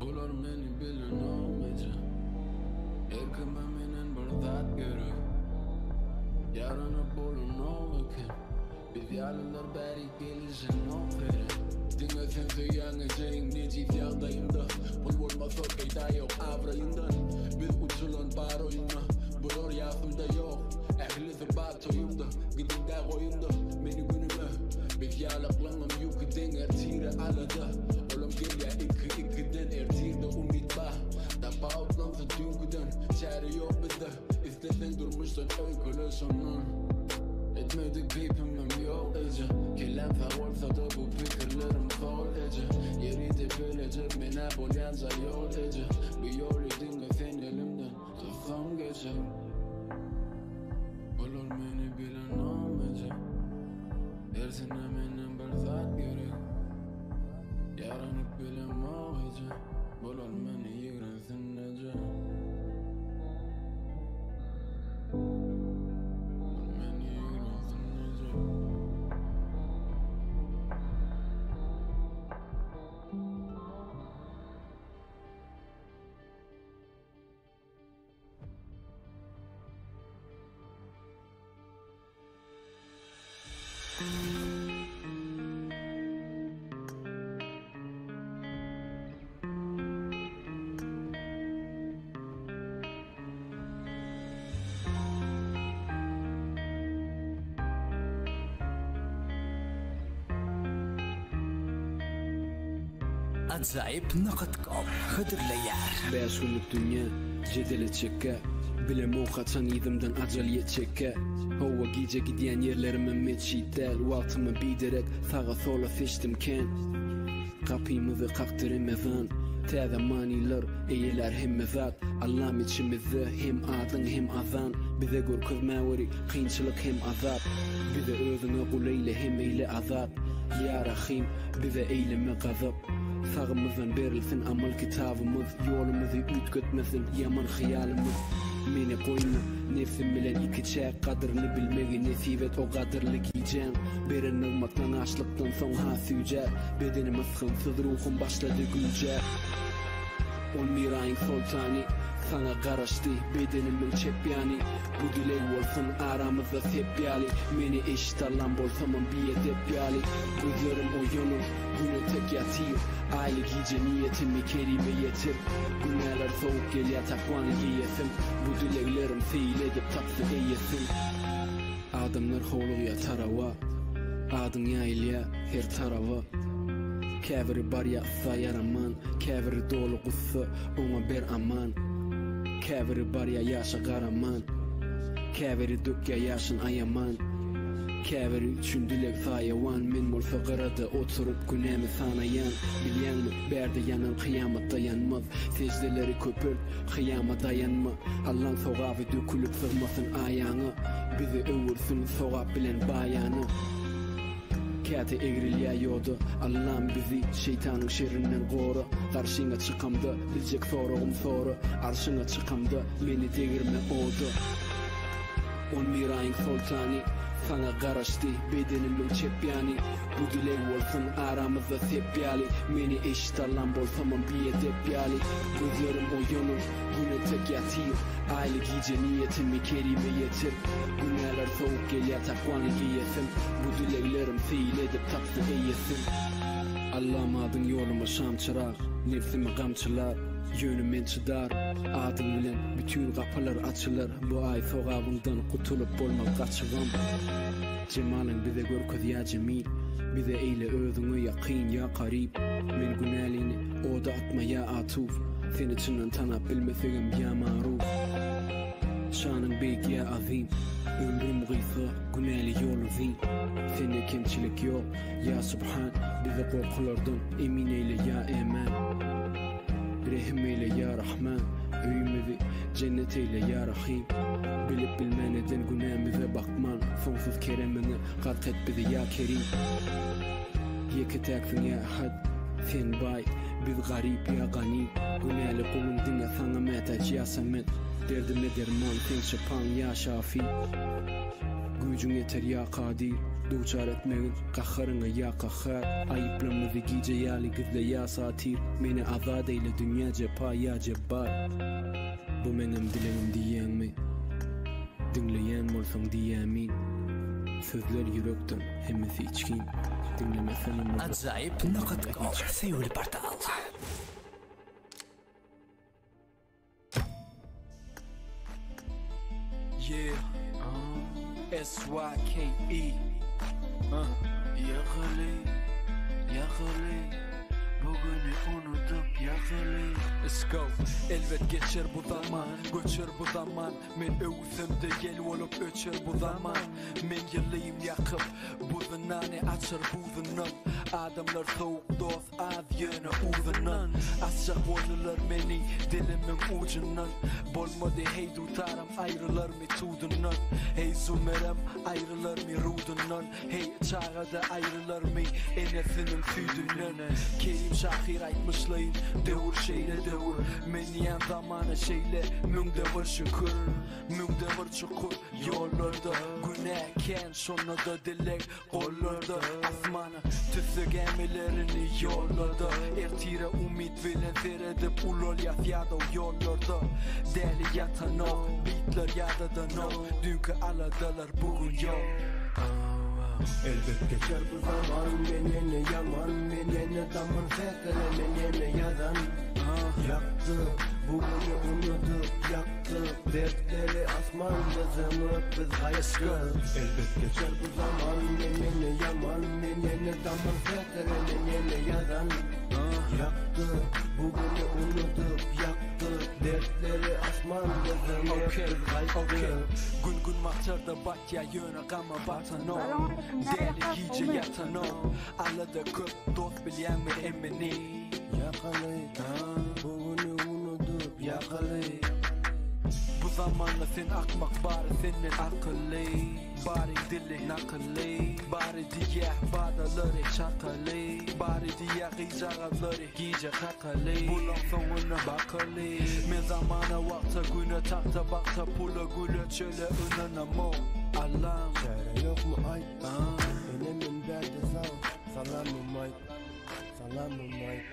Bular meni bilenok eje Her kime menden bir zat gerek Ýaranyp bolanok eken Biz ýalylar bärik gelişenok sere Diňe sen söýýäň ejeň nejis ýagdaýynda Pul bolmasa peýda ýok abraýyndan Biz utulan bar oýunda Bular ýasymda ýok Ählisi bar toýumda Gidiňdä goýunda meni günüme Biz ýalyklaňam ýüki deň ertire alada Olam gelýä iki ikiden ertirde umyt bar Tapawutlansa düýnküden çäre ýok bizde Isleseň durmuşdan öýkele şondan Etmedik keýpimem ýok eje Kelläm sag bolsada bu pikirlerim hol eje Ýeri depelejek menä bolýança ýol eje Bu ýoly diňe sen elimden tutsaň geçer Olar meni bilenom eje Hersine menden bir zat gerek Ýaranyp bilemok eje Bular meni ýigrensin eje Bular meni ýigrensin eje. Ajaýyp nokat kom hödürleýär. Bäş günlük dünýä, jedel etjekkä, Bilemok haçan yzymdan ajal ýetjekkä. Hawa gije gidýän ýerlerimem metjit däl, Wagtymy biderek saga-sola seçdim kän. Gapymyzy kakdy Remezan, Täze manylar eýelär hemme zat. Allam içimizde hem adyň hem azan, Bize görkezmäweri kynçylyk hem azap. Bize özüňe gul eýle hem eýle azat, Ýa Rahym, bize eýleme gazap. Sagymyzdan berilsin amal kitabymyz, Ýolumyzy üýtgetmesin ýaman hyýalymyz. Meni goýma, nebsim bilen ikiçäk, Gadyryny bilmegi nesip et o gadyrly gijäň. Beren nygmatlaň açlykdan soň has süýjär, Bedenim ysgynsyz, ruhum başlady güýjär. On bir aýyň soltany, saňa garaşdy bedenimiň çep ýany. Bu dileg bolsun aramyzda sep ýaly, Meni eşit Allam bolsamam biedep ýaly. Gözlerim oýanyp, güne tek ýatyr, Aýly gije niýetimi Kerime ýetir. Günäler sowuk gelýär takwany geýesim, Bu dileglerim seýil edip tapsyn eýesin. Adamlar howlugýar tarawa, Adyň ýaýylýar her tarawa. Käbiri barýar yssa ýaraman, Käbiri doly gussa, oňa ber aman. Käbiri barýar ýaşa garaman, Käbiri dökýär ýaşyn aýaman. Käbiri üçin dileg saýawan, Men bolsa gyrada oturyp günämi sanaýan. Bilýäňmi, bärde ýanan kyýamatda ýanmaz. Seždeleri köpelt, kyýama daýanma. Allaň sogaby dökülip sygmasyn aýaňa. Bizi öwürsin sogap bilen baýana. Käte egrilýä ýoda, Allam bizi şeýtanyň şerrinden gora. Garşyňa çykamda, biljek soragym sora. Arşyňa çykamda, meni degirme oda. On bir aýyň soltany, saňa garaşdy bedenimiň çep ýany. Bu dileg bolsun aramyzda sep ýaly. Meni eşit Allam bolsamam biedep ýaly. Gözlerim oýanyp, güne tek ýatyr. Aýly gije niýetimi Kerime ýetir. Günäler sowuk gelýär takwany geýesim. Bu dileglerim seýil edip tapsyn eýesin. Allam adyň ýoluma şam çyrag, Nebsimi gamçylar, ýöne men çydar. Adyň bilen bütin gapylar açylar, Bu aý sogabyňdan gutulyp bolmaz gaçybam. Jemalyň bize görkez ýa Jemil, Bize eýle özüňe ýakyn ýa Karyp. Men günälini oda atma ýa Atuf, Seni çyndan tanap bilmesegem ýa Maruf. Şanyň beýik ýa Azym, Ömrüm gysga, günäli ýol uzyn. Sende kemçilik ýok, ýa Subhan, Bizi gorkulardan emin eýle ýa Eman. Rehim eýle ýa Rahman, Öýümizi jennet eýle ýa Rahym. Bilip bilmän eden günämize bakman, Soňsuz keremiňe gark et bizi ýa Kerim. Ýeke-täksiň ýa Ahad, Sen baý, biz garyp ýa Gani. Günäli guluň diňe saňa mätäç ýa Samet. Derdime derman, seň şypaň ýa Şafi. Güýjüň ýeter ýa Kadyr. Duçar etmegin gaharyňa ýa kahhar Aýyplarmyzy gije ýaly gizle ýa satyr Meni azat eýle dünýä jepa ýa jebbar Bu meňem dilegim diýýäňmi? Diňleýän bolsaň diý ämin Sözler ýürekden, hemmesi içgin Diňlemeseňem bolar Ajaýyp nokat kom söýgüli portal. Yeah, S-Y-K-E Ýakaly, ýakaly Bu güni unudyp ýakaly Let's go Elbet geçer bu zaman, göçer bu zaman Men öwüsem-de ýel bolup öçer bu zaman Men ýylym ýakyp, bu zynany açar buzundan Adamlar sowuk dost az ýöne uzyndan Asjak boldular meni dilimiň ujundan Bolmady heý dutaram aýrylarmy tudundan Heý zumerem aýrylarmy rudundan Heý çagada aýrylarmy enesiniň süýdünden Kerim şahyr aýtmyşlaýyn döwür şeýle döwür Men diýýän zamana şeýle müňde bir şükür Müňde bir çukur ýollarda günä kän şonda-da dileg Gollarda asmana tüsse gämilerini ýollada Ertire umyt bilen seredip ulalýas ýadaw ýollarda Däli ýatanok, beatler ýadadanok Düýnki aladalar bu gün ýok. Elbet geçer bu zaman men ýene ýaman men ýene daman sätere men ýene ýazan Ýakdy bu güni unudyp ýakdy dertleri asmanda zyňyp biz gaýtdyk Elbet geçer bu zaman men ýene ýaman men ýene daman sätere men ýene ýazan Ýakdy bu güni unudyp ýakdy dertleri asmanda zyňyp Okey, biz okey gaýtdyk. Gün gün matarda batýa ýöne gama batanok Däli gije ýatanok Alada köp dost bilýäňmi emmini Ýakaly bu güni unudyp ýakaly. Bu zamanda sen akmak bary senden akylly Baryň dili nakylly Bary diýýä badalary çakaly Bary diýýä gyzjagazlary gije kakaly Bulaň soňuna bakaly Men zamana wagta güne tagta bagta pula güle çöle ynanamok Allam Çäre ýokmy aýt Enemem bärde sag Salamym aýt Salamym aýt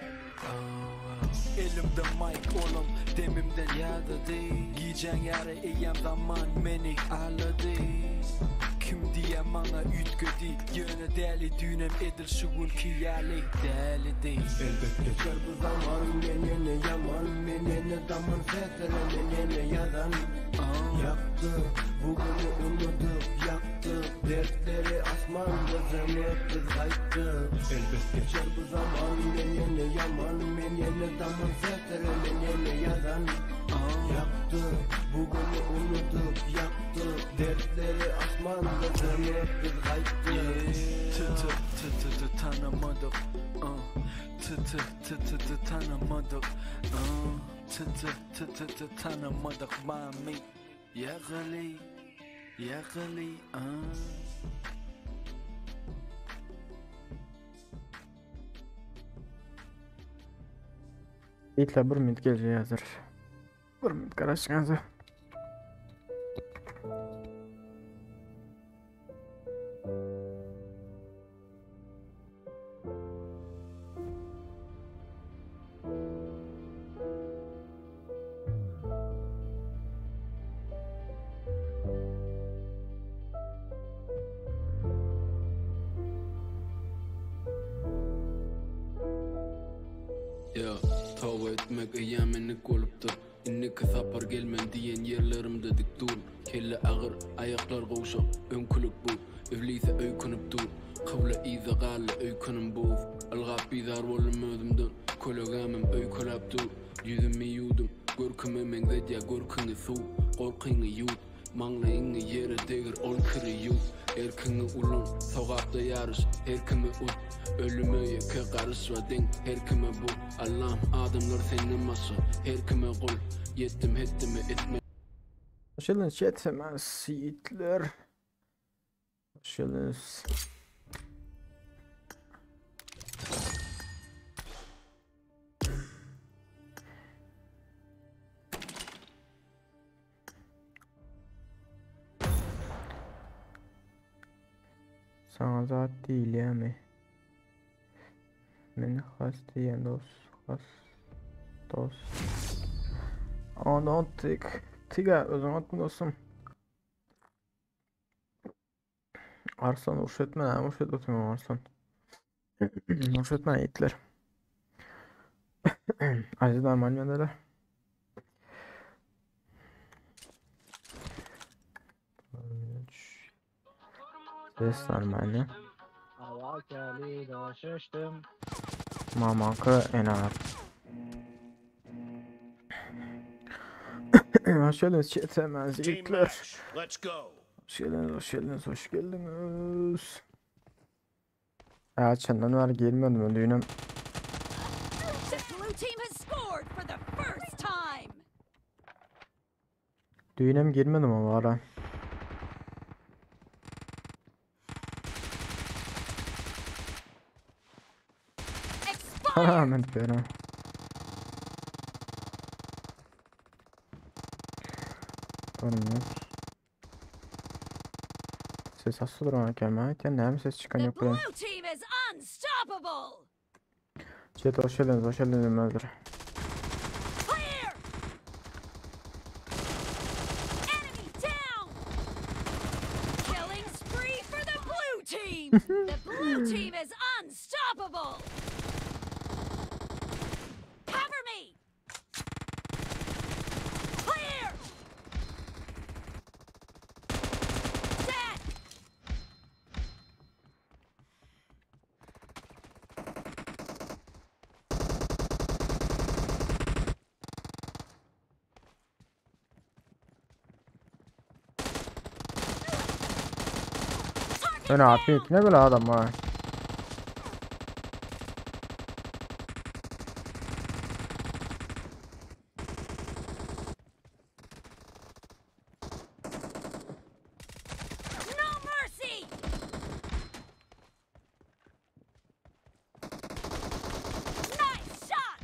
Elimde mic olam demimden ýadady Gijäň ýary eýýäm zaman meni alady Kim diýýä maňa üýtgedi Ýöne däli düýnem edil şu günki ýaly dälidi. Elbet geçer bu zaman men ýene ýaman men ýene daman sätere men ýene ýazan Ýakdy bu güni unudyp ýakdy dertleri asmanda zyňyp biz gaýtdyk Elbet geçer bu zaman men ýene ýaman men ýene daman sätere men ýene ýazan Ýakdy bu güni unudyp ýakdy dertleri asmanda zyňyp biz gaýtdyk T t t t t tanamadyk uh T t t t t tanamadyk uh T t t t t tanamadyk mami Ýakaly ýakaly uh. Itler bir minut geljek häzir. Bir minut garaşyň Ýa, toba etmek eýýäm endik bolupdyr. Indiki sapar gelmen diýen ýerlerimde dik dur. Kelle agyr, aýaklar gowşak, öňkülik bu. Iblise öýkünip dur. Kybla yza galdy, öýkenim buz. Ylgap bizar boldum özümden, kölegämem öýkeläp dur. Ýüzümi ýuwdum, görküme meňzedýär görküňi suw. Gorkyňy ýuwut, maňlaýyňy ýere degir ol kiri ýuw. Erkiňi ulan, sogapda ýaryş, her kimi ut. Ölüme ýeke garyşma deň her kime bu. Allam, adamlar senden başga her kime gul. Ýetdim hetdime etme. Hoş geldiniz chat hemen yiğitler. Hoş geldiniz. Saňa zat diýilýärmi? Men has diýen dost, has dost. I don't think. Tiga özüň atma dostum. Arslan uruş etme, näme uruş edip oturýaň Arslan? Uruş etme ýigitler. Aziz normal mendeler. Ses normalny. Mamanka enar. Hoş geldiniz chat yiğitler. Hoş geldiniz, hoş geldiniz, hoş geldiniz. Ya çenden ver gelmedim düğünem. The blue team has scored for the first time. Düğünem girmedim ama ara. Expired. Ha men diyorum. Görmüyor. Ses asıl duran gelme. Ya näme ses çıkan The yok buraya. blue team is unstoppable. Chat hoş geldiniz, hoş geldiniz Ömer'dir. Clear. Enemy down. Killing spree for the blue team. The blue team is unstoppable. Cover me. Clear. Dead. Target Öne down. atıyor ne böyle adam ha. No mercy! Nice shot!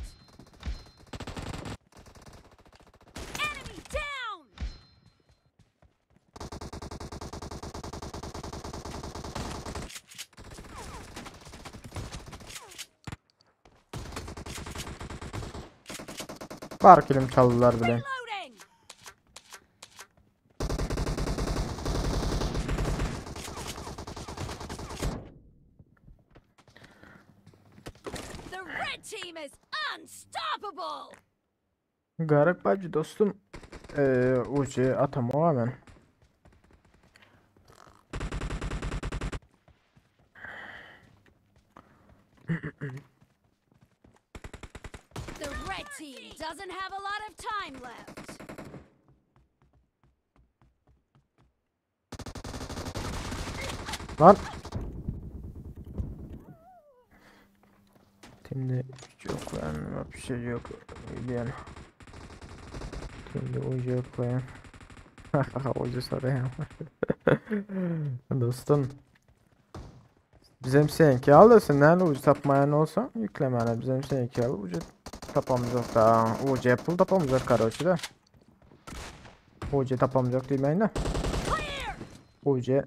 Enemy down! Bar kilim çaldylar bile. Reloading! The red team is unstoppable! Garip bacı dostum. Ucu atamam ben. The red team doesn't have a lot of time left. Lan. Şimdi yok lan bir şey yok. Yani. Şimdi ucu yok lan. Ucu soruyor. Dostum. Bizim seninki al da sen ucu tapmayan olsa yüklemene bizim seninki al ucu tapamacak da ucu pul tapamacak karoçi da. Ucu tapamacak demeyin de. Clear! Ucu No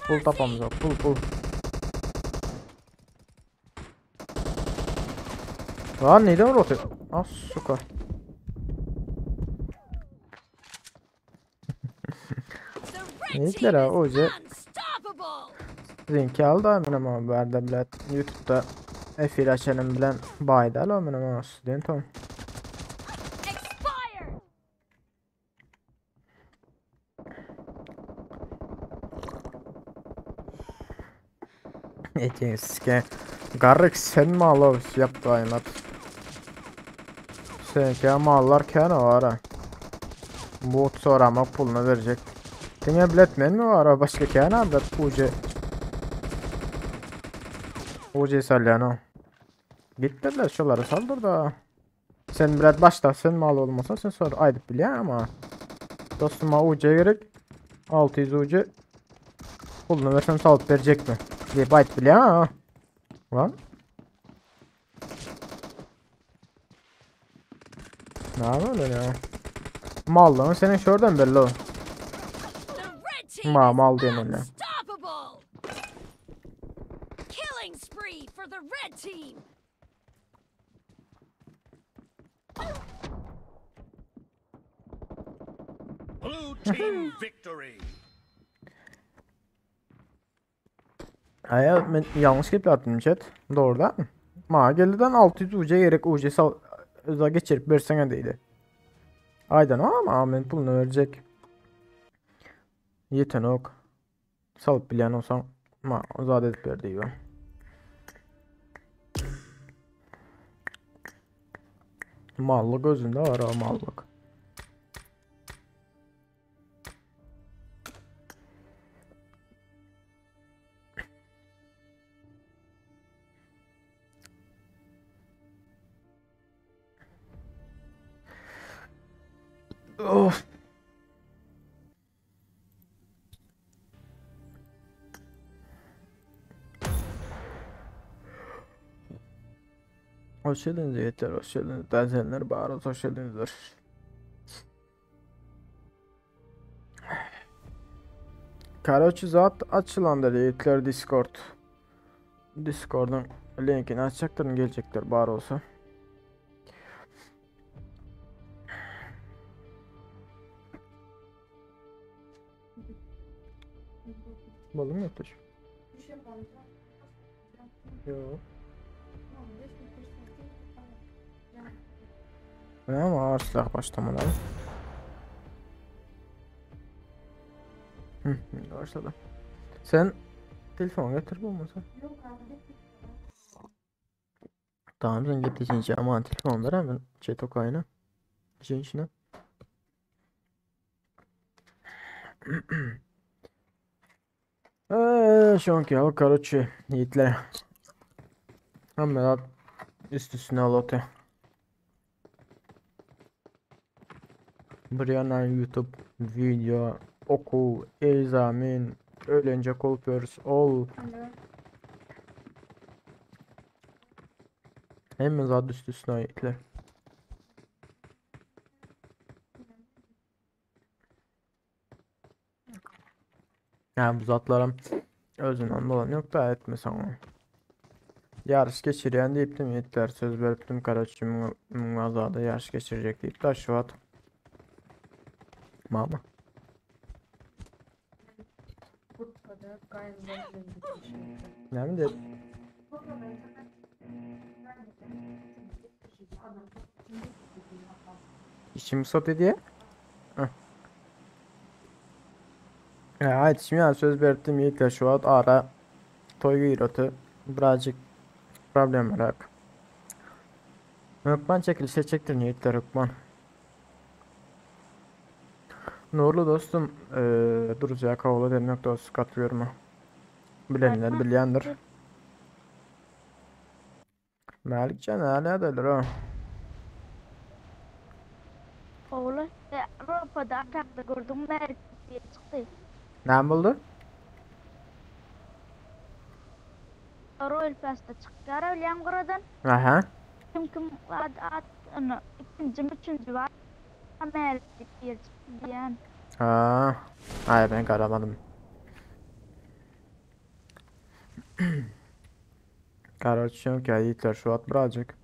pul mercy! tapamacak pul pul. Lan neden rote? Ah suka. The red team Yiğitler is ucu unstoppable! Sizinki al da men ama bärde bilen YouTube'da efir açanım bilen bayda al men ama studentom. Expired! Ekeske. Garrik sen mi alovs yaptı aymat. Seninki mallar kâne var ha. Bu soramak pulunu verecek. Diňe biletmen mi var başka kâne da ucu. Ucu salyan o. Gittiler şoları saldır da. Sen bilet başta sen mal olmasa sen sonra aydıp bilýän ama. Dostuma UC gerek. 600 UC. Pulunu versem salıp verecek mi? Diye bayt bilýän ha. Lan. Ne yapıyorsun ya? Mallığın senin şuradan belli o. The red team Ma is mal diyen öyle. unstoppable! Killing spree for the red team. Blue team victory. Aýa men ýalňyş gepläpdim chat. Dogry dälmi? Maňa geldiden 600 UC gerek UC sal öza geçirip berseňe diýdi. Aýdan ama men puluny berjek. Ýetenok. Salyp bilýän bolsaň maňa zat edip ber diýip. Mallyk özünde bar o mallyk. Of. Hoş geldiniz yiğitler, hoş geldiniz. Dersenler bağırız, hoş geldinizler. Karoçi zat açylandyr yiğitler Discord. Discord'un linkini açacaktır, gelecekler bar olsa. Balım yok Yok. Ama ağır silah başlamadan. Hı, başladı. Sen telefon getir olmasa. Yok abi. Tamam sen git aman telefon ver hemen chat okayına. İşin içine. Şonki al karoçi yiğitler. Hemen üst üstüne al otu. Bir yandan YouTube video oku, examin, öğlence kolpers ol. Hemen zat üst üstüne yiğitler. Yani bu zatlarım özünden dolan yok da etmesen onu. Yarış geçirýän diýipdim ýetler söz beripdim Karaçi müň azada yarış geçirecek diýip da şu at. Mama. Ne mi dedi? İçim sote diye. Heh. Ya haydi şimdi söz beripdim ýetler şu at ara toý giroty birazcık problem merak. Hökman çekilişe çektir niyetler Hökman. Nurlu dostum, Duruzya kavula demek dost katılıyorum. Bilenler bilýändir. Mälikjan hala edelir o. Oğlu Avrupa'da atakta gördüm Mälik diye çykdy. Näme boldy? Royal Pass'ta çykdy ara bilýän guradan. Aha. Kim kim ad ad onu ikinci mi üçüncü var. Mälik diye çykdy diýen. Ha. Ay ben garamadım. Karoçi ki yiğitler şu at birazcık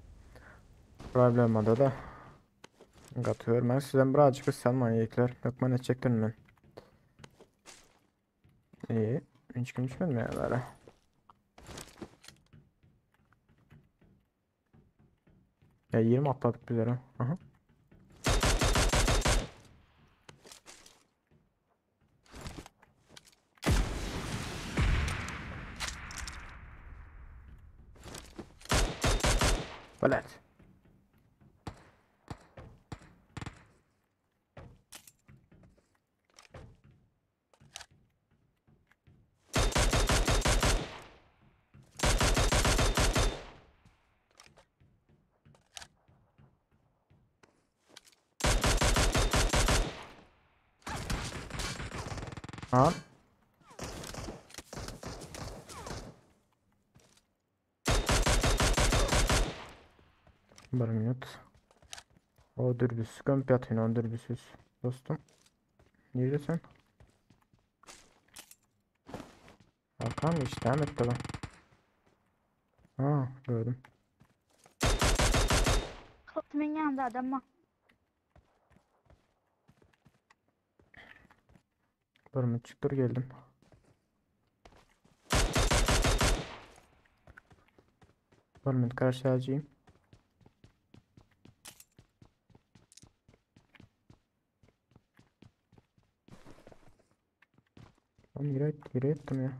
problemada da Gatıyorum ben sizden birazcık ıslanmayın yiğitler. Hökman edecektim ben. İyi. Hiç kim düşmedi mi yerlere? Ya 20 atladık bizlere. Aha. Balet. Ha. Bir minut. O dürbüsü kömp ýatyn o dürbüsüz. Dostum. Nirede sen? Arkam işte devam etti lan. Ha, gördüm. Kimin yanında adam var. Dur çık dur geldim. Bir minut karşılayacağım. Lan yere, yere ettim ya.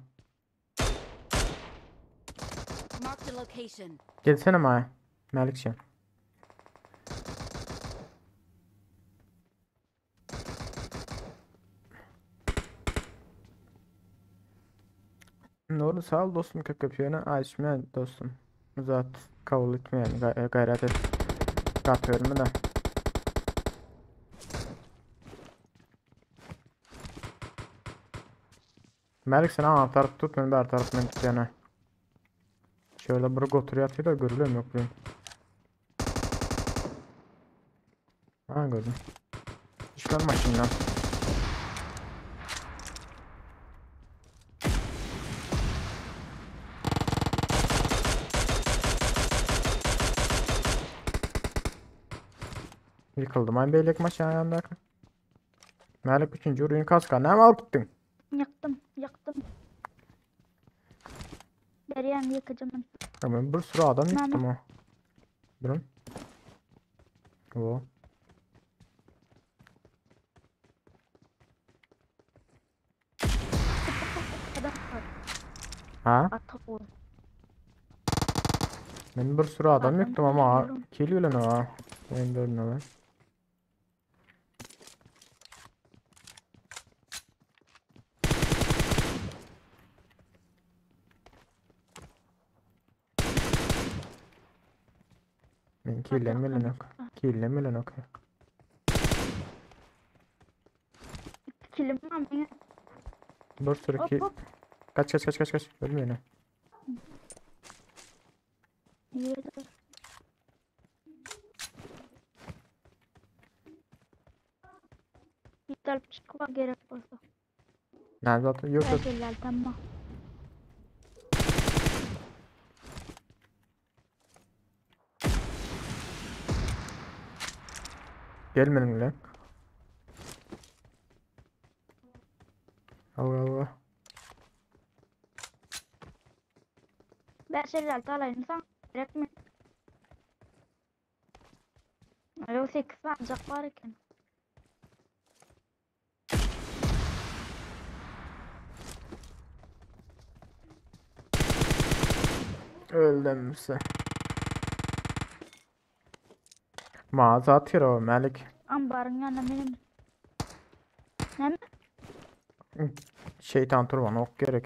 Marked a location. Gelsene Maya. Melikşen. Nurly sag ol dostum köp köp ýöne aýyşmaýan dostum. Zat kabul etmeýän gaýrat et. Gaty berme de. Mälik sen aňa tarap tut men bäri tarap men tutýan. Şöyle bir gotur ýatyr da görülem ýok bilen. Ha gördüm. Düşman maşyndan. Ýykyldym aý beýleki maşynyň ýanyndaky. Mälik üçünji urýun kaska näme alyp gitdiň? Ýykdym, ýykdym. Berýän ýykyjymyn. Ya ben bir sürü adam yıktım o. Durun. O. Ha? Ben bir sürü adam yıktım ama kill bilen o. Ben dördüne ben. Men killem bilenok. Killem bilenok. Killim var mı? Bir sürü ki... Kaç kaç kaç kaç kaç. Ölme yine. Alyp çykma gerek bolsa. Näme zaten yok yok. Tamam. Gel meniň bilen. Allah Allah. 556 alaýyn sen. Gerek mi? Yok 8 sancak var eken. Öldüm se. Mağaza atıyor o Melik. Ambarın yanına benim. Ne mi? Şeytan turban ok gerek.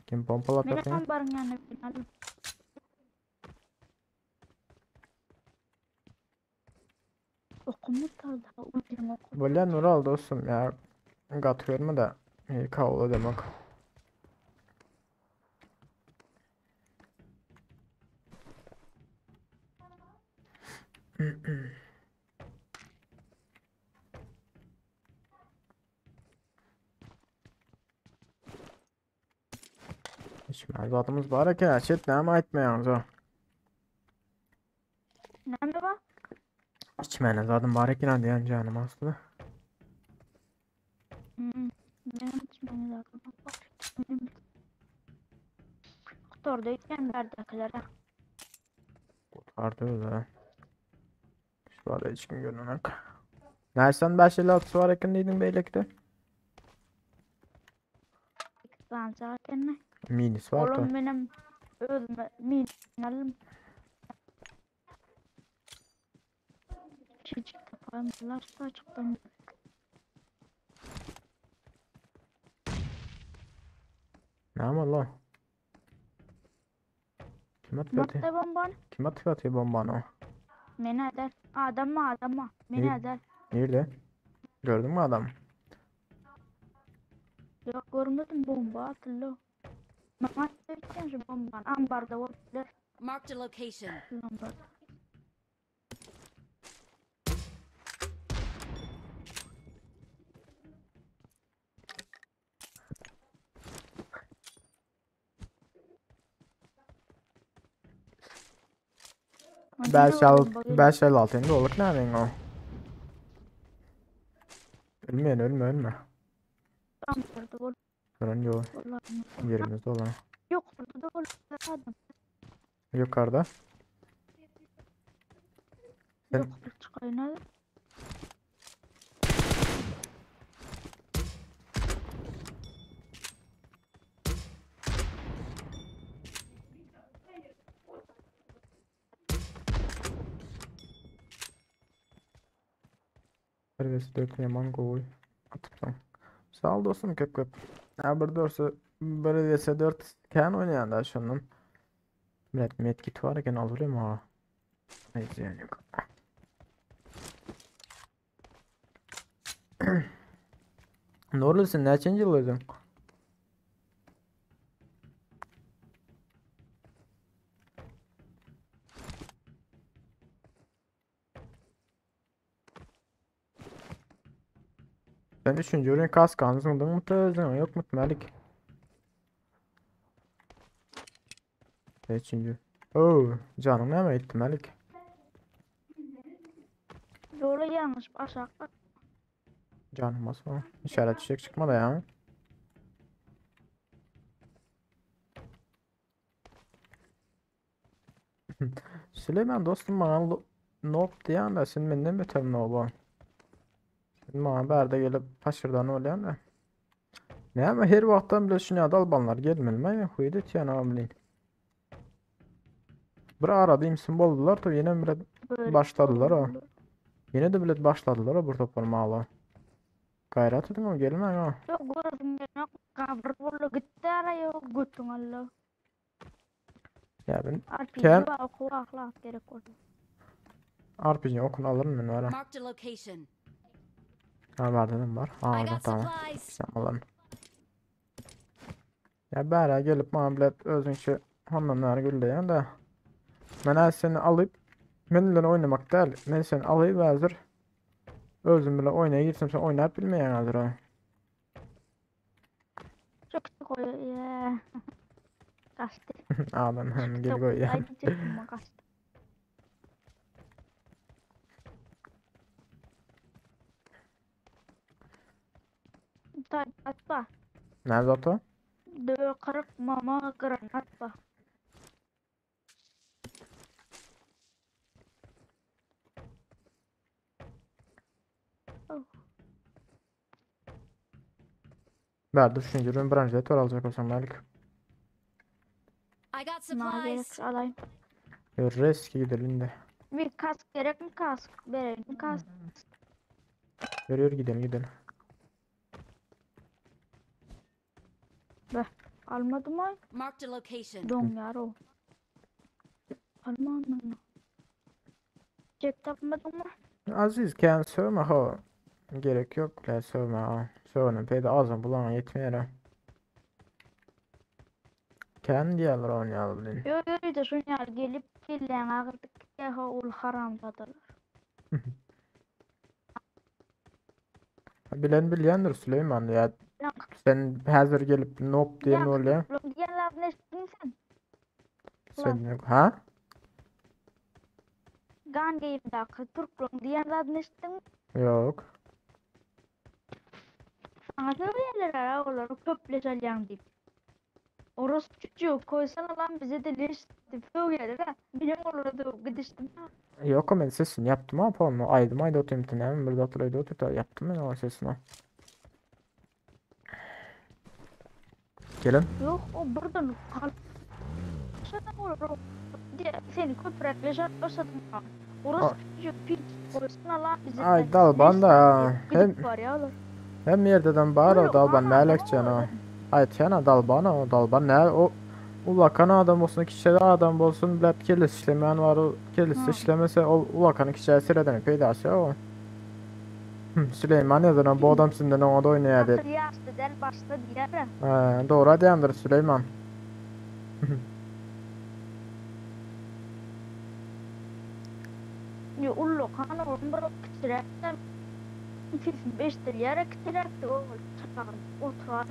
Kim pompalat Benim atıyor? ambarın yanına benim. Okumu da ucun oku. Bolýan Nural dostum ya. Gatyberme da. Kabul edemek. Hiç mevzuatımız bar eken açet näme aýtmaýaňyz o? Näme bar? Içmäne zadym bar eken diýen janym asly. Hmm. Benim içmene zaten var. Doktorda içen berdakilere. Gutardy öyle. Şu arada hiç kim görmemek. Nersen 556 var eken diýdiň beýlekide? Sancak eken. Minis var da. Oğlum benim özüme min alım. Çocuk tapanlar çıktım. Näme Allah? Kim atyp atıyor? Nokta bomban. Kim atyp atıyor bombany o? Meni eder. Adam mı adam mı? Meni Ne? eder. Nerede? Gördün mü adam? Yok görmedim bomba atıldı. Bana atıyor şu bomba. Ambarda olabilir. Marked a location. Ambarda. 5 al 5 56 indi olyk nämeň o. Ölmeýän ölme ölme. Gören ýok. Ýerimizde olan. Ýokarda da adam. Yukarıda. Sen Ýokary çykaýyn hadi. Bir 4 yaman gowy. Atypsyň. Sag ol dostum köp köp. Ha bir dörse bir vs 4 kän oýnaýan da şondan. Millet medkit var eken alyrym ha. Neyse yani yok. Nurlu sen neçinci ýyl özüň? Sen üçüncü ürün kaskanı zyňdyň mı özüň yok mu Malik? Üçüncü. Oo, canım näme etdi Malik? Ýola ýalňyş aşak. Canım basma. İşaret çiçek çıkmadı ya. Süleyman dostum bana noob diýen de sen menden beter noob. Sen bana bärde gelip paşırdan olýan da. Näme her wagtdan bile şuny albanlar gelmeli mi? Huydu tiyan amlin. Bir arada imsin boldular to ýene bile Böyle başladylar o. Ýene de bile başladylar o bir topar mala. Gaýrat ediň o gelmäň o. Yok gördüm yok. Gabr boldy gitti ara yok götüň alla. Ya ben RPG Ken- var oku ahlak gerek oldu. RPG okun alırım men bara. Marked a location. Ha var dedim var. Ha I orada got tamam. supplies. Sen alırım. Ya bära gelip bana bilet özüňçe hondan näre gülleýän da. Men ha seni alyp men bilen oynamak däl. Men seni alyp hazır. Özüm bilen oýnaya girsem sen oynap bilmeýän hazır ha. Çok koy ya. Kaçtı. Adam hem gel goýýan. Ay diyecektim ama kaçtı. Tay atma. Näme zat o? Dö kırık mama granat ba. Bärde düşünce branjetör aljak bolsam Malik. I got Ne gerek supplies. alayım. Risk gidelim de. Bir kask gerek mi kask? Verelim kask. Yürü yürü gidelim gidelim. Almadım ay. Marked a location. Don yar o. Almadım. Cek tapmadım mı? Aziz kän sövme ha. Gerek yok la sövme ha. Sövmenin peyda azam bulan yetmeýär ha. Kän diýerler oýnaýaly bilen. Yo yo de şun yar gelip kelleň agyrdyk ya ha ul haramzadalar. Bilen bilýändir Süleyman ya. Ýa- Sen hazır gelip noob diýen Ýa- bolýar. Ulan diýenler ne eşitdin sen? Sen ha? Gan geýimdäki Türklüň diýenler ne eşitdin? Yok. Sana söylüyorlar ha oları köpleşelýän diýip. Orası küçük koysana lan bize de leş diýip söylüyorlar ha. Benim olara da gidiştim. Yok men sesini yaptım ha onu. Aydım ayda oturayım tinem bir de otur da yaptım ben o sesini. Gelin. Yok o buradan kal. Şadan olur. Diye seni köprekleşen başladım ha. Orası küçük piç koysana lan bize de Ay dalban leş da ha. diýip Hem gidip barýarlar. hem yerdeden bar o Yok, dalban aha, melekçen o. Ay tiyana dalban o dalban ne o ulakan adam olsun kişi adam olsun bilep kelis işlemeyen var o kelis Ha. işlemese o ulakanı kişiye sireden peydası o. Hı, Süleyman yazan bu adam sizden ona da oynaya dedi. Hatır yaşlı del başta diýer. Ha, doğru diyendir Süleyman. Yo ullu kan oğlum bir kiçiräkden beşdir ýere kiçiräkdi o çagan oturar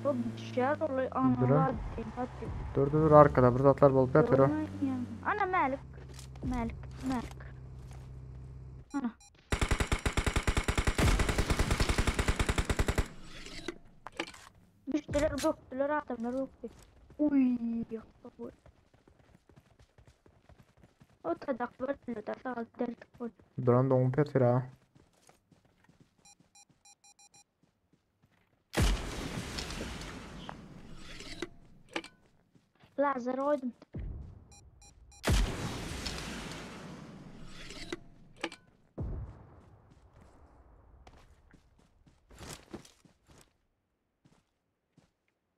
o düşýär ol analar diýip Dur dur dur arkada bir zatlar bolup yatır o. Ana Malik. Mälik, Mälik. Ana. Düşdüler, gökdüler adamlar gökdü. Uy, ýokdy. O tadak var, da sağ derdik bol. Duran doňup ýatyr ha. Lazer goýdum.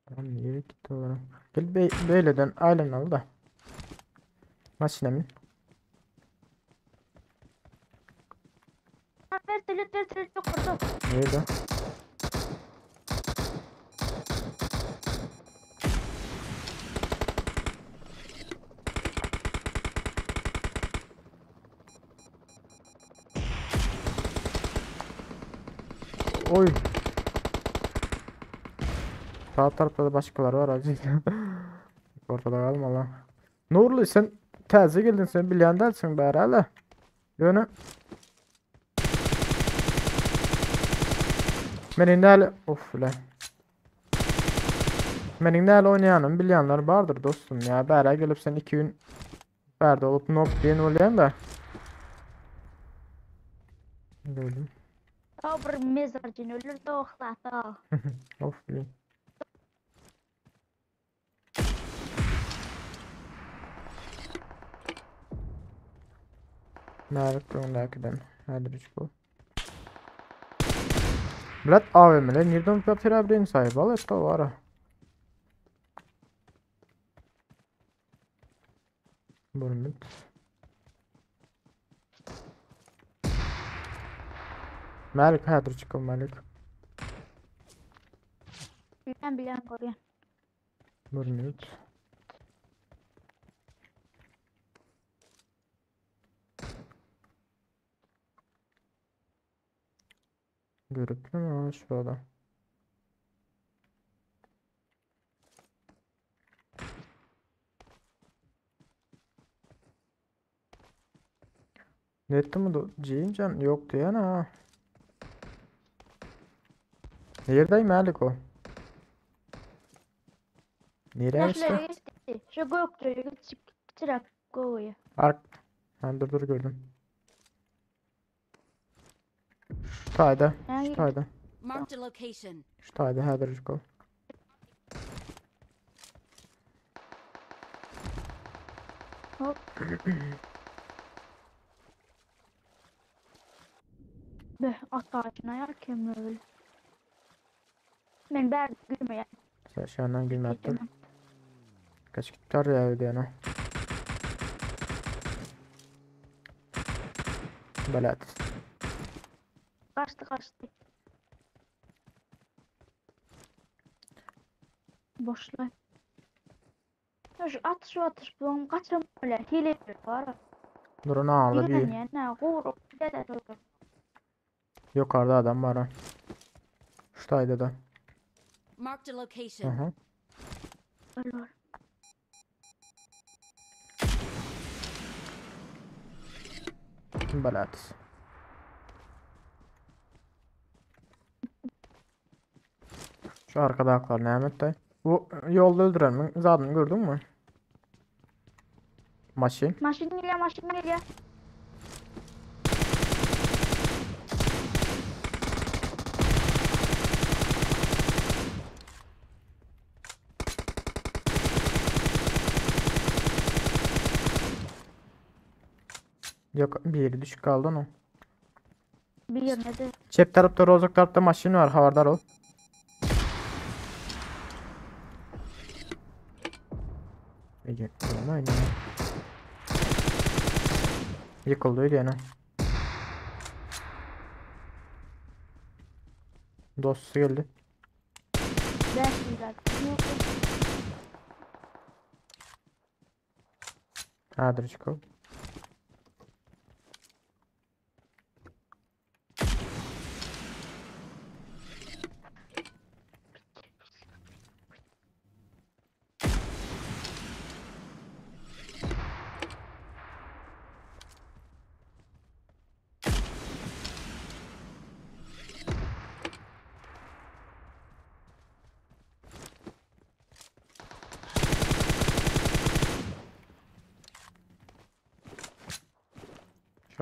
Tamam nereye gitti olara? Gel be beyleden ailen da. Maşına min. Vertolyot, vertolyot yok orada. Nerede? Oy. Sağ tarafta da başkaları var acı. Ortada kalma lan. Nurlu sen täze geldin sen bilýän dälsiň bäri hala. Ýöne Meniň näle of le. Meniň näle oýnaýanymy bilýänler bardyr dostum ya. Bäri gelip sen 2 gün bärde olup nop diýen bolýan da. Gördüm. O bir mezarcyn ölür de ohlata. Of le. Mälik öňdäkiden. Häzir bu. Brat AVM'ler nereden yapıyor sahibi al et var. ha. Burmut. Malik häzir çykyp Malik. Bilýän bilýän görýän. Burmut. Görüp mü şurada. Ne etti mi? Ceyincan yok diyen ha. Neredeyim Malik o? Nereye işte? Geçti. Şu gökçeyi çırak goya. Ark. Ben dur dur gördüm. Şu tayda. Şu tayda. Marked a location. Şu tayda häzir o. Hop. Be at ağacına yer öyle. Men bär gülmeýän. Sen şu andan gülme attın. Kaç gitar ya ödeyene. Belat. Kaçtı kaçtı. Boşlay. Ya şu at şu atış bulan kaçam öyle hile var. Durun ağırda bir Yani ne gurur dede dur. yukarıda adam var ha. Şu tayda da. Marked a location. Hı hı. Öyle. Belat. Şu arkada aklar Mehmet dayı. Bu yolda öldüren zaten gördün mü? Maşin. Maşin geliyor maşin geliyor. Yok bir yeri düşük kaldı onu. Bir yerine de Çep tarafta rozok tarafta maşin var havardar ol. Ege, aynen. Yıkıldı öyle yani. Dostu geldi. 5 lira. Hadi çıkalım.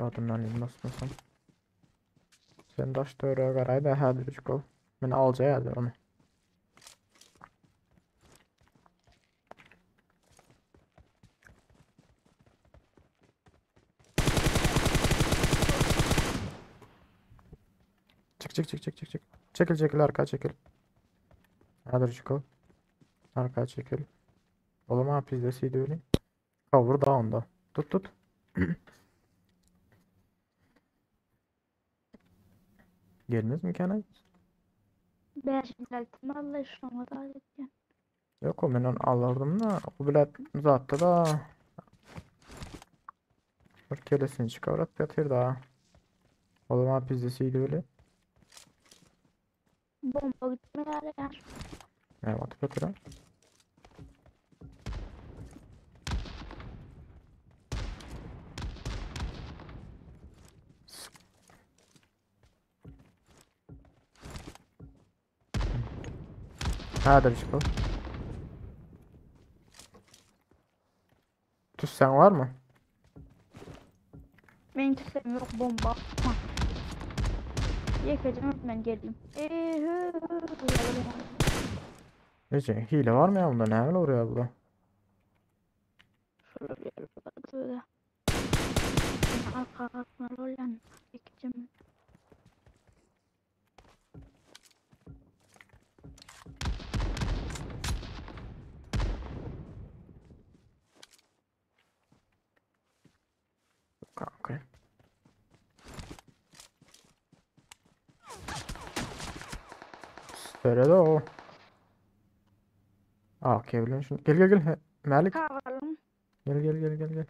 Şu adamdan indi basmasam. Sen daş töwerege garaý da häzirjik ol. Men alja häzir ony. Çık çık çık çık çık çık. Çekil çekil arka çekil. Häzirjik ol. Arka çekil. Olam ha pizdesiydi öyle. Kavur da onda. Tut tut. Gelmez mi Kenan? 5 56 Allah şoňa da etýän. Yok o men onu alırdım da. O bile uzattı da. Bir kelesini çıkarıp yatır da. Oğlum ha pizdesiydi öyle. Bomba gitmeýär ýa. Ne atıp yatır ha. Häzir çıkıl. Tüssen var mı? Men tüsem yok bomba. atma. Ýekejem men geldim. Eee Nece hile var mı ya bunda? Ne öyle oluyor bu? Şöyle bir yer vardı. Arka kalkmalı olan ýekejem. Kanka. Söyle de o. Aa, okey biliyorum şunu. Gel gel gel. He, Malik. Kagalım. Gel gel gel gel gel.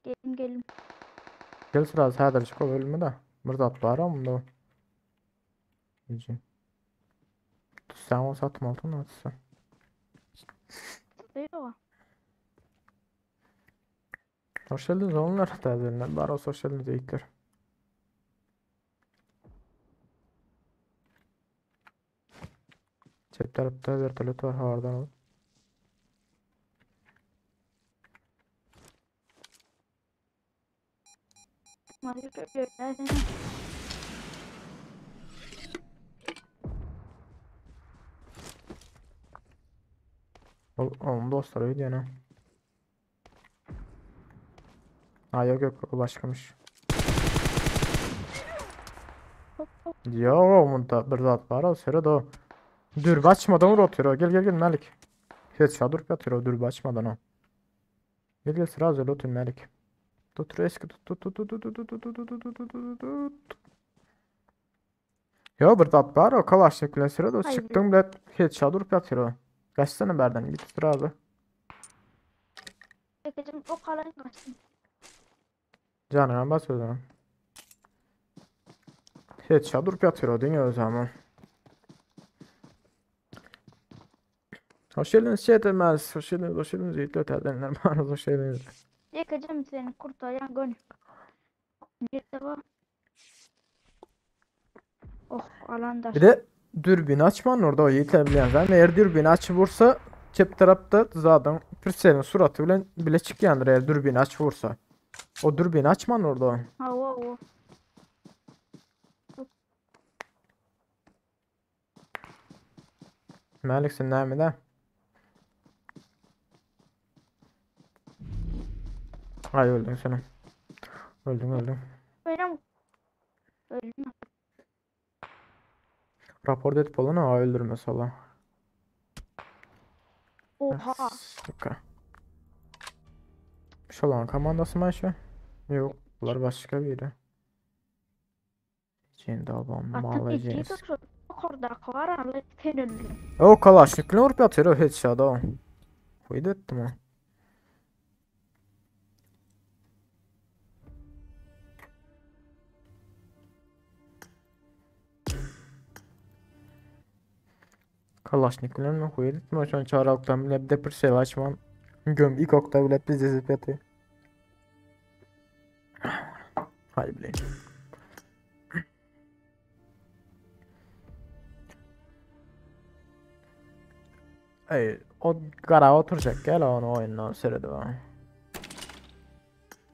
Gelim gelim. Gel sırası häzir çık ol ölme de. Bir zat bar ama bunda. Nece? Sen o satma altın atsa. Yok. Hoş geldiniz onlar täzelenler. Bar olsa hoş geldiniz yiğitler. Çep tarafta vertolyot var havadan al. Mario şöyle. Ol, onun dostları öyle yani. Ha yok yok o başkamış. Hop hop. Yo bunda bir zat var o sırada o. Dürbü açmadan vur atıyor o. Gel gel gel Malik. Headshot durup atıyor o dürbü açmadan o. Gel gel sıra öyle otur Malik. Tut eski tut tut tut tut tut tut tut tut tut tut tut tut tut. Yo bir zat var o kalaşnikle sırada o Hayır. çıktın bile headshot durup atıyor o. Kaçsana berden git sıra abi. Ýekejem o kalan kaçtım. Canına bas o zaman. Headshot durup yatıyor o dünya o zaman. Hoş geldiniz şey demez. Hoş geldiniz, hoş geldiniz. Yiğitler terdenler bana hoş geldiniz. Ýekejem seni kurtaryan gön. Bir de var. Oh alan da. Bir de dürbün açman orada o yiğitler bilen zaten. Eğer dürbün aç vursa çep tarafta zaten Pürsel'in suratı bile, bile çıkyandır eğer dürbün aç vursa. O dürbün açman orada o. Hawa o. Malik sen näme de? Ay öldün sen. Öldün öldün. Benim öldüm. Rapor edip olanı ha öldürmesi ola. Oha. Suka. Şolan komandası mı şu? Yok, bunlar başka biri. Şimdi babam Atın malacağız. iki de korda var alı sen öldün. O kalaşnikle vurup yatıyor o headshot o. Huydu ettim o. Kalaşnikle mi huydu ettim o şu an çağrı bile de bir şey açmam. Göm ilk okta bile biz ezip yatıyor. Haydi bileyim. Ey, o gara oturacak gel onu oyundan seyredip.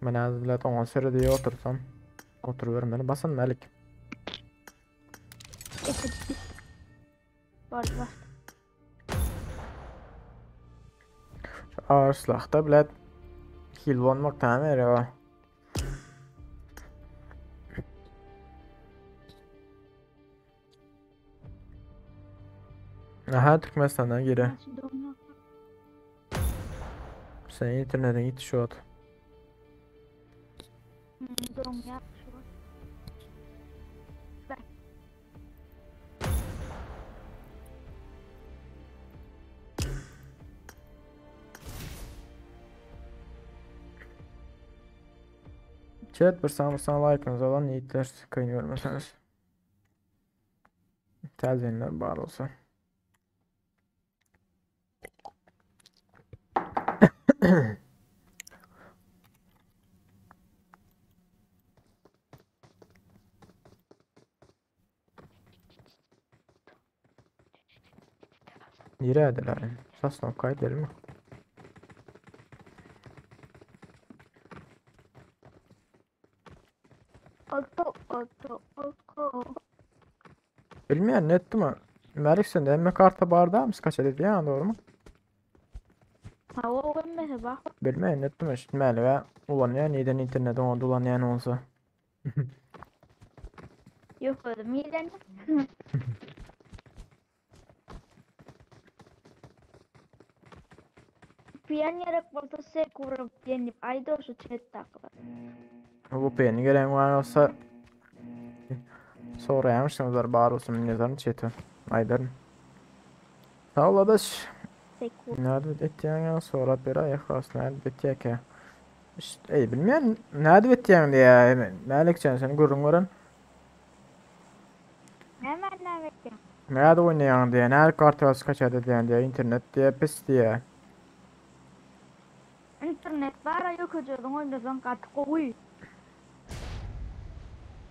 Men az bilet oňa seredip otursam. Oturybermeli. Basyn Mälik. Bol bas. Ağır silahda bilet hil bolmak täme gerek. Aha Türkmenistandan gire. Sen internete git şu at. Chat bir sana bir sana like'ınız olan yiğitler kıyın görmeseniz. Täzenler bar bolsa. Niredeler? Sosnowka mi? Alto, alto, alto. Bilmeýän netdimi? Mälik sen emme karta bar mı kaç edip ya doğru mu? Ha o emme bak. Bilmeýän netdimi? İşte Mälik ulanýan neden internet ona dolanýan olsa. Yok oğlum milen. Piyan gerek bolsa se kurup yenip ayda şu chat takla. Bu beni gelen var olsa soraýamyşsyňyzlar bar olsun yazarım chat'e. Aýdaryn. Sağ ol adaş. Nerede etýän sonra bir ay has nerede etýäkä? İşte ey bilmeýän nerede etýän diýä. Mälikjan sen gürrüň beren. Hemen ne bekliyorum? Nerede oýnaýan diýä, nerede karta kaç edýän diýä, internet diýä, pis diýä. Internet bara yok ödüyordun oynasan gaty gowy.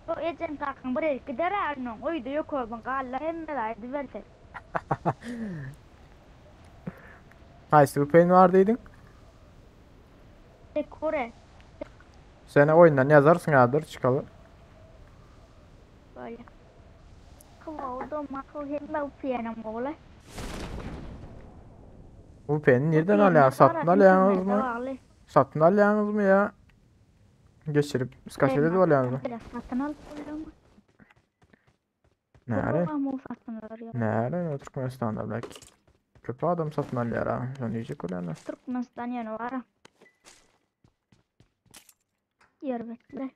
O ejen kakyn bir gider arnyň oýda yok oldun galla hemme aýdy berdi. Haýsy VPN var diýdiň? Sekure. Seni oyundan yazarsın adır çıkalı. Böyle. Kıvıldı makıl hemme upiyenim oğlu. VPN'i nereden alýan? Satın alýaňyz mı? Satın alýaňyz mı ya? Geçirip skaç edip alýaňyz mı? Satın alıp koyuyorum. Nere? Ama o satın alıyor. Nere? Türkmenistan'da belki. Köp adam satın alýar ha. Sen diyecek olanlar. Türkmenistan yani var. Yer bekle.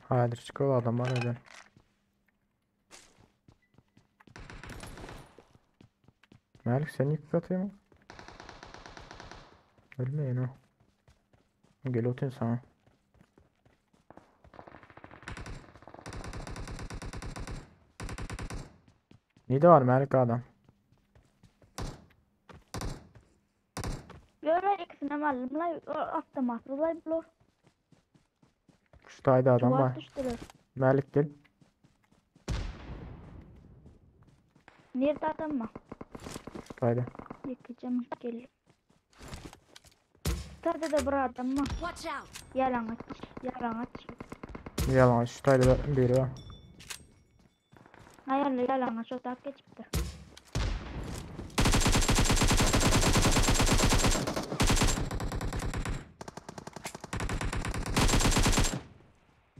Hayır çıkıyor adam var öyle. Malik sen yık atayım mı? Ölmeyin o. Gel otayım sana. Ne de var Malik adam? Görer ikisine malum la attım attılar blok. Şu tayda adam Duvar var. düştüler. Malik gel. Nerede adam mı? Şu tayda. Yıkacağım gel. Tadı da bir adam mı? Watch out! Yalan aç. Yalan aç. Yalan şu tayda biri var. Ayarlı yalan aç. O da geçiptir.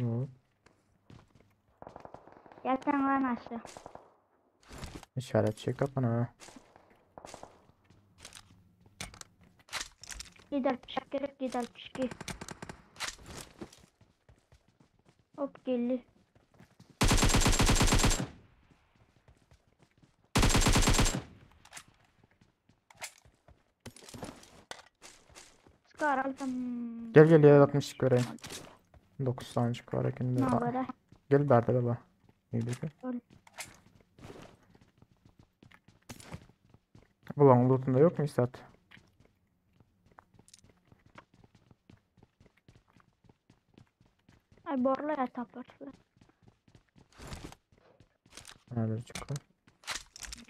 Hı. Yatan lan aşağı. İşaret çek kapana. Gider pişik gerek gider pişik. Hop geldi. Skar aldım. Gel gel 762 göreyim. 9 tane var ekinde. Ne haber? Gel berde baba. İyi ki. Öyle. Ulan lootunda yok mu istat? Ay borla ya taparsın. Häzir çykar.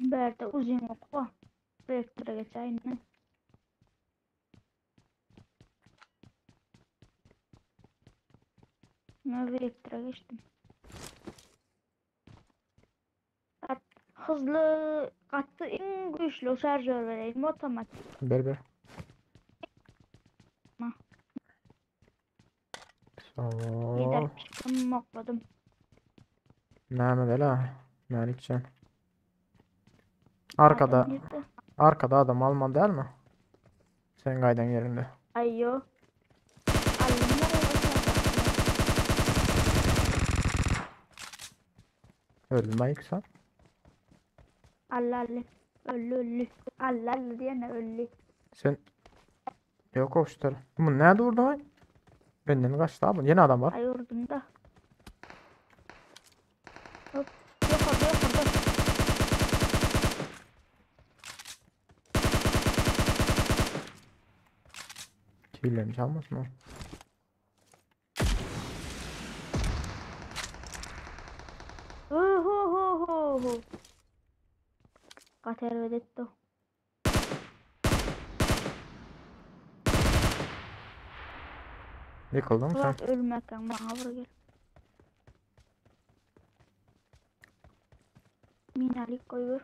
Bärde uzyn ok bar. Vektora geçäýin. Ne vektora geçdim. At, hızlı gaty iň güýçli şarjör bereýin otomatik. Ber ber. Ma. Sağ ol. 762 okladym. Näme däl ha? Mälikjan. Arkada Adam girdi. arkada adam almaly dälmi? Sen gaýdan ýeriňde. Aýo. Aldım da Öldüm ben sen. Allah Allah. Öldü öldü. Allah Allah diýene öldü. Sen Yok hoştur. Bu nerede vurdu ay? Benden kaçtı abi. Yeni adam var. Ay vurdum da. Hop. Yok orada yok orada. Kirlerini çalmasın o. Hu hu hu hu hu. Gater etti. Yıkıldın mı sen? Bak ölmekten bana vur gel. Minalik koyuyor.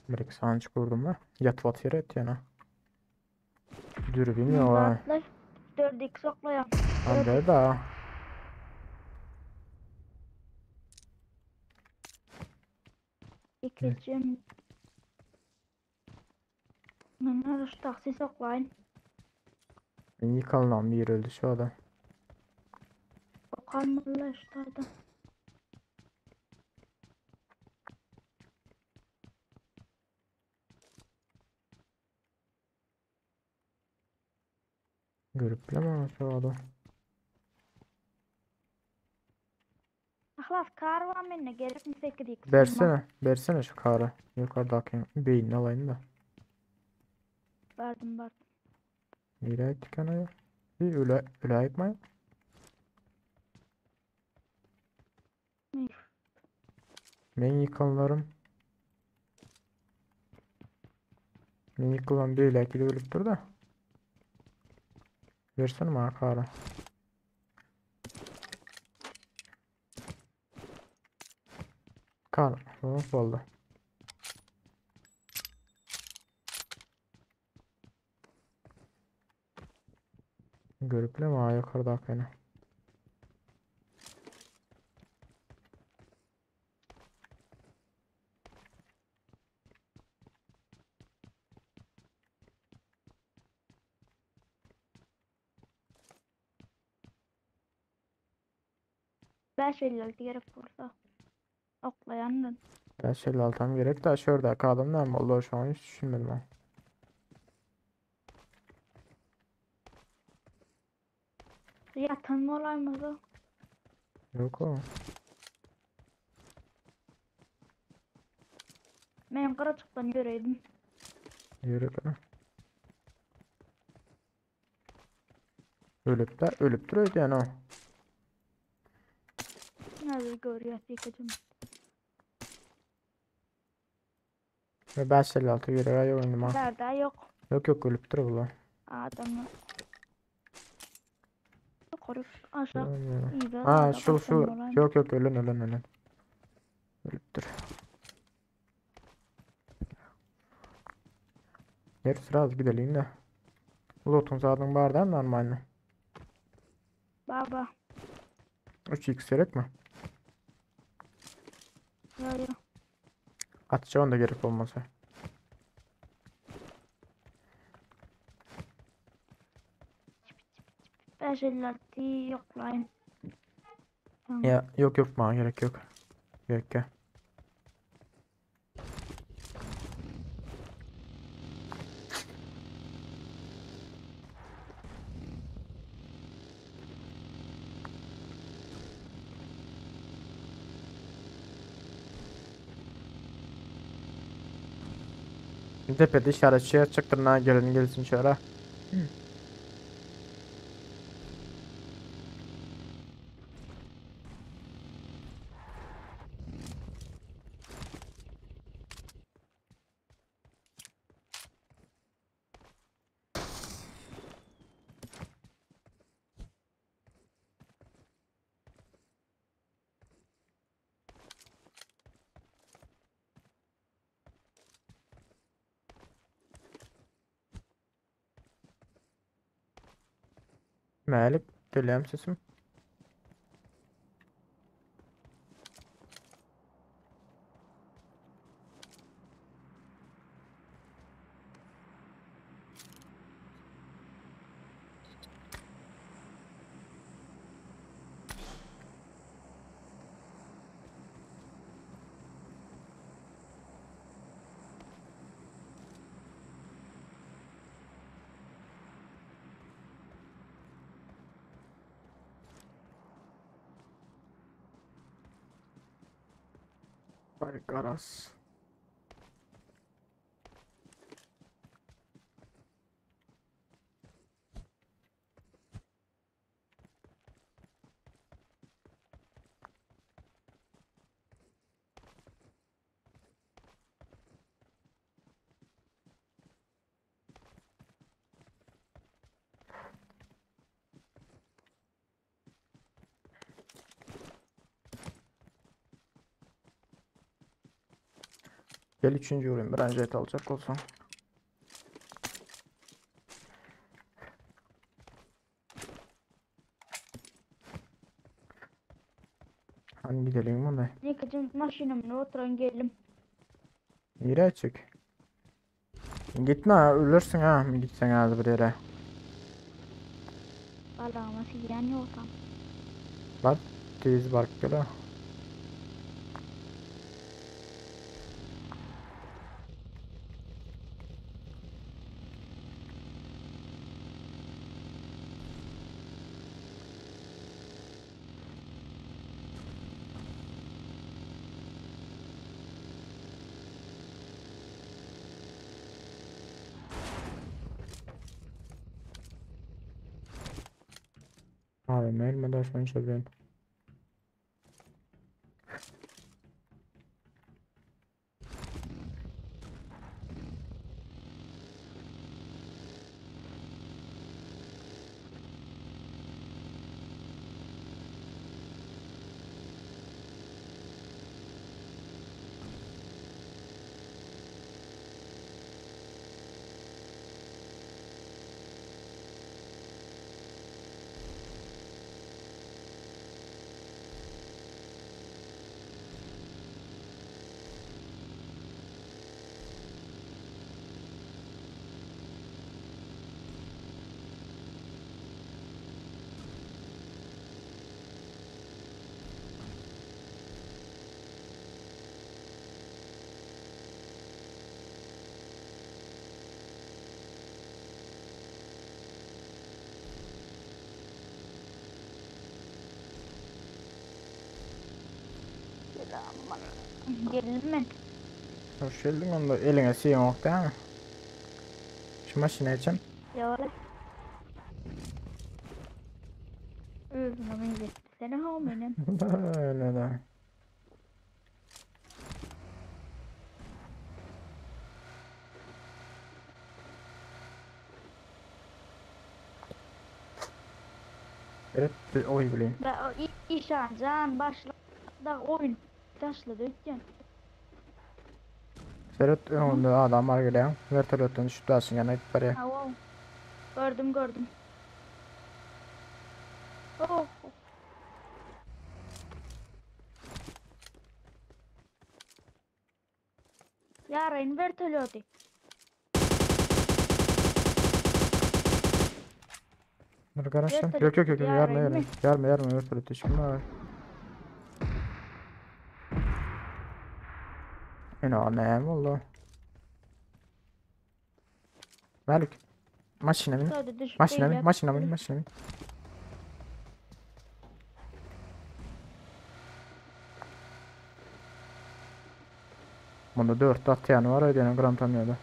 Bir iki saniye vurdum da. Yat vat yere et yana. Dürbün yok ha. Rahatlar. 4x oklayan. Hadi da. İkinci. Men arış taksi soklayın. Ben yıkılan bir öldü şu adam. Okanmalılar işte adam. Görüp bilemem şu adam. Ahlas kar var menne gerek mi 8x? Versene. Versene şu karı. Yukarıdaki beynini alayım da. Verdim verdim. Nereye gittik ana ya? Bir öle, öle ayıpmayın. Ne? Men yıkanlarım. Men yıkılan bir öyle ölüp da. Versene bana karı. Kar. Hop oldu. Görüp bilem ha yukarıdaki ene. 556 gerek burada. Oklayanın. 556 tam gerek de şuradaki adam ne oldu şu an hiç düşünmedim ha. Yatan mı olaymadı? Yok o. Men Karaçık'tan göreydim. Yürü be. Ölüp de ölüp duruyor yani o. Nerede görüyor yıkacım. Ve 556 göre oyundum ha. Nerede yok. Yok yok ölüp duruyor bu. Adamı. Yukarı aşağı. İyi be, Ha orada şu şu bakalım olayım. yok yok ölün ölün ölün. Ölüp dur. Yer biraz gidelim de. Loot'un zaten var da normalde. Baba. 3x gerek mi? Ya ya. Atacağım da gerek olmasa. 556 yoklayın. Tamam. Ya yok yok bana gerek yok. Gerek yok. Tepede işaretçiye çıktırına gelin gelsin şöyle. Mälik gelýärmi sesim? Vay garaz. Gel üçüncü vurayım. Bir anjet alacak olsam. Hani gidelim ona? Ýekeje maşynamda oturan geldim. Nirä çık? Gitme ha, ölürsün ha gitsen az bir yere. Balagma siýän ýogsam. Bar tez baryp gel ha. Abi mermi şonça bilen. Geldim men. Hoş geldin onda eline siýen yok değil mi? Şu maşına içen. Ýola. Özüme meňzetdi ha menem. Öyle de. Evet, bir oy bileyim. Da işan jan başla da oyun taşlady ötken. Seret önünde adam var geliyor. Vertolötden düşüp daşın yana gidip barýar. Hawa. Gördüm gördüm. Oh. Ýaraýyn vertolýoty. Dur garaşım. Vertolyot Yok yok yok yok yarma ýaraýyn yarma. mi? Yarma yarma vertolöt düşme var. Ene ne oldu? Malik. Maşına bin. Tadı düşüp Maşına bin, beýle. maşına bin, maşına bin. Bunda 4 atýany var öýdene gram tanıyordu.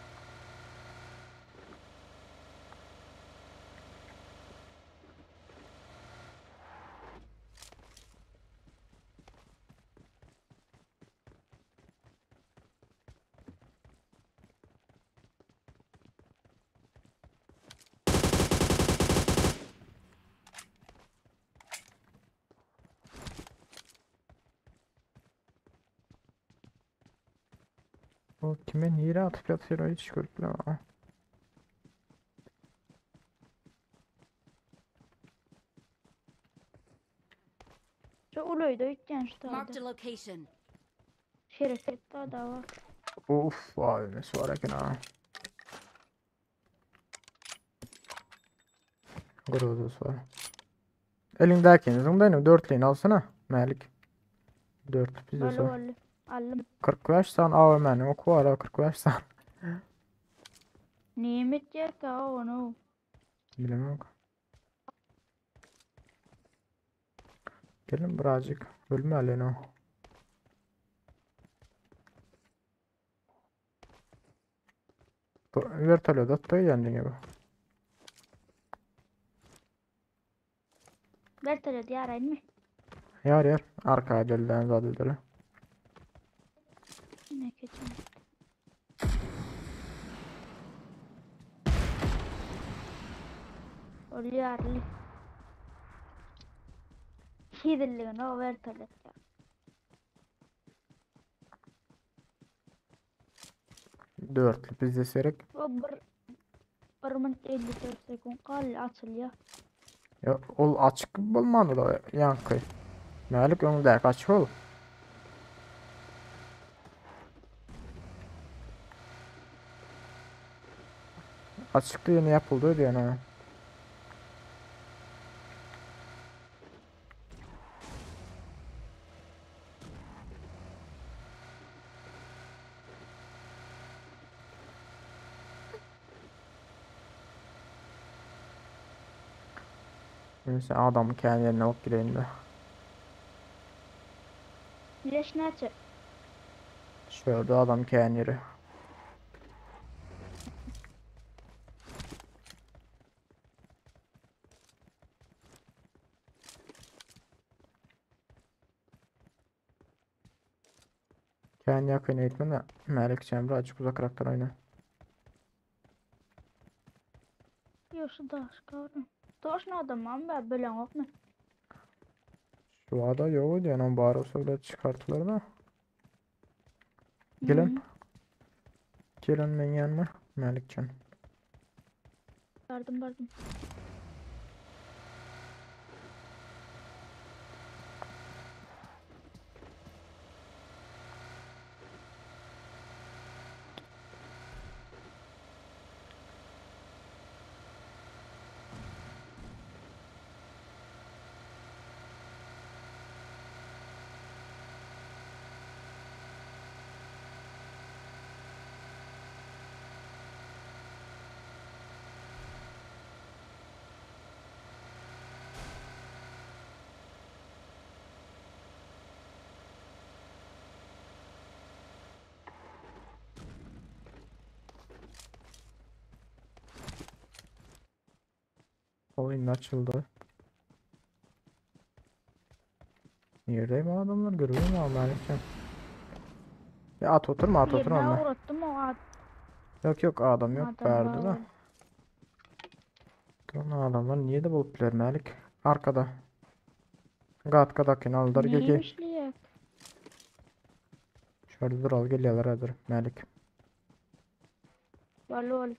O kime nire atıp yatıyor hiç görüp bilemem. Şu uly öýde öýtýän şu Marked taýda. a location. Şereket da var. Uf, vay ne var eken ha. Grozus var. Elindäkini da dörtliğini alsana. Malik. Dört bizde Bolly var. bolly. Aldym. 45 tane AVM'nin oku var ha 45 tane. Nimet ýerkä onu. Bilemem. Gelin birazcık. Ölme Aleno. Bu vertolyot atdy ýandy gibi. Vertolyot ýaraýynmy? Ýar ýar. Arka dilden zat edeli. Ne keçin. Ol ýarly. Hidilligini o vertolyot ýar. Dörtlü bizde serek. O bir 1 minut 54 sekund galdy açylýar. Ya ol açyk bolmany da yankı. Malik öňdäki açyk ol. Açıktı yeni yapıldı diyen ha. Neyse adamı kendi yerine alıp gireyim de. Leş näçe? Şöyle adam kendi yeri. Kendi yakın eğitmen de Melik Cemre açık uzak karakter oyna. Ýok şu daş gavrym. Daş adam be bilen okmy? Şu ada yok diyen on bari olsa bile çıkartılır da. Gelin. Hmm. Gelin ben yanıma. Melikcan. Bardım bardım. Oyun açıldı. Neredeyim o adamlar görüyor mu Melikcan? Ya at oturma at oturma Ýerine onda. uğrattım o at. Yok yok adam yok Adam verdi var. de. Durun adamlar niye de bulup biler Melik? Arkada. Gat kadakini aldılar gel gel. Neymiş liyak? Şöyle dur al geliyorlar hazır Melik. Bolly bolly.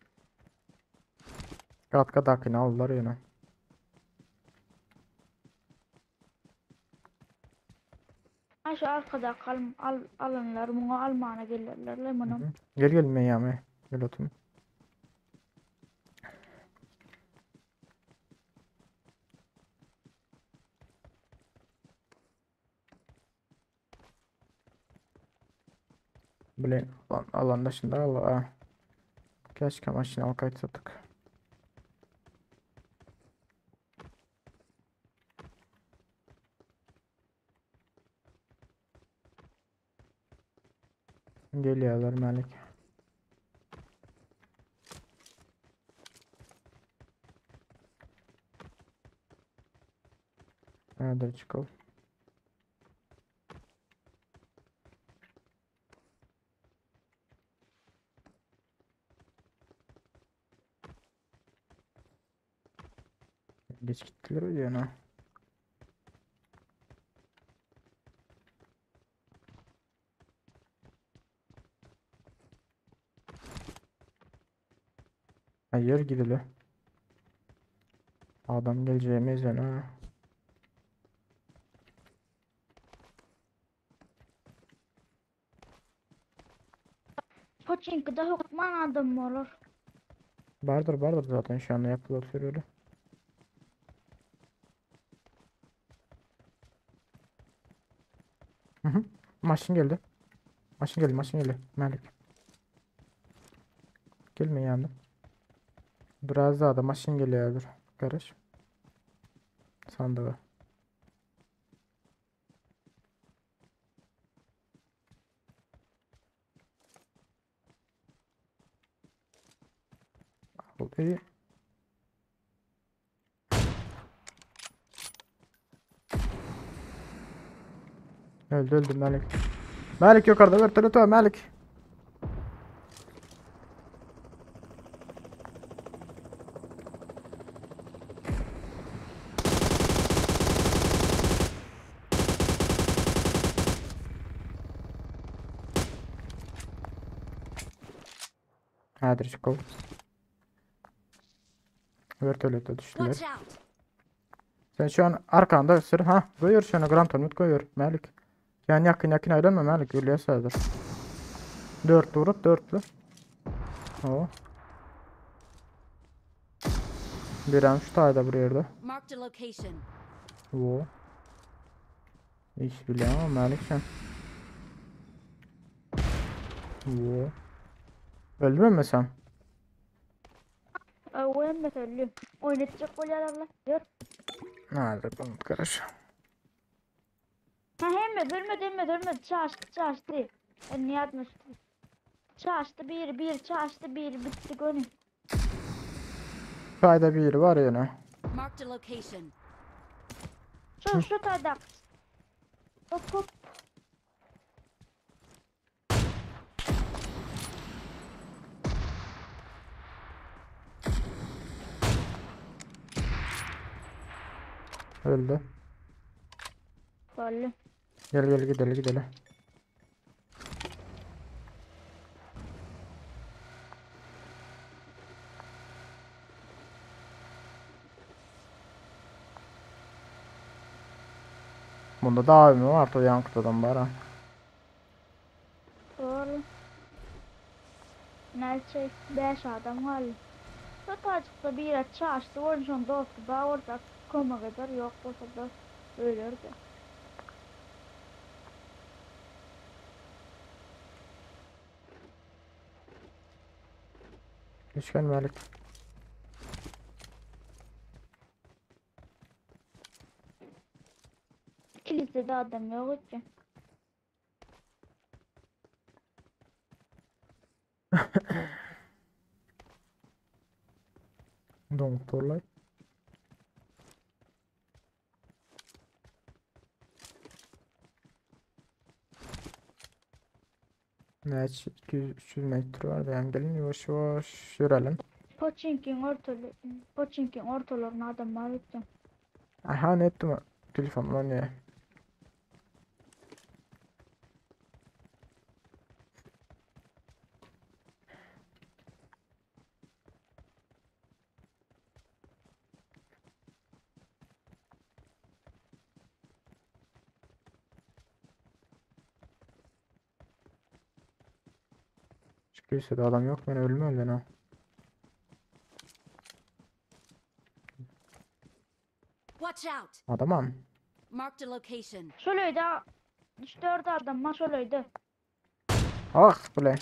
Gat kadakini aldılar yine. Ha şu arkada kal al alınlar muňa almana gelirler le Hı muny. hı. Gel gel Miami. Gel otur. Bile alan, alan dışında Allah. Keşke maşını al kayıt sattık. Geliyorlar Melik. Hadi çıkalım. Geç gittiler öyle ha. Hayır gidelim. Adam geleceğimiz yani ha. Poçinkide hökman adam bolar. Bardyr bardyr zaten şu anda yapılar sürüyor. Hı hı. Maşın geldi. Maşın geldi, maşın geldi. Malik. Gelme yandım. Biraz daha da maşın geliyor dur. Garaj. Sandığa. İyi. Öldü öldü Malik. Malik yukarıda vertolyot var Malik. Hadi çıkalım. Vertolyota düştüler. Watch out! Sen şu an arkanda sür. Ha koyuyor şu an Grand Tournament koyuyor Malik. Yani yakın yakın ayrılma Malik. Ölüye sayılır. Dörtlü vurup dörtlü. O. Bir an şu tane da buraya da. Marked a location. O. İş biliyorum ama Malik sen. O. Öldü mü sen? Oýun öldü. Oynatacak bolýarlar. Ýör. Nerede bunu karış. Ha hemme ölmedi hemme ölmedi. Çaştı çaştı. Ben niye atmıştım? Çaştı bir bir çaştı bir bitti gönül. Fayda bir var yine. Marked a location. Şu şu tadak. Hop hop. Öldü. Boldy. Gel gel gidelim gidelim. Bunda da AVM var to yan kutudan bara. Doğru. Nerede 5 adam var. Şu tacıkta bir çaştı. Onun son dostu da orada koma kadar yok olsa da ölürdü. Üçgen Malik. Kilisede adam yok ki. Doktorlar. Evet 200-300 metre var da yani gelin yavaş yavaş yürüyelim. Poçinkin ortalı Poçinkin ortalarına adam var ki. Aha ne ettim telefonla ne? Çıkıyorsa da adam yok ben ölmem ben ha. Watch out! Adamam. Marked a location. Şöyleydi. 3-4 adam var şöyleydi. Ah bile.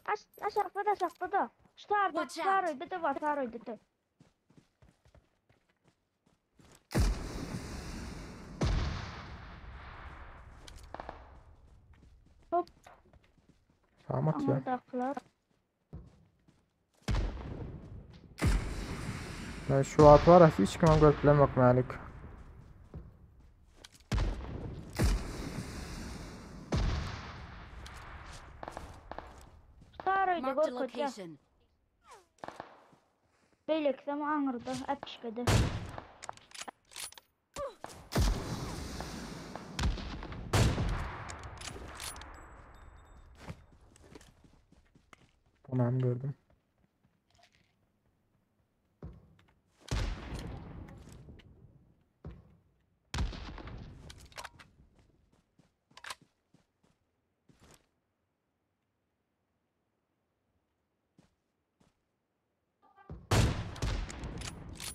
Aş aşağıda da aşağıda da. Şu Watch out. sarıydı da var sarıydı da. Hop Sağmat ya. anadaklar. Ben şu at var ya hiç kimem görüp bilemem Malik. Sarıydı Marked a korkutya. location. Beylek ama anırdı. Apişkedi. Onu hem gördüm.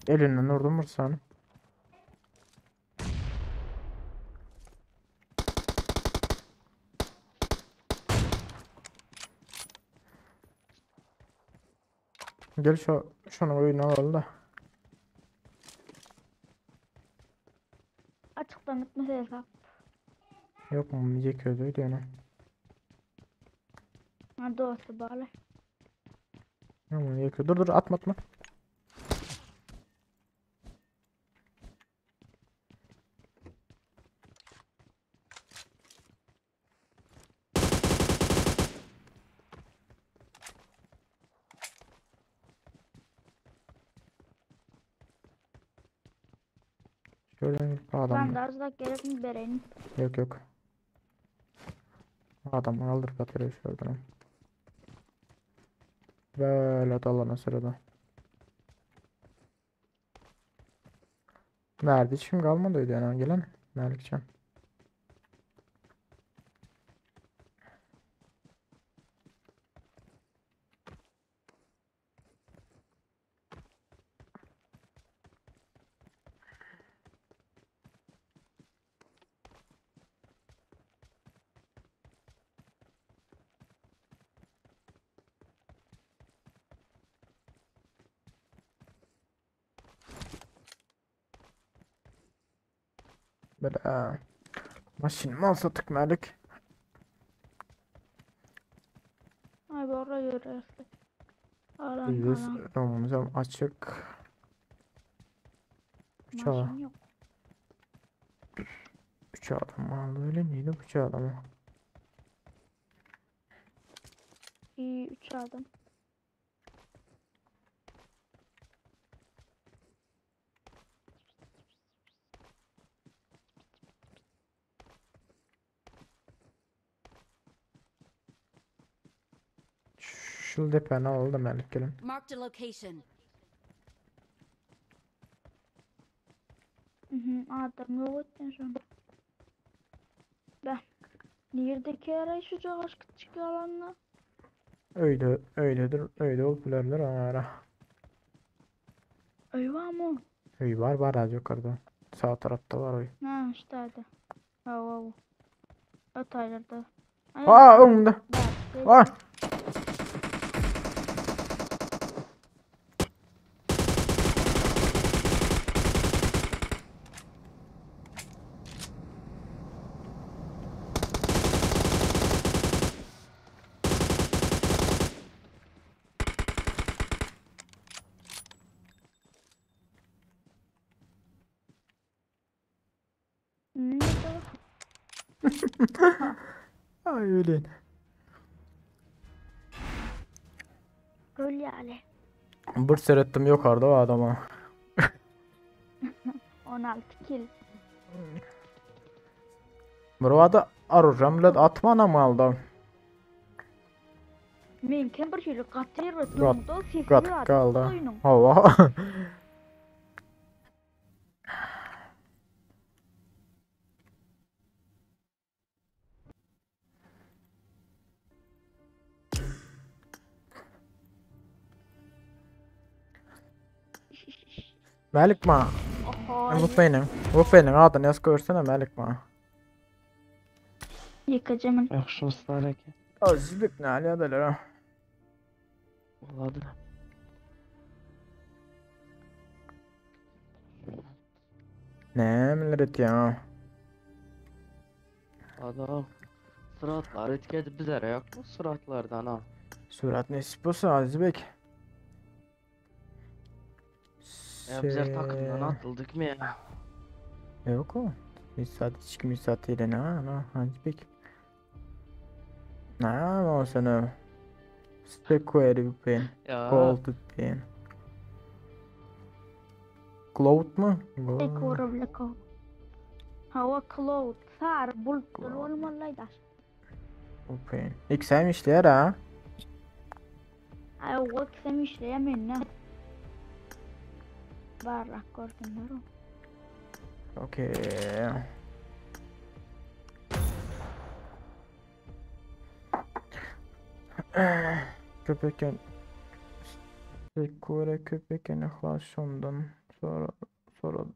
Elinden vurdum bir sany. Gel şu şunu öýüne alalım da. Açykdan gitmese hesap. Yok mu yiyecek öldü yani. Ha dostu bağlı. Tamam yiyecek Dur dur atma atma. Şöyle bir adam. Ben de az da gerek mi bereyim? Yok yok. Adam aldırıp atıyor şuradan. Böyle dalana sırada. Nerede hiç kim kalmadı yani gelen. Melikcan. Böyle maşın mal sattık Melik. Ay borra yürüyorsun. Alan Biz alan. önümüz açık. Bıçağı. Maşın yok. Bıçağı adam aldı öyle neydi bıçağı adamı? İyi 3 aldım. Şu depeni aldı Melik gelin. Marked a location. Hı hı adam yok ettin sonra. Ben. Neredeki arayı şu aşk çıkıyor alanla? Öyle öyledir öyle olup bilerler ara. Eyvah mı? Öy var var az yukarıda. Sağ tarafta var oy. Ha işte hadi. Ha ha. O taylarda. Ay, Aa önümde. bak, Aa! Ne oldu? Ay öyle. Öyle yani. Bir seyrettim yukarıda o adama. 16 kill. Burada arayacağım led atma anam aldı. Men kim bir şeyle katır ve Gat- durumda sesi Gat kaldı. Hava. Melik ma. Oho. Bu benim. Bu benim adını yaz görsene Melik ma. Yıkacağım. Yaxşı ki. Azıcık ne alakalı ha. Oladı. Ne millet ya. Adam. Suratlar etkedi bizlere yok mu suratlardan ha? Surat nesip olsa Azizbek. Ya bizler takımdan atıldık mı ya? Yok o. Bir saat hiç kim saat değil ne ha Azizbek. Ne o sana? Square pen. Ya. Gold pen. Cloud mu? Tek vurabilik o. Hava cloud. Sar bulut olmalıydı. Open. XM işler ha. Ay o XM işleyemem ne. Barrak gördüm o. Okey. Köpeken Sekure köpeken ihlas şundan. Sora soradım.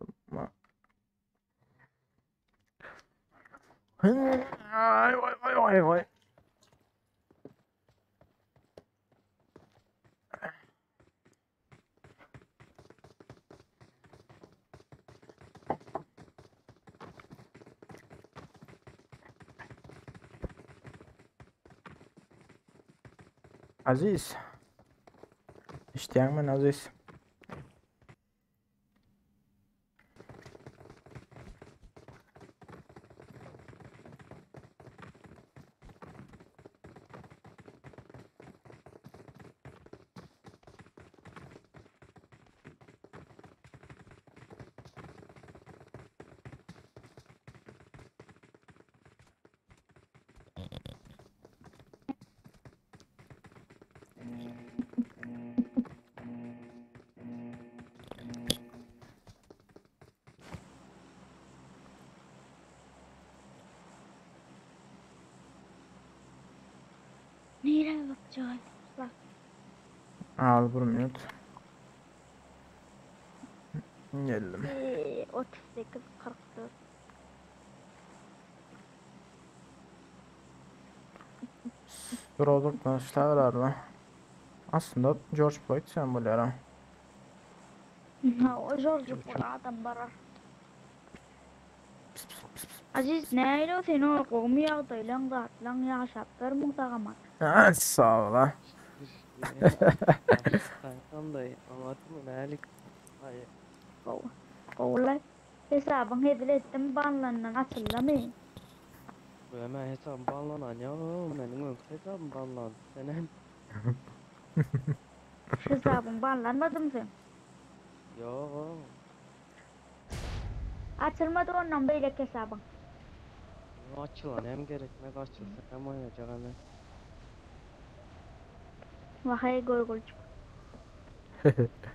Ay vay vay vay vay. Aziz. Işleyen ben Aziz. Nirä bakjak? Bak. Al bir minut. Geldim. 38 44. Durulduk başlarlar Aslında George Floyd sembolleri. Ha, o George Floyd adam barar. Aziz näile o seni o gowmy ýagdaýlaň zatlaň ýaşap bermiň sagaman. Ha, sağ ol ha. Kankam dayı anlattın mı? Melik. Hayır. Gowy. Gowulay. Hesabyň hezil etdim banlandan açyldamy? Bu hemen hesabım banlanan ya. Benim önkü hesabım banlandı. Sen hem. Hesabyň banlanmadymy sen? Yo. Açylmady ondan beýleki hesabyň. Açılan hem gerekmez açılsa hem oynayacak hemen. Wahaý görgülçük.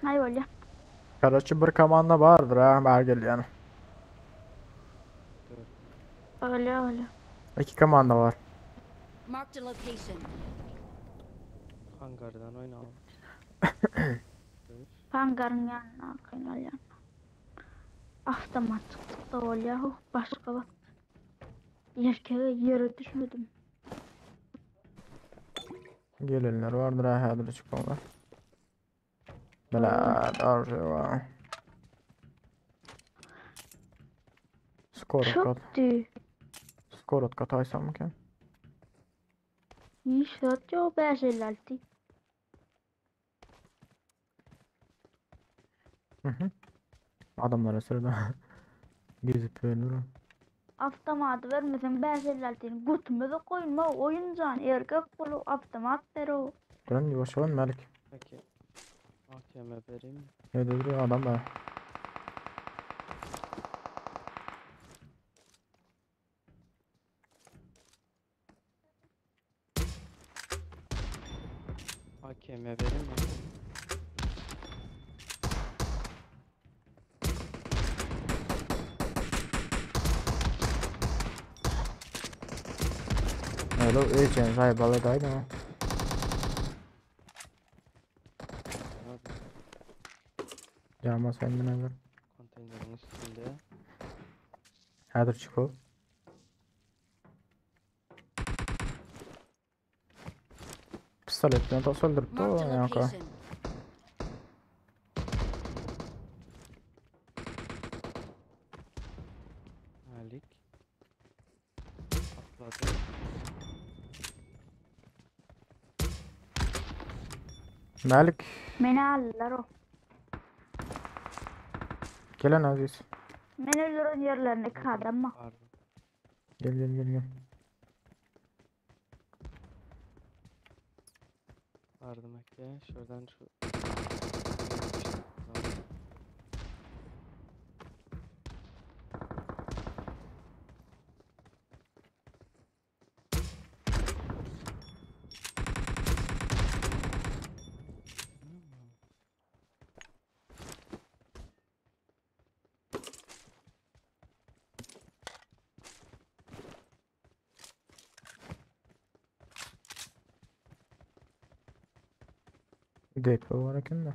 Aý bolýa. Karaçı bir komanda vardır ha Bergel yani. Öyle öyle. İki komanda var. Marked a location. Hangardan oynayalım. Hangarın yanına akın Avtomat çıktık da bolýa. Huh, başga bak. Erkege ýere düşmedim. Gelenler vardır ha häzir çıkmalar. Bela var. Skor kat. Çökdü. Skor kataysam mı Hiç zat ýok 556. Hı hı. Adamlara sırada. Gezip ölür. Avtomat vermesen 556-ni götüme de koyma oyuncan erkek bolup avtomat ber o. Duran yavaş olun Melik. Peki. AKM vereyim mi? Ne duruyor adam var. AKM vereyim mi? Öyle öleceğim zay balıdaydı ama. Abi Cama senden evvel. konteynerin üstünde. Häzir çıkıl. Pistolet bilen tos öldürüpdi o Marked a ýa-ka. location. Malik. Atladı. Malik Meni aldylar o. gelen Aziz. Men öldüren ýerlerine iki adam mı? Pardon. Gel gel gel gel. Pardon Eke. Şuradan şu. DP var eken de.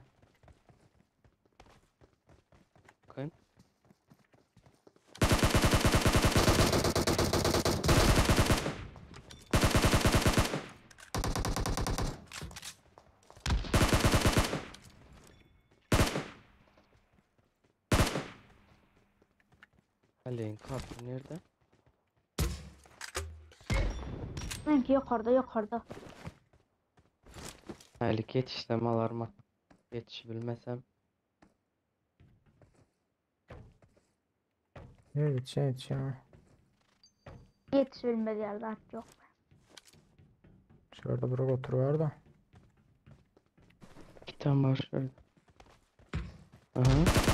Aleyn karty nirde? Meňki ýokarda ýokarda. Mälik ýetişsem alarma. Ýetişibilmesem. Ýetişen ýetişen. Ýetişibilmez ýaly zat ýok. Şurada bir otur var da. İki tane var şöyle. Aha.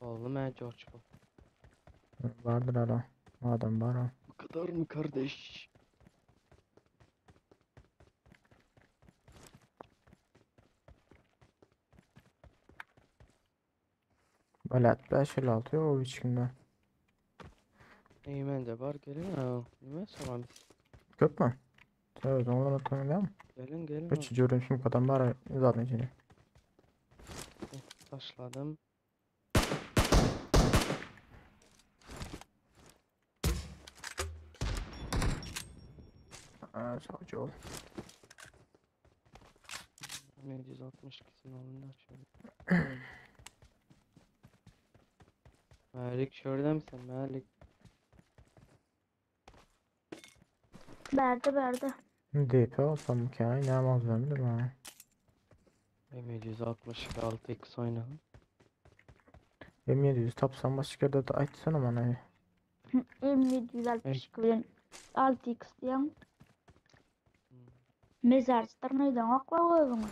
Oldu mu George bu? Vardır ara. Adam var ha. Bu kadar mı kardeş? Balat 5 6 o üç günde. İyi bence var gelin ha. Nime soram? Köp mü? Evet ondan oturmayalım mi? Gelin gelin. Üç görünüşüm kadar var zaten içinde. Taşladım. Aa, sağcı ol. 762'sini alın da şöyle. Malik şurada mısın Malik? Berde berde. DP olsam ki ay ne malzeme değil mi? M762 6x oyna. M700 tapsam başka yerde de açsana bana. M762 bilen 6x diýen. Mezarçylar meýdan akla goýduň.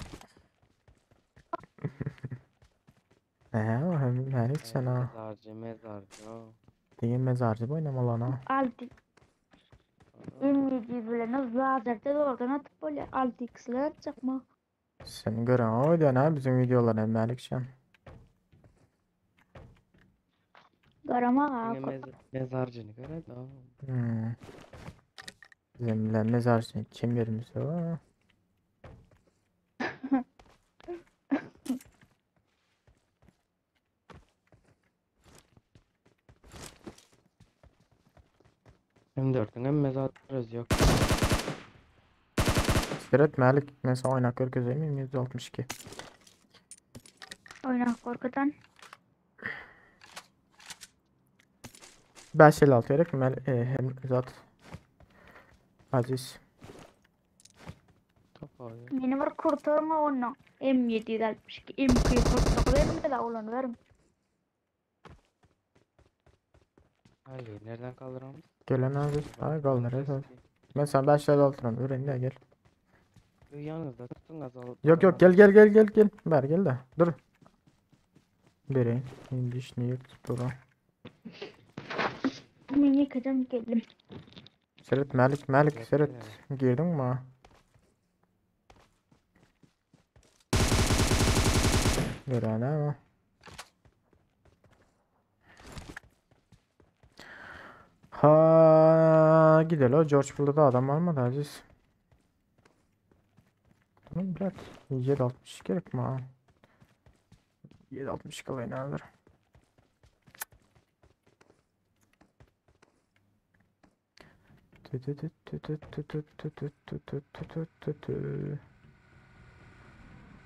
Eee o hem her hiç sana. Mezarcı mezarcı. o. Diye mezarcı bu oynamalı ana. 6 M700 bilen lazerde doğrudan atıp bolýar. 6x bilen atjakmy? Seni gören o diyor ha bizim videolar Melikşen. Garama Yine ga. mez mezarcını göre de. o. Hmm. Bizim bilen mezarcı kim yerimiz var? M4'ün hem mezar öz yok. Siret Melik mesela oynak görkezeyim M762. Oýnak korkudan. 556 gerek Mel e, hem zat Aziz. Top alıyor. Meni bir kurtarma onu. M762 M249 benim de ulan verim. Ali nereden kaldıramaz? Gelen Aziz. Ay kaldır evet. Ben sana 556 lira vereyim de gel. Yalnız da tutun azal. Yok yok gel gel gel gel gel. Ver gel de. Dur. Vereyim. İndiş niye tutura. Men ýekeden geldim. Seret Melik Melik Gel, Seret. gel. Girdin mi? Gören ama. Ha gidelim o George Bull'da da adam var mı da Aziz? Tamam bırak. 7.60 gerek mi ha? 7.60 kalayın alır. Tü tü tü tü tü tü tü tü tü tü tü tü tü tü tü.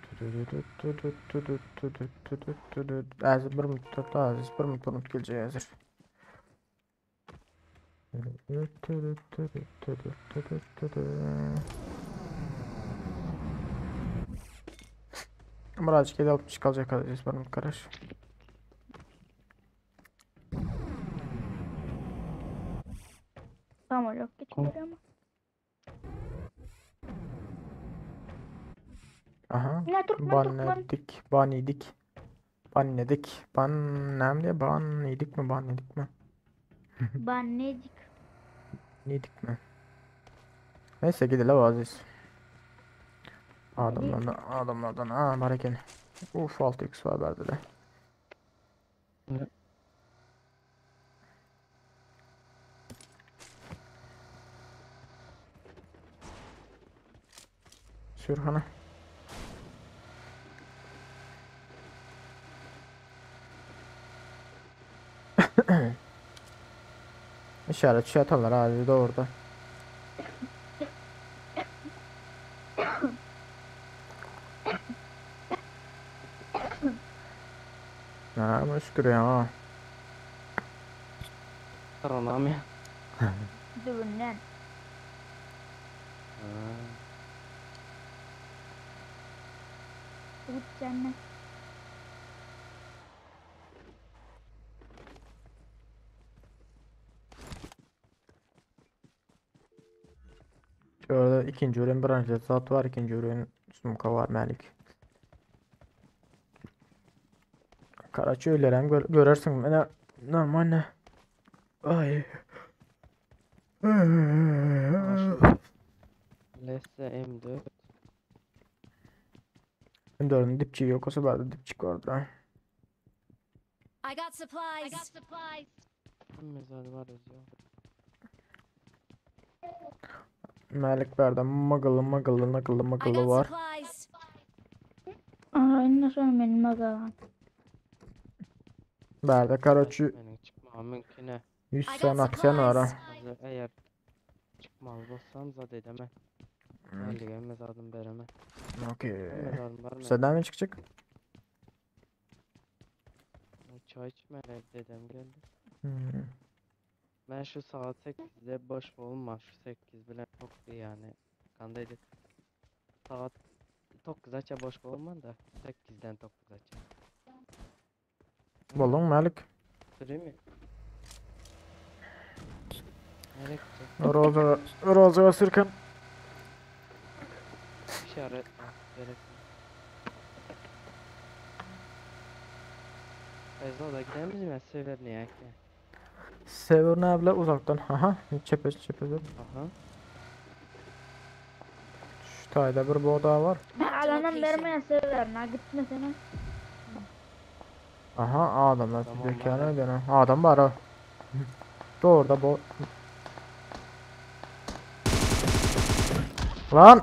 Tü tü tü tü tü tü tü tü tü tü tü tü tü. Aziz bir mutlu Aziz bir mutlu mutlu gelecek Aziz. Tü tü tü tü tü tü tü tü tü tü. Birazcık 7.60 kalacak Aziz bir mutlu kardeş. Tamam yok geçmedi ama. Aha. Ne Türkmen Türkmen. Bannedik, banidik. Bannedik. Ban nem diye ban yedik mi ban yedik mi? Ben nedik? Yedik mi? Neyse gidelim Aziz. Adamlardan adamlardan ha var Uf 6x var bende de. Ne? Sürhana. İşaret şey atarlar abi de orada. Üskürýäň ha. Taranam ya. Düwünden. Ha. Gitjänne. Şöyle ikinci ürün branşet zat var, ikinci ürün sumka var Melik. Karaçı öylerem gör görersin. Mene normal ne? Ay. Lesse M4. M4'ün dipçiği yok olsa bende dipçik vardı. ha. I got supplies. I got supplies. Mezar var ya. Melik berde mıgılı mıgılı nıgılı I mıgılı got var. supplies. Aa, inne sonra benim agalan. Berde karaçı Benim çıkmam mümküne. 100 I got tane aksiyon var ha. supplies. Hazır eğer çıkmalı bolsam zat edeme. Ellige mezadım bereme. Okey. Mezadım var mı? Senden mi çıkacak? Çay içmeye dedem geldi. Hmm. Ben şu saat 8'de boş olma. Şu 8 bile çok iyi yani. Kandaydı. Saat 9'a boş olma da 8'den 9'a. Buldun Melik. Süreyim mi? Nereye gidecek? Roza, Roza sürkün. İşaret var, gerek yok. Feyza da gidelim mi? Sever niye ki? Sever ne bile uzaktan. Aha, çepe çepe. Aha. Şu tayda bir boğda var. Alanım vermeyen sever. Na gitmesene. Aha adamlar Tamam, dükkanı hadi. ödene. Adam var ha. Doğru da bo. Lan!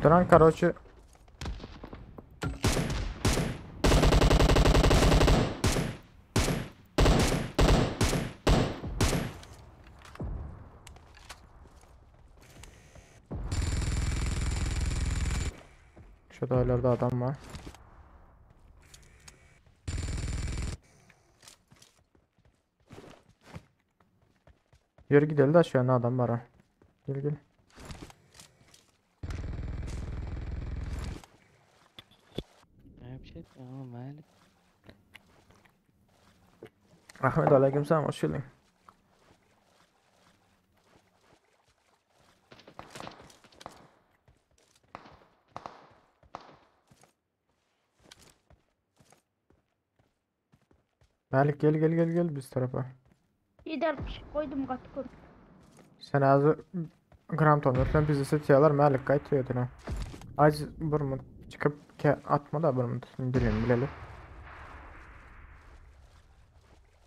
Duran karoçi. Şu dağlarda adam var. Yürü gidelim de aşağıya adam var ha. Gel gel. Ne bir şey tamam Malik. Ahmet aleykümselam hoş geldin. Malik gel gel gel gel biz tarafa. Gider koydum katı koydum. Sen azı gram ton sen bizi satıyorlar Malik kayıt ha. Az burmu çıkıp ke atma da burmu indirelim bilelim.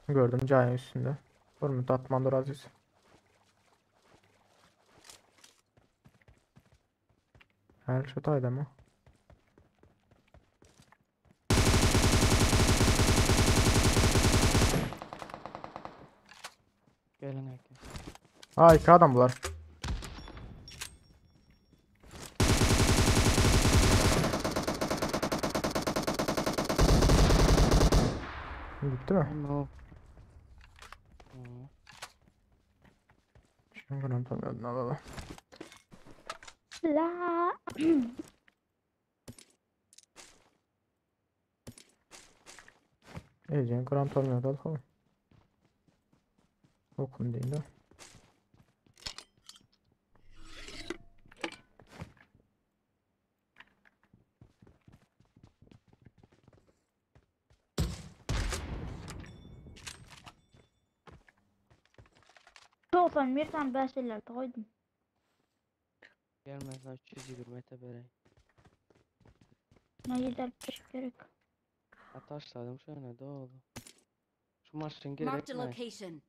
Gördüm cayın üstünde. Burmu atman dur aziz. Her şu tayda mı? Gelin herkes. Ha iki adam bunlar. Bitti mi? No. Hı. Şunu gram ton alalım. La. İyice gram ton alalım. Okun değil de. Doğsan bir tane 556 koydum. Gelmez lan 320 metre bereyim. Ne gider pişik gerek. Ha taşladım şöyle doğru. Şu maçın Marked a gerek mi? location.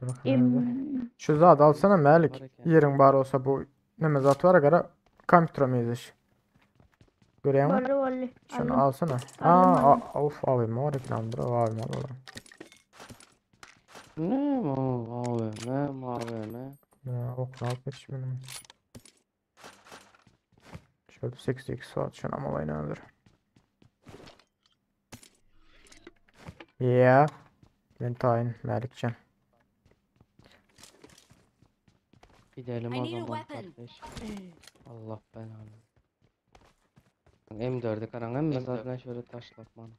Dur bakalım nerede? Em, Şu zat alsana Melik. Var eken. Yerin bar olsa bu neme zat var gara kompütere mezeş. Görüyor musun? Vallahi vallahi. Şunu Aldım. alsana. Aldım, Aa, aldım. a- of abi var reklamdır abi var oğlum. Ne mi AVM AVM. Ya ok ne yapmış benim. Şurada 8x var. Şuna ama oynanır. Yeah. Ben tayin Melikcan. Gidelim I o need a zaman weapon. kardeş. Allah belanı. M4'ü karan hem zaten şöyle taşlatmanı.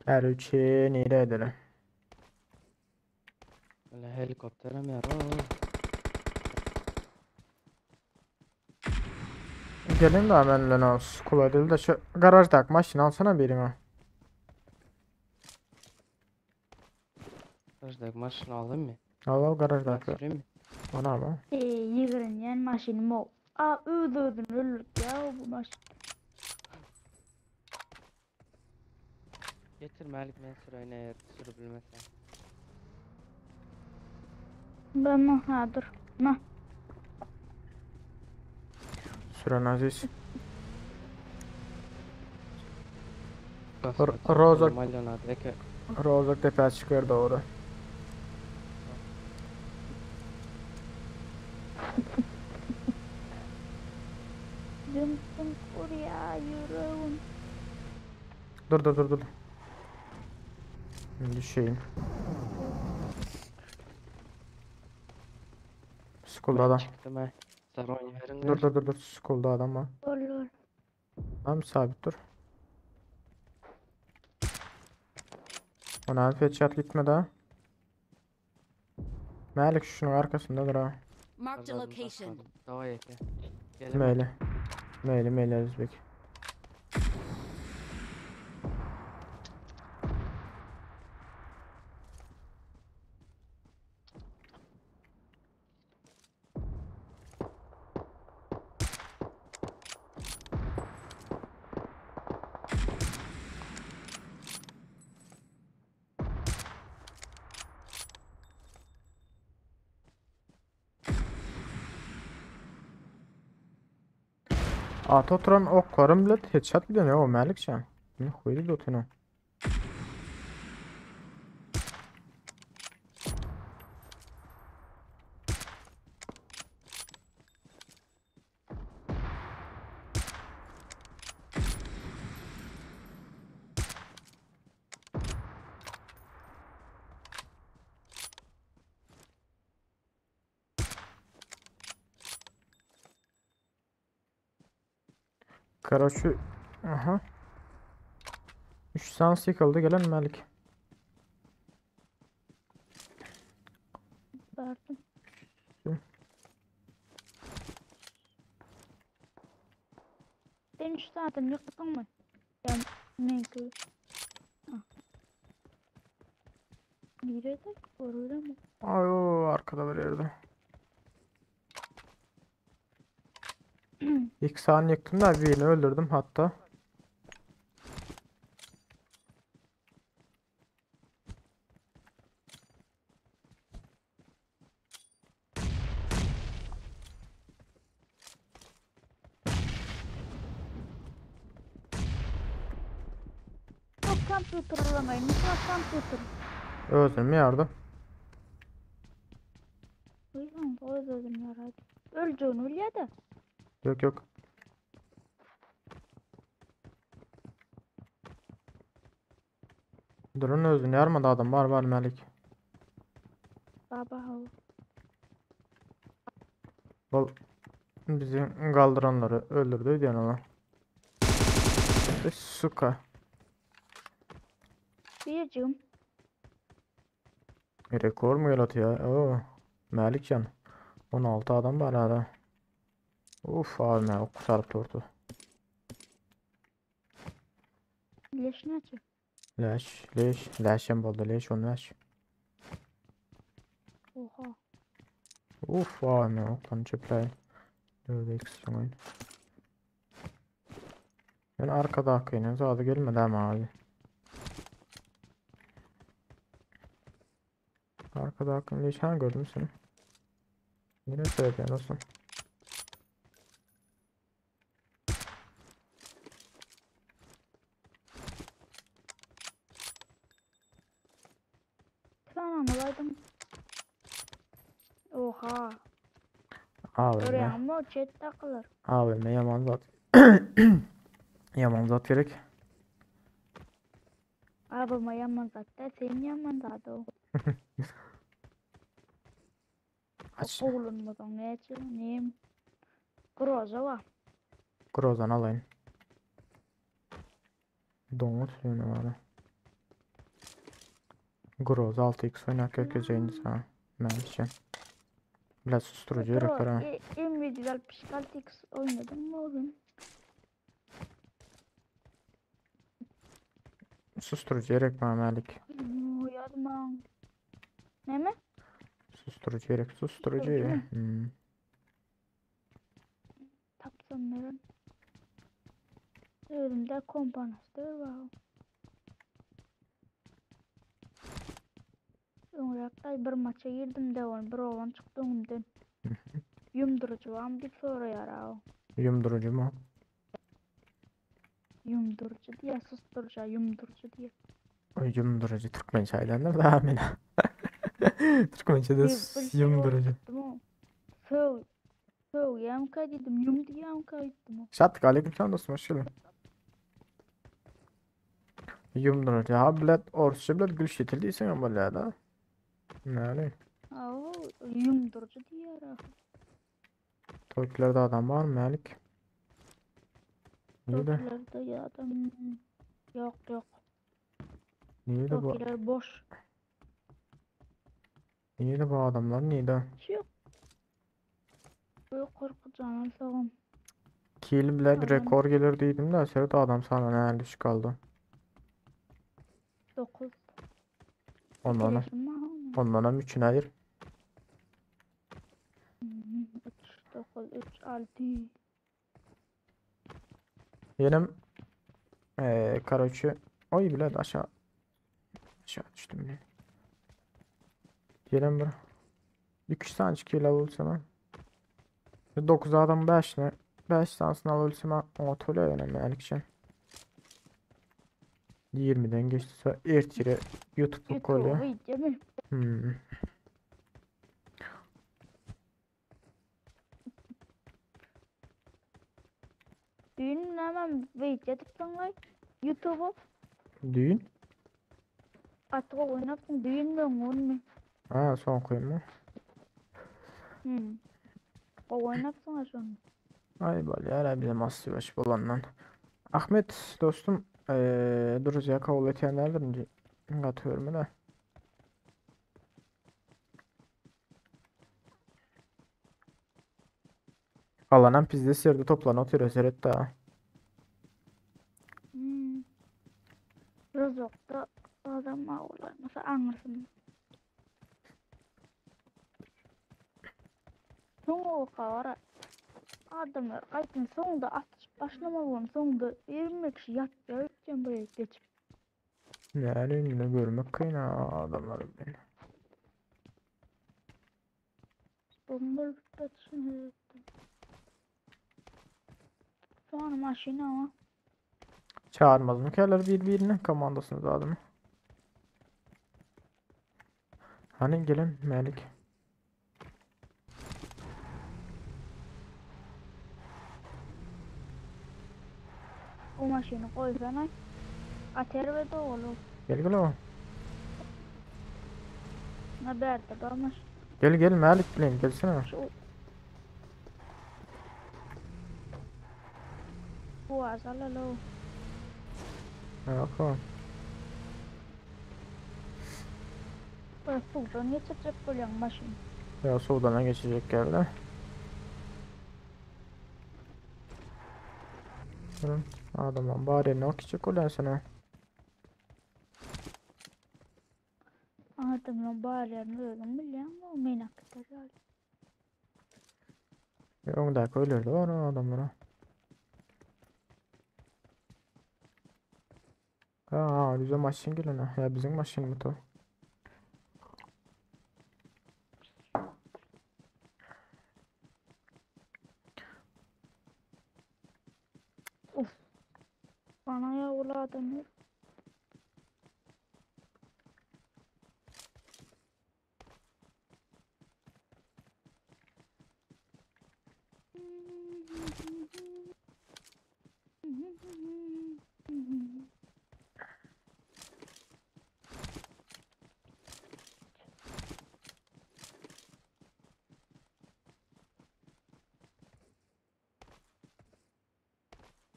Her üçü nere edelim? Öyle helikoptere mi yar? Oo. Gelin de hemen lan olsun. Kolay değil de şu garajda maşını alsana birine. Garajda maşını alayım mı? Al al Ben garajdaki. süreyim mi? Ona ama. Ee, yigrin maşinim o. Aa öldürdün öldürdük ya bu maşin. Getir Malik ben süreyim eğer sürebilmezsen. Ben ha dur. Nah. Süren Aziz. Bas, R- bas, Rozok- Malyon adı, eke. Rozok tepe çıkıyor doğru. Zımsın oraya yürüyorum. Dur dur dur dur. Düşeyim. School'da adam. Çıktım he. Saron yerin Dur dur dur dur. School'da adam var. Olur. Tamam sabit dur. Ona headshot gitme daha. Melik şunun arkasında dur ha. Marked a location. Davay eke. Geleme. Meyle. Meyle meyle Özbek. At oturan oklarım bile headshot bile ne o Melikcan. Ne koydu dotunu. Karaçı. Aha. 3 sans yıkıldı gelen Melik. Verdim. Hı. Ben üç tane yıktın mı? Ya ne ki? Nerede? Orada mı? Ay o arkada bir yerde. İlk saniye yıktım da birini öldürdüm hatta. Çok computer olamayın. Çok computer. Özüm yardım. Ulan öldürdüm ya hadi. Öldüğünü öl ya da. Yok yok. Durun özünü yarmadı adam var var Melik. Baba o. Bol bizi kaldıranları öldürdü diyen ona. Suka. Biricim. Rekor mu yaratıyor? Oo. Melikcan. 16 adam var hala. Uf abi ne ok sarıp durdu. Leşini açıyor. Leş, leş, leşem boldu, leş on leş. Oha. Uf abi ne oklan çöpleyin. 4x oyun. Ben arkada akıyım. Zaten gelmedi ama abi. Arkada akın leş ha gördüm seni. Yine söyleyeyim dostum. Sen anladım. Oha. AVM. Görýäňmi o chat dakylar. AVM ýaman zat. Ýaman zat gerek. AVM ýaman zat da sen ýaman zat o. Aç. Oglanmasaň näçe nem. Groza bar. Grozany alaýyn. Doňuz ýöne bana. Groza 6x oýnap gerkezeyini sana. Mälikçe. Biraz susturucu gerek bar ha. M766X oýnadyň mı oğlum? Susturucu gerek bana Mälik. Ýazmaň. Näme? Susturucu gerek. Susturucu. Susturucu mu? Hmm. Tapsam meren. Özümde kompanastör bar. Öňräkde bir maça girdim de on bir oglan çykdy öňümden. Ýumduryjy barmy diýip soraýar aw. Ýumduryjy mı? Ýumduryjy diýýär, susduryja ýumduryjy diýýär. Oý, Ýumduryjy türkmençe aýdandyr da men. Türkmençede Bir bir şey ýumduryjy. Sög, sögýämkä diýdim, ýum diýýämkä aýtdym. Şatlyk aleyküm dostum hoş geldin. Ýumduryjy. Ha bilet orsça bilet gülşetil diýseň hem bolýar da. Näme? Aw, ýumduryjy diýýär. ahyr. Toýlarda adam bar Mälik? Nirede? Tokilerde ya adam yok yok. Nirede bu? Tokiler boş. Nirede bu adamlar? Nirede? Hiç yok. Bu korkucan soğum. Kill bilet Adam rekor gelir dedim de seret adam sana ne düşük kaldı. 9. Ondan Telefonum var onun. ondan hem üçün ayır. 3 9 3 6. Yenim karoçi oy bilet aşağı aşağı düştüm yine. Yenim bir 2 tane kill alırsa 9 adam 5 ne? 5 tanesini alırsa o tole önemli Melikçe. 20'den geçti. Ertire YouTube'luk YouTube oluyor. video mi? Hmm. Düğün hemen video tıklanlar. YouTube'u Düğün? Atık oynapsın. Düğün mü on mu? Ha son koyayım mı? Hmm. O oynapsın sonra. Ay bal ya bize masraf baş bolandan. Ahmet dostum duruz ya kabul etenlerdir. Atıyorum da. Alanan pizde serde toplan oturuyor seret daha. Hmm. Rozok'ta adam avlanmasa anlasın. Soň o kavara adamlar gaýtyn soňda atyşyp başlamaly soňda 20 kişi ýatýar ötken bir geçip. Ne ne görmek kıyın ha adamlar beni. Bomba tutsun. Sonra maşina ama Çağırmaz mı ki birbirine komandosunu da adamı. Hani gelin Melik. o maşini koysana. Ater ve doğulu. Gel gel o. Ne berdi bamış. Gel gel Melik bileyim gelsene. Şu Bu azalalo. Yok o. Bu sudan geçecek bolýan maşyn. Ya soldan geçecek geldi. Durun. Adamın bari ne okuyacak ulan sana. Adamın barýany özüň bilýän o men aktar ýaly. Öňdäki öýlerde bar o adamlara. Ha, bize maşyn gelen ha. Ya bizim maşyn mı to? Uf. Bana ya ula adamlar.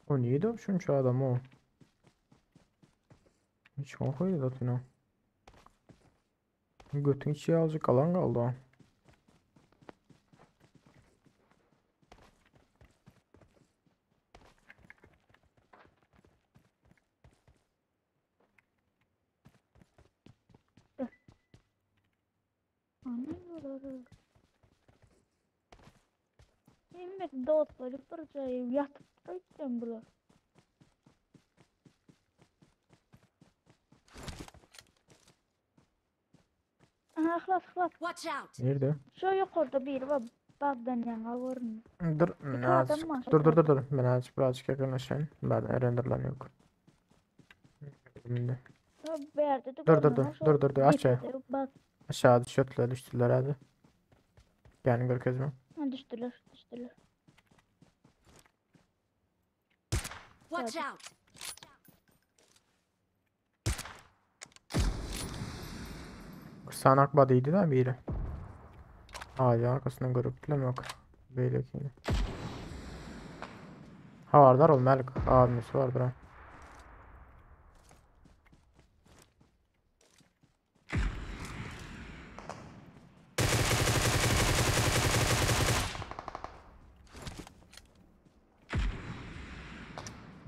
O neydi şunça adam o? Hiç koydu zaten o. Götün içi azıcık alan kaldı o. Hemmesi dostlary bir jaýa ýatyp gaýtýan bular. Aha, yhlas, yhlas. Watch out! Nerede? Şu ýokarda biri bar, bagdan ýaňa göründi. Dur, İki ben adam azıcık- var. Dur dur dur dur. Ben azıcık birazcık yakınlaşayım. Ben renderlan yok. Şimdi. Şu bärde de Dur dur dur. görünüyor, şu Dur dur dur. Aşağı. depede Bak, Aşağı düşürdüler düştüler hadi. Yani görkezme. ha, düşdüler, düşdüler. Watch out! Sanak body'ydi da biri. Ağacın arkasından görüp yok. Böyle ki. Ha varlar ol Melik abimisi vardır ha.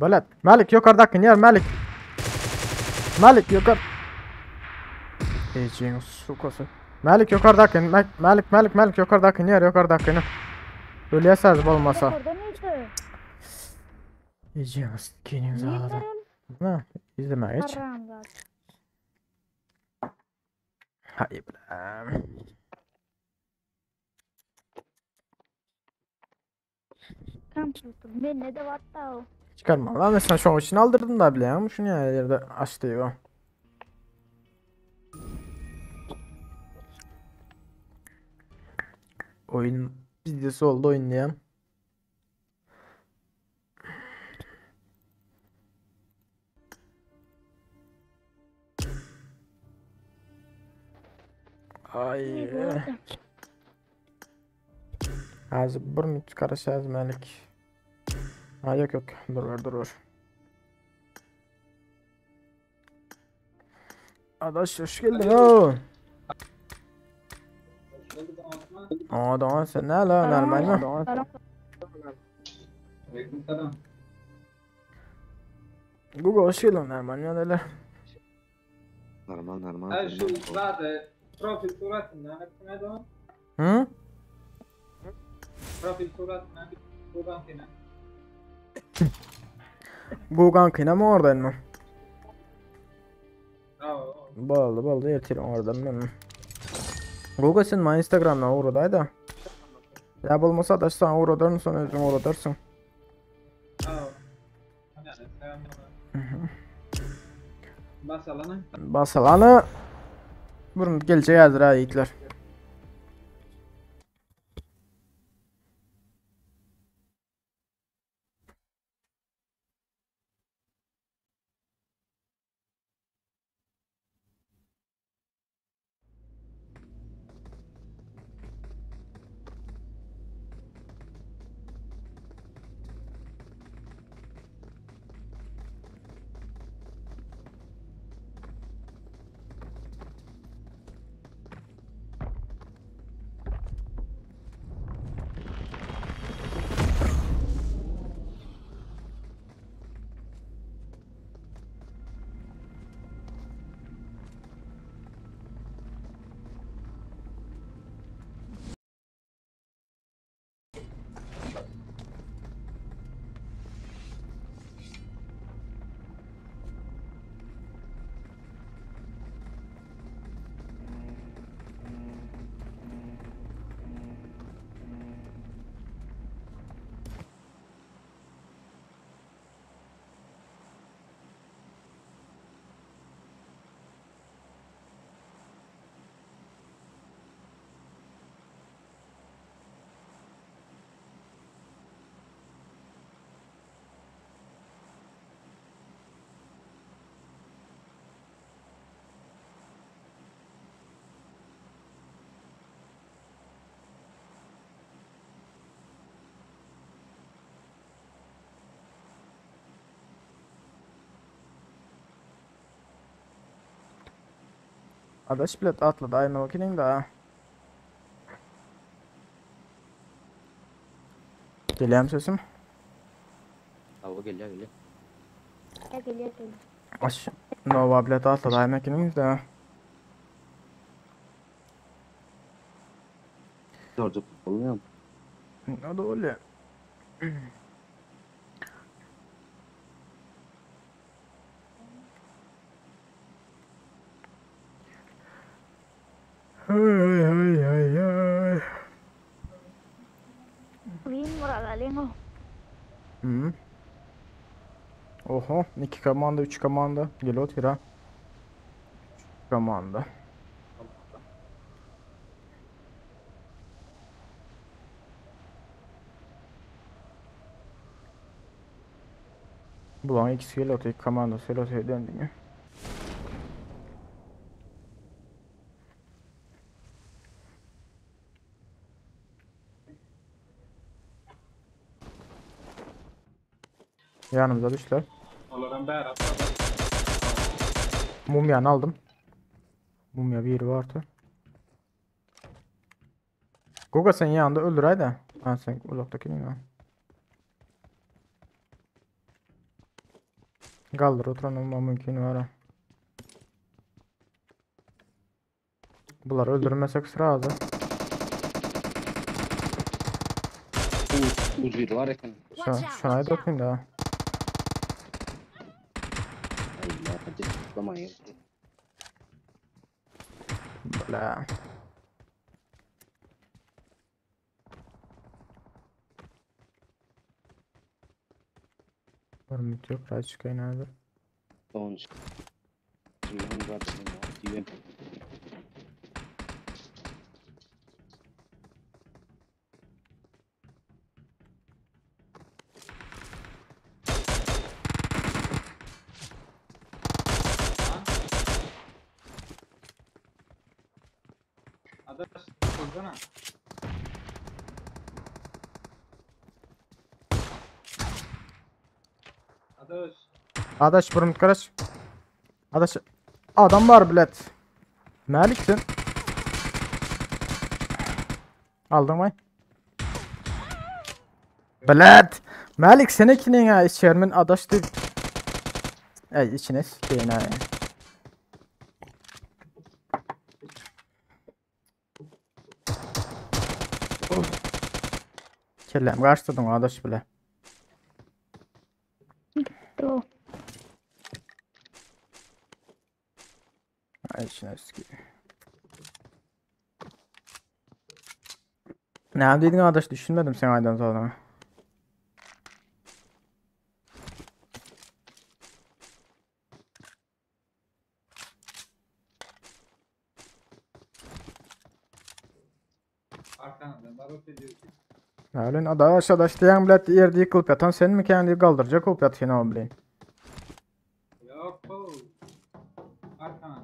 Belet. Malik yukarıdaki yer Malik. Malik yukarı. Eceğin sukası. Malik yukarıdaki Malik Malik Malik Malik yukarıdaki yer yukarıdaki. Ölüyesez olmasa. Ýokarda neydi? Eceğin sikinin Neydi zaten. ol? Ne? İzleme hiç. Haram zat. Hayır bre. Kompýuter. Mende de var da o. Çıkarma lan mesela şu an için aldırdım da bile ya. Şunu ya yerde açtı o. Oyun videosu oldu oyun diye. Ay. Neydi orada? Az bir minut karışaz Malik. Ha yok yok dur dur dur. Adaş hoş geldin o. Aa da sen ne la normal mi? Haram. Google hoş geldin normal mi öyle? Normal normal. Ha şu zade profil suratyndan etmedi o. Hı? Profil suratyndan Google'dan Google kına mı oradan mı? Bravo. Boldy boldy ertir oradan mı? Google sen bana Instagram'dan uğradaydı. Ya bolmasa da sen uğradarın sen özün uğradarsın. Bravo. Hani Basalana. Basalanı Burun gelecek hazır ha yiğitler. Adaş bilet atlady aýma bakayım da. Gelýärmi sesim? Hawa gelýär gelýär. Gel gel gel. Aş Nova bilet atlady aýma bakayım da. Zorcuk bolmuyor. Ne da öyle. Hey hey hey hey. Win moral o. Hı. Oho, 2 komanda, 3 komanda. Gel otur ha. 3 komanda. Bulan ikisi gel otur, 2 komanda gel otur döndün ya. Yanımıza düştüler. Olaram bäri atladı. Mumyanı aldım. Mumya bir vardı. Goga sen yanında öldür haydi. Ha sen uzaktakini ya. Kaldır oturan olma mümkün var ha. Bunları öldürmesek sıra azı. Uz bir var eken. Şu, şuna da okuyayım da. Ay la hadi tutlamayın. Böyle. Örmüt yok. Ray çıkayın abi. Son. Şimdi var. Diyorum. Adaş koysana. Adaş. Adaş burun karaş. Adaş. Adam var bilet. Meliksin. Aldın mı? Bilet. Melik seni ha içermin adaş deyip. Ey içine sikeyim ha. Kellem karşıladın adaş bile. Do. Ay içine sikeyim. Ne dedin adaş düşünmedim sen aydan sonra. Arkandan barut ediyor. Öyle adaş adaş diyen bilet yerde yıkılıp yatan sen mi kendi kaldıracak olup yatıyorsun o bileyin. Yok bu. Arkana.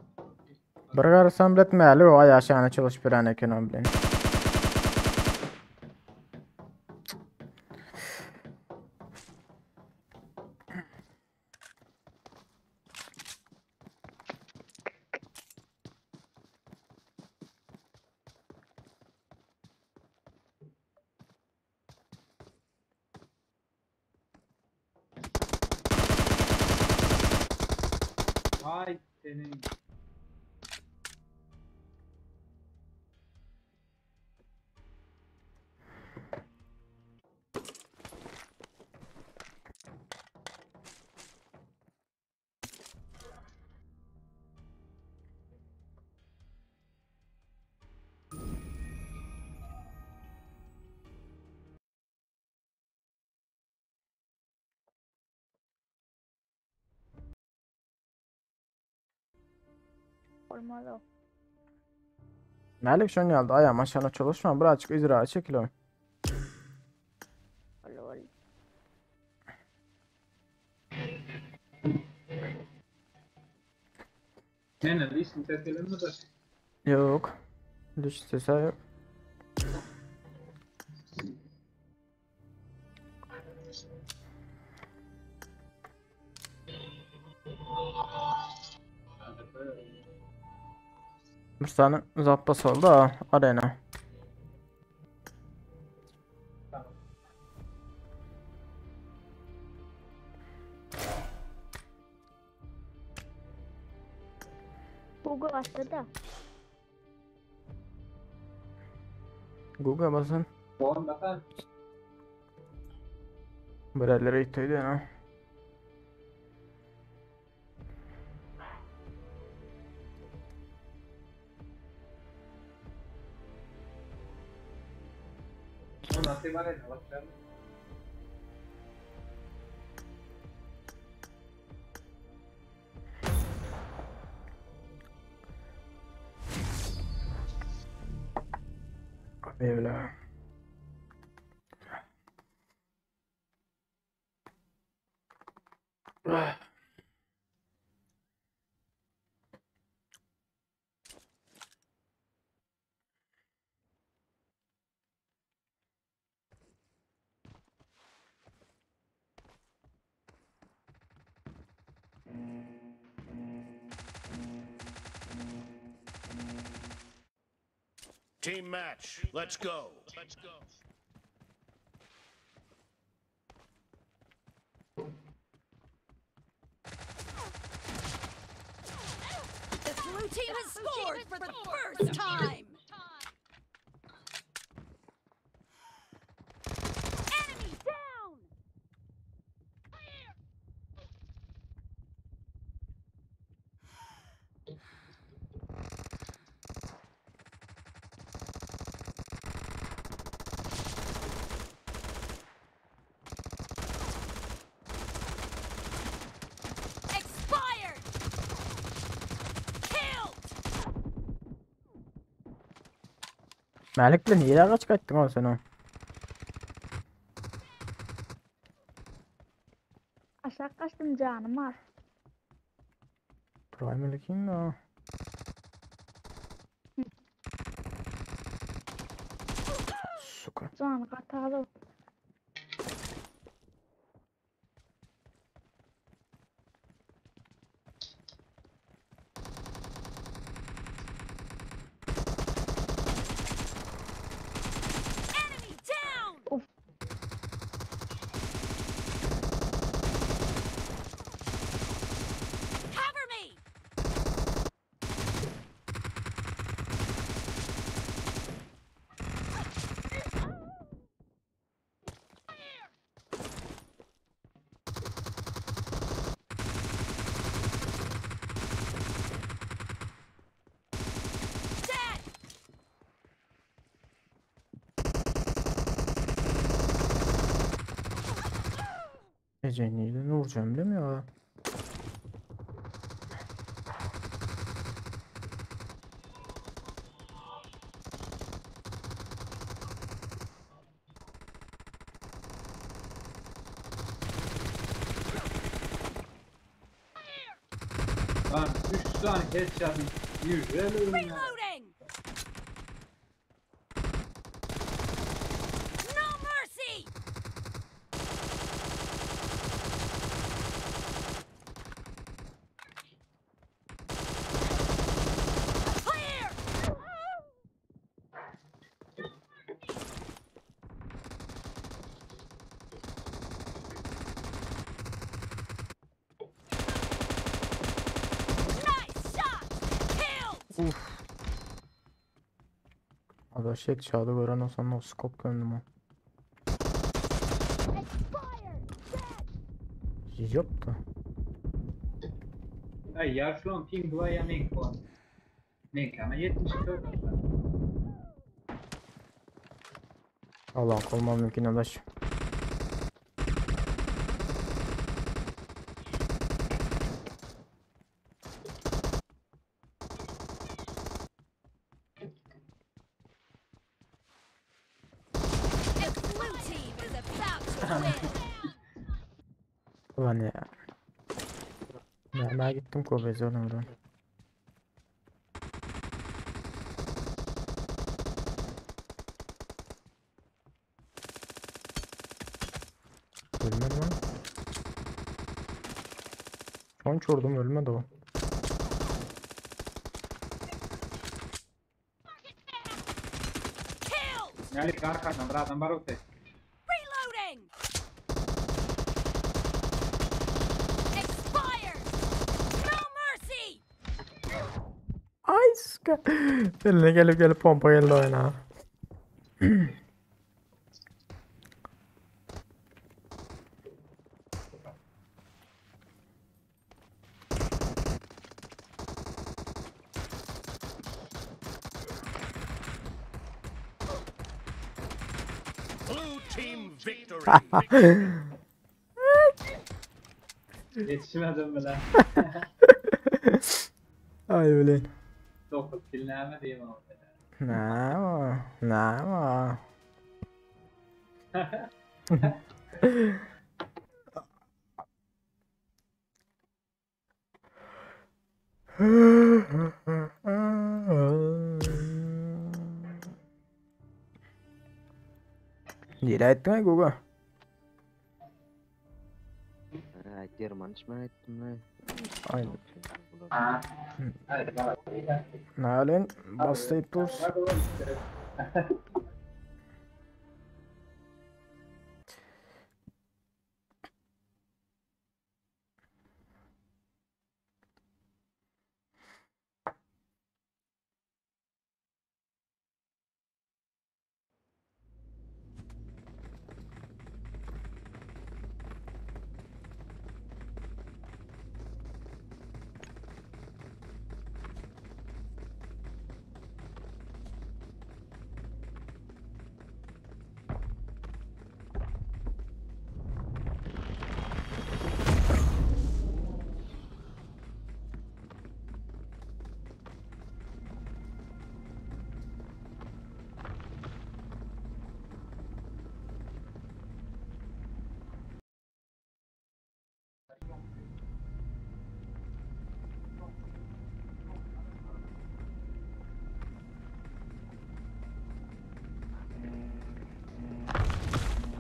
Bir garsan bilet meli o ay aşağına çalış bir an eken o bileyin. Vay senin. Olmaz o. Melik şunu geldi ayağım aşağına çalışma birazcık izra çekil Ol ol. Ne ne işin ses gelir mi de? Yok. Düş sesi yok. Hadi koyalım. Bir sany zappas oldu ha arena. Google başladı da. Google basın. Bon bakan. Birerlere itoydu ya. Nasıl var ya başlayalım. Evla. Team match. Let's go. Let's go. The blue team has scored for the first time. Enemy down. Expired. Killed. Malik bilen niye kaç kaçtın oğlum sen o? Aşağı kaçtım canım var. Turay Malik'in de. Suka. Can katalı. Enemy down. Of. Cover me. Dead. Ece neydi? Ne vuracağım bilmiyor ya. Lan 3 tane headshot yüzde ölüm ya. Reloading. No mercy. Clear. Nice shot. Killed. Uf. Ada şey çağda gören olsam no scope gömdüm o. Expired. Dead. Yoktu. Ay yaşlı ping var ya men puan. Men ama 74. Allah olmam mümkün adaş. The blue team is about to win. Ulan ya. Ya ben gittim Kobezi oğlum buradan. Ölmedi lan. Son vurdum ölmedi o. Mälik arkadan bir adam bar öte. Reloading! Expired! No mercy! Ay ska. Eline gelip gelip pompa geldi oyuna. Blue team victory. Ýetişmedim bile. Ay bilen. 9 kill näme diýim o. Näme? Näme? Nirä aýtdyň Guga? German içmän aýtdym la. Aý. Nälen basdyp dur.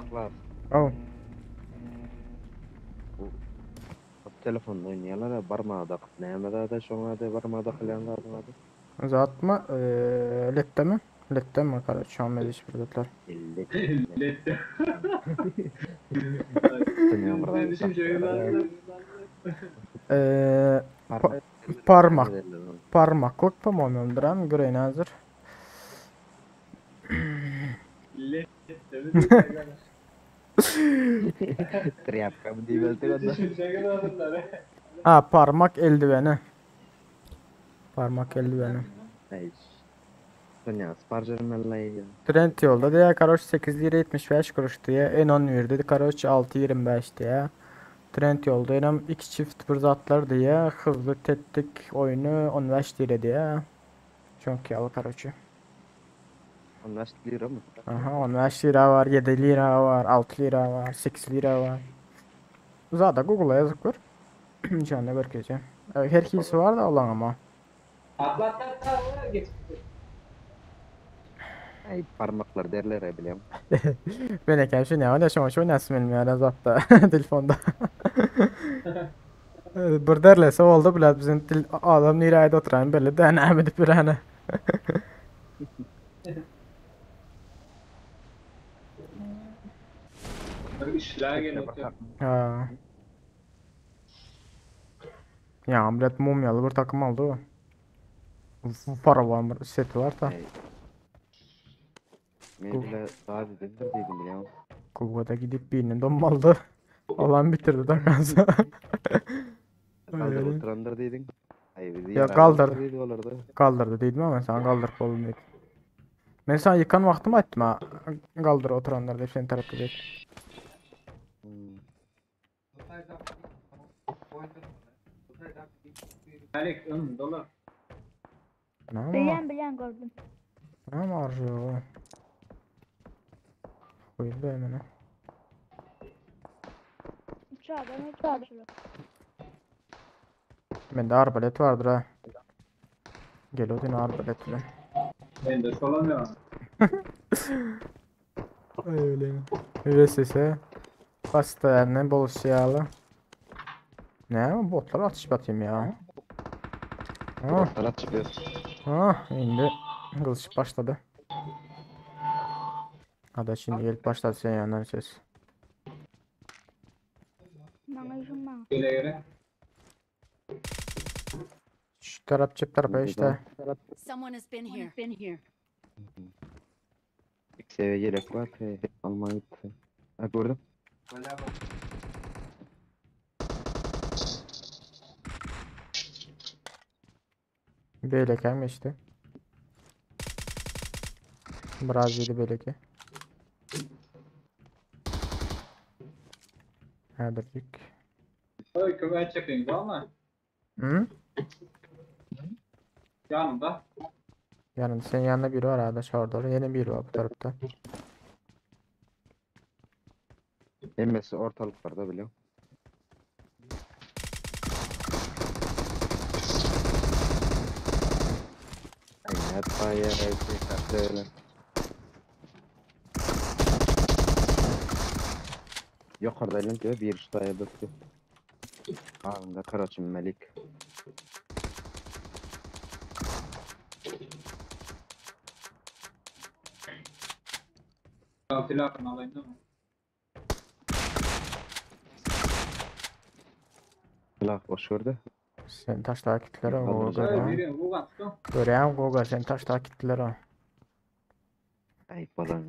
Klas. Oh. Telefonda oýnaýarlar ha barmagy dakyp näme zada şoňa da barmagy dakylýan zadyň ady. Zatmy? Eee, letdemi? Letdemi karoç şu an hiç bir zatlar. Letde. Sen Ben düşünce Eee, pa- parmak. Parmaklyk po-moýmu dram göreýin hazir. Letde. Trýapka mı diýip onda. Düşünce adamlar. Ha parmak eldiveni. Parmak eldiveni. Ay. Sonya sparjırmallaý. Trend yolda diye karoç 8 lira 75 kuruş diye N11 dedi karoç 6.25 diye. Trend yolda inem iki çift bir zatlar diye hızlı tettik oyunu 15 lira diye. Çok yalı karoçu. 15 lira mı? Aha 15 lira var, 7 lira var, 6 lira var, 8 lira var. Zaten Google'a yazık var. Canlı görkezeceğim. Her hilsi var da olan ama. Atla atla atla geç. Ay parmaklar derler ya biliyorum. Ben eken şu ne var şu şu nasıl bilmiyorum zaten telefonda. Bir derlese oldu bile bizim til adam nereye oturan belli de ne edip bir hani. Bir işler geliyor. Ha. Ya bilet mumyalı bir takım aldı o. Paravan bir seti var da. Men bile daha bir dedim biliyorum. Google'da gidip birini donmaldı. Olan bitirdi da kansa. Kaldır oturandır dedin. Ay bizi Ya yaralı kaldır. oturdu olarda. Kaldırdı dedim ama sen kaldırıp oğlum dedim. Ben sana yıkan vaktimi ettim ha. Kaldır oturanlar deyip seni tarafta deyip. Alik ön dolar. Ne ama? Bilýän bilýän gördüm. Ne var ya? Koyuldu hemen ha. Uçağa ben uçağa. Bende arbalet vardır ha. Gel o din arbalet bilen. Ben de solamıyorum. Ay öyle. VSS. Pasta bol siyalı. Ne ama botlar atış batayım ya. Ha, Botlar atışıp ha indi kılıç başladı. Adaş şimdi gelip başladı sen yandan ses. Maňa işim maňa. Gele gele. Şu taraf çep tarafa işte. Someone has been here. Been here. İlk seviye gerek var. He, almaya gitti. Ha gördüm. Beyleken mi işte? Brazil'i belki. Hädirjik. Oy köpeğe çekeyim ama. Hı? Yanımda. Yani senin yanında biri var adaş orada. Yine biri var bu tarafta. Emmesi ortalıklarda biliyorum. Ay, hatta yere öyle. Yukarıda elim diyor bir üç tane döktü. Ağında Karaçın Melik. Silahını alayım değil mi? Silah boş gördü. Sen taşlar gittiler o Kaldıracak. Goga. Oy biri bu kaçtı. Görýän Goga sen taşlar gittiler o. Ay bolan.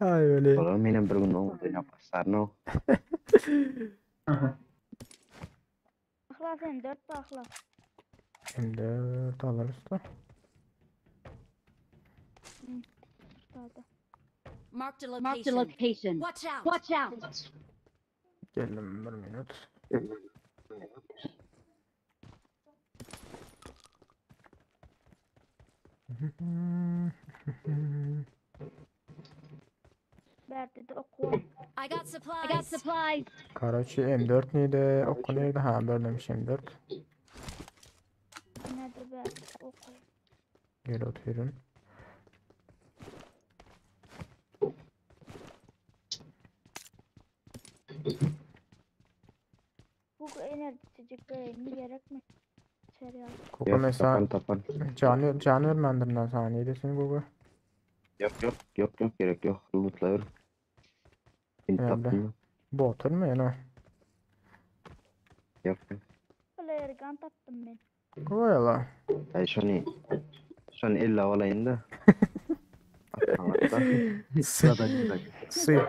Ay öyle. Bolan benim bir gün oldu ya başlar no. Akla sen 4 bakla. M4 alırız da. Üstada. Marked a location. Marked a location. Watch out. Watch out. Geldim bir minut. Berdi de oku. I got supplies. I got supplies. Karaçi M4 neydi? Oku neydi? Ha bölmemiş M4. Nerede berdi oku. Gel oturuyorum. Bu enerji içecek mi gerek mi? İçeri al. Goga Yok mesela tapan tapan. canı canı örmendirimden sana neydi senin Goga? Yok yok yok yok gerek yok. Lootlayır. Şimdi Önemli. taptım. Bu otur mu yani? Yok yok. Player gun taptım ben. Goga la. Ay şunu şunu illa olayım da. Hatta. Sı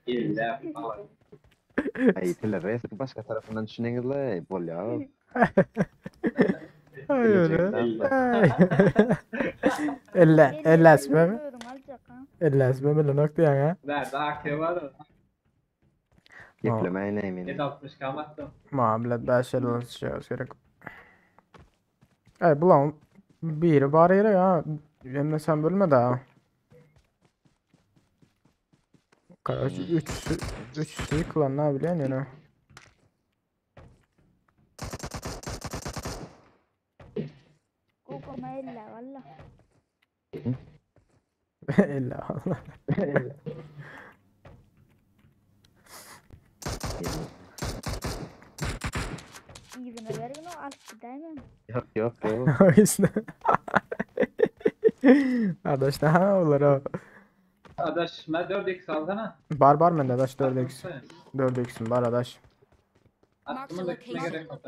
İlla alayım. Ay tele başka tarafından düşünenizle bol ya. Ay öyle. Bilecekler. Ay. Elle, elle esme mi? Özün alacak ha. Elle esme mi lan nokta ha? Nerede AK var da. Yüklemeyin eminim. 760 kalmattım. Muamele 5 el alışıyoruz gerek. Ay bulan biri bari yere ya. Hem de sen bölme daha. Karaç 3 3 yıkılan ne biliyorsun yani. Gogo ma illa valla. Elle Allah. Yüzüne verin o alt gideyim. Yok yok yok. İşte. Adaş ne olur o. Adaş ben 4x alsana. Bar bar mende adaş 4x. 4x'im var adaş. Marked a Attımı da gitme location. gerek yok.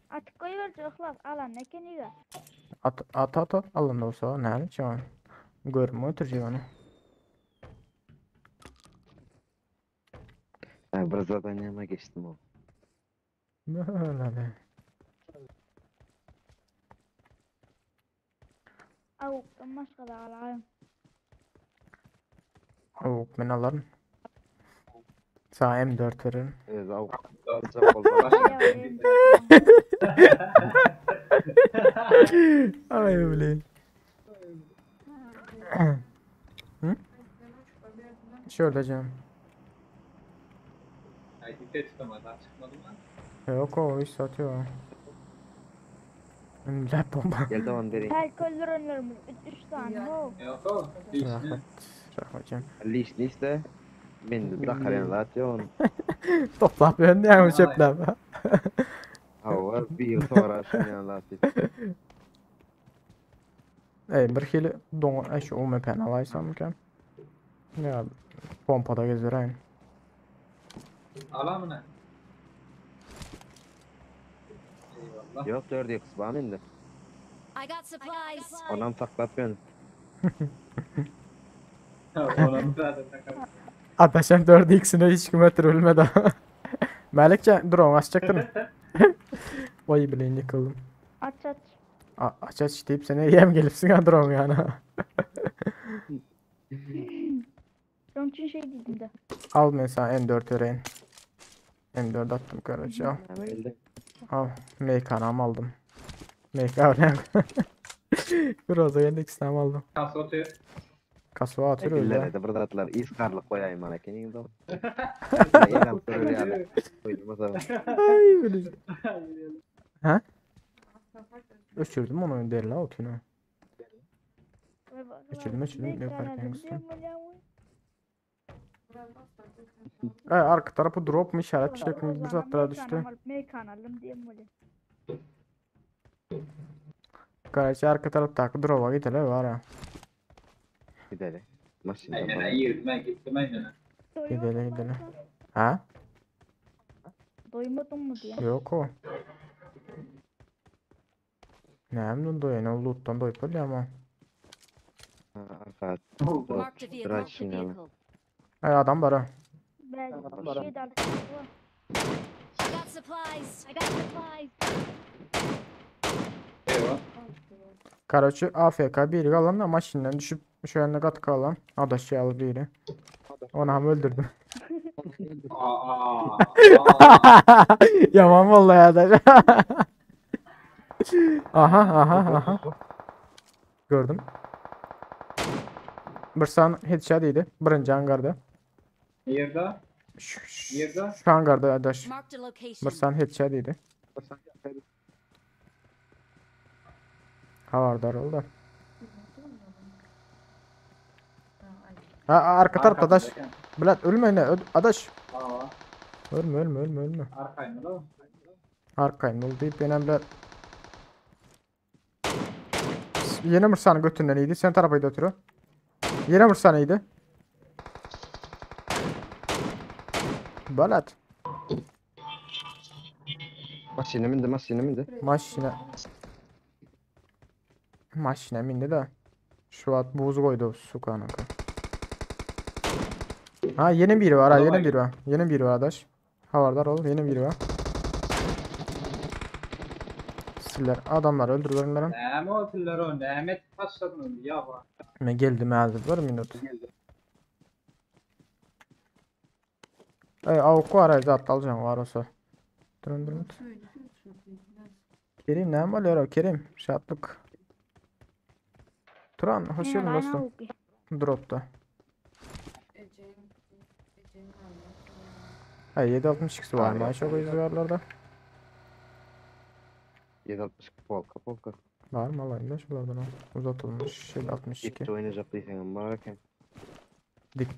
Atık koyuyor ıhlas alan ne keniyor. At at at at. Alın da olsa ne çan. Görmü oturacak onu. Ben biraz zaten yanıma geçtim o. Böyle be. Avuktan başka da alayım. Avuk ben alırım. Sana M4 veririm. Evet av. Alacak oldu. Ay öyle. Hı? Şöyle canım. Ay dikkat tutamadı. Çıkmadı mı? Yok o iş satıyor. Ne bomba. Gel devam derin. Belki öldürenlerimiz 3 tane o. Yok o. Değişti. Rahmet. Rahmet canım. Liş liş de. Ben de dakar yani atıyor onu. Topla ben de yani çöple. Hava. Hawa, bir soraşyn ýaly zat diýip. Ey bir hili doň ay şu UMP-ni alaysam eken. Ya pompada gezdireýin. Alamyny. Eyvallah. Ýok 4x bar mende. I got supplies. Onam saklap ben. Onam zaten takar. Adaşam 4x'ine hiç kim ötürülmedi. Melikçe drone açacaktın. Vay bileğin yıkıldım. Aç aç. A aç aç deyip seni yem gelipsin ha drone yani. Onun için şey dedim de. Al mesela M4 vereyim. M4 attım karaca al. Elde. Al MK'nı aldım. MK öyle. Groza geldi ikisini aldım. Kasa otuyor. Kasva atıyor öyle. Ellere de bir zatlar iskarlyk goýaýyn mana kenin do. El alyp durur ýaly. Goýdum Ay böyle. Ha? Öçürdüm onu derler o tünü. Öçürdüm öçürdüm yaparken kısım. Ay arka tarafı drop mu işaret bir şey mi bir zatlara düştü. Mekan aldım diye mi öyle? Karaca arka taraftaki drop'a gidelim var ha. Gidelim. Maşynda Aynen bana. girdim ben gittim aynen. Gidelim gidelim. Ha? Doymadın mı diye. Yok o. Ne doyun o loot'tan doyup öyle ama. Ha, Arka drop. Marked a vehicle. Draşın ýaly. Ay adam var ha. Ben bir şey de aldım. I got supplies. I got supplies. Eyvah. Karaçı AFK biri kalan da maşından düşüp şu anda kat kalan. Adaş yağlı biri. Onu hem öldürdüm. Aa. Aa. Yaman vallahi adaş. aha aha aha. Gördüm. Bir san headshot idi. Birinci hangarda. Yerde. Şu, şu, Yerde. şu hangarda adaş. Marked a Bir location. san headshot idi. Havardar oldu. Ha arka tarafta adaş. Bülent ölme ne? Adaş. Aa. Ölme ölme ölme ölme. Arkayım da. Arkayım oldu deyip benim de Yeni Mırsan'ın götünden iyiydi. Sen tarafa götürü. Yeni Mırsan iyiydi. Balat. Maşyna mindi, maşyna mindi. Maşina. Maşina mindi de. Şu at buz koydu su kanka. Ha yeni biri var ha yeni biri var. Yeni biri var adaş. Havardar ol yeni biri var. Siller adamlar öldürürler. Näme o tiller o? Näme taşladın ya bak. Men geldim hazır bir minut. Ey avuk var ay zat alacağım var olsa. Durun durun. Kerim ne oluyor o Kerim? Şatlık. Turan hoş geldin dostum. Drop'ta. Ha 7.62 var mı? Çok izliyorlar 762 polka polka. Var mı alayım da şuralardan al. Uzatılmış 7.62. Gitti oynayacak diýseň bar eken. Dik.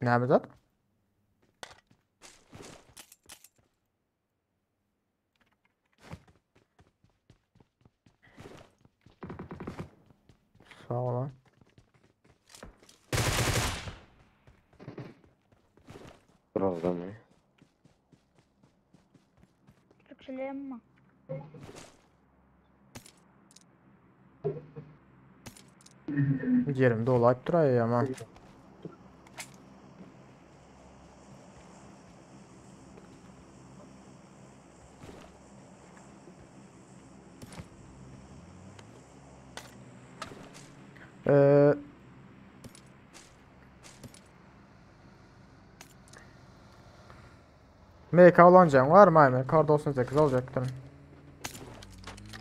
Ne zat? Sağ ol lan. Drop'da mı? Türkçeler mi? Yerimde olayıp duruyor ama. Ee, MK olancan var mı? Aynen. Kar 98 alacaktım.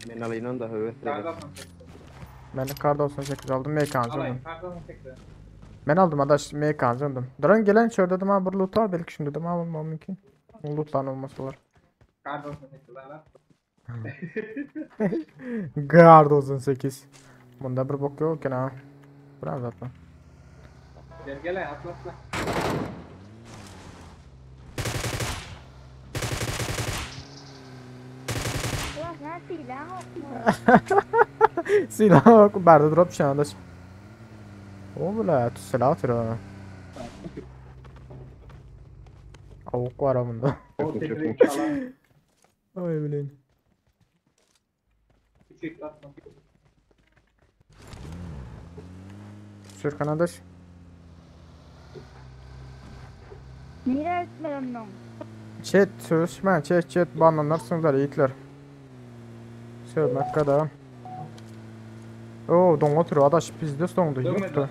Men alayım onu da höwes Kardan Ben de kar 98 aldım. MK Alayım. aldım. Kardan tekrar. Ben aldım adaş MK aldım. Duran gelen şurada dedim ha bir loot var belki şimdi dedim ha olmam mümkün. Lootlan olması var. Kardan tekrar lan. Kar 98. Bunda bir bok yok ha. Bravo zaten. Gel gel atla atla. Sen silah okma. Silah yok. Berde drop şu anda. O bile silah atıyor ha. Avuk var ha bunda. O tekrar alan. Ay bileyim. Küçük atma. Sürkan adaş. Nereye etmeden lan? Chat sözleşme chat chat banlanırsınız yiğitler. Sövmek kadar. Oo don oturuyor adaş bizde sondu yoktu.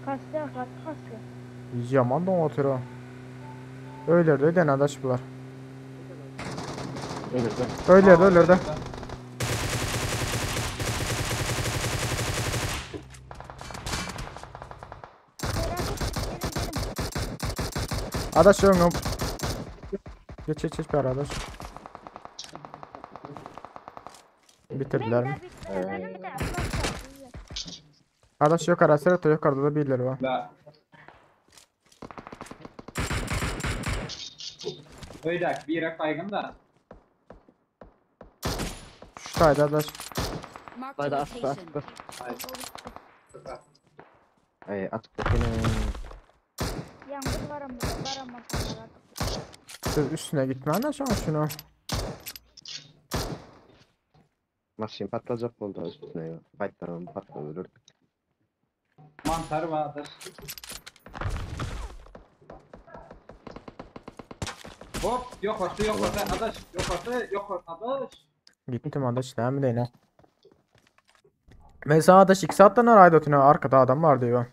Kastı kastı kastı. Yaman don oturuyor. Öylerde öden adaş bular. Öylerde öylerde. Adaş öňüm. Geç geç geç bir adaş. Bitirdiler mi? Adaş yok arası yok yukarıda da birileri var. La. Öyle bir yere kaygın da. Şu tayda adaş. Marked a Hadi asla location. asla. Ay atıp yine. Yalnız varamaz varamaz. Siz üstüne gitme ne şu an şunu. Maşin patlayacak oldu üstüne. Baytlarım patladı ölürdük. Mantar vardır. Hop yok orta yok orta adaş yok orta yok orta adaş. Gittim adaş ne mi ne? Mesela adaş 2 saatten araydı ötüne arkada adam var diyor.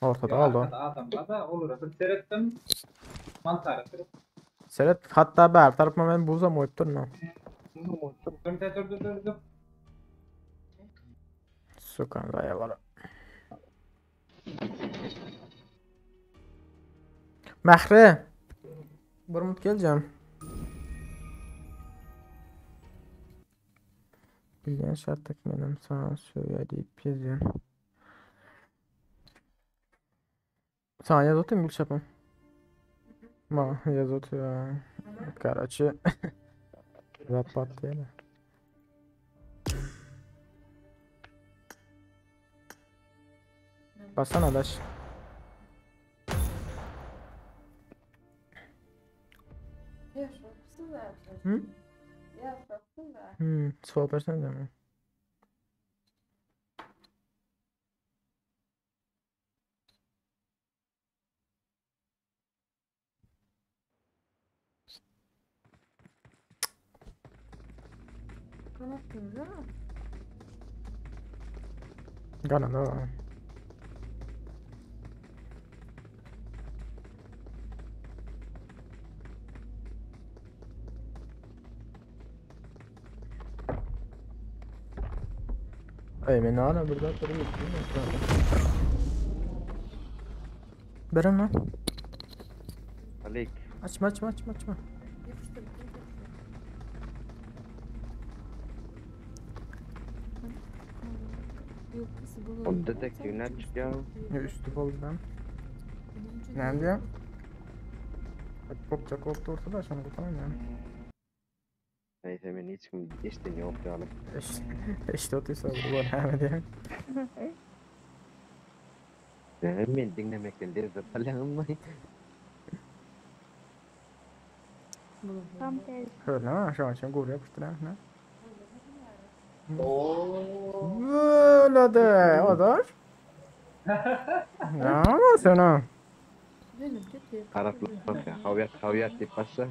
Ortada Yok, oldu. arkada adam var da olur. Bir seyrettim. Mantarı. Seret hatta ber tarafıma ben buza mı oyup no. Dur dur dur dur dur. Sukan raya var. Mehre. Burmut geleceğim. Bilýän şartdak menem sana söýe diýip ýazýan. Sana ýaz otayım Gülşapam. Ma ýaz otuýar. Karaçı. Zapat diýene. Bassana adaş. Hı? Swap versene de mi? Gana da. Ay men hala burada durup Beren lan. Alik. Açma açma açma açma. O detektivler çıkıyor. Ya üstü bol ben. Ne diyor? Bak kopça koptu ortada şunu kurtaramam ya. Neyse ben hiç kim işten yok ya. İşte, işte otuysa bu var hemen diye. Men dinlemekten lezzet alyam. Tam tersi. Öyle ha şu an için gurur yapıştır ha. Ne? Oo. Böyle de odur. Ne yapıyorsun ha? Araplar havyat havyat deyip başla.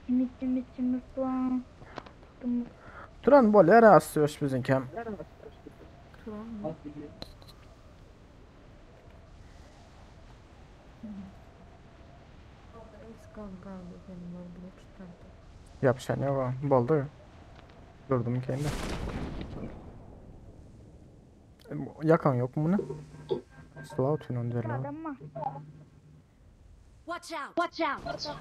Cimit cimit cimit lan. Cimit. Turan bol yere asıyor bizimki. Yapışan yok Boldu. Durdum kendi. Yakan yok mu bunu? Slow tünün derler. Adam mı? Watch out! Watch out!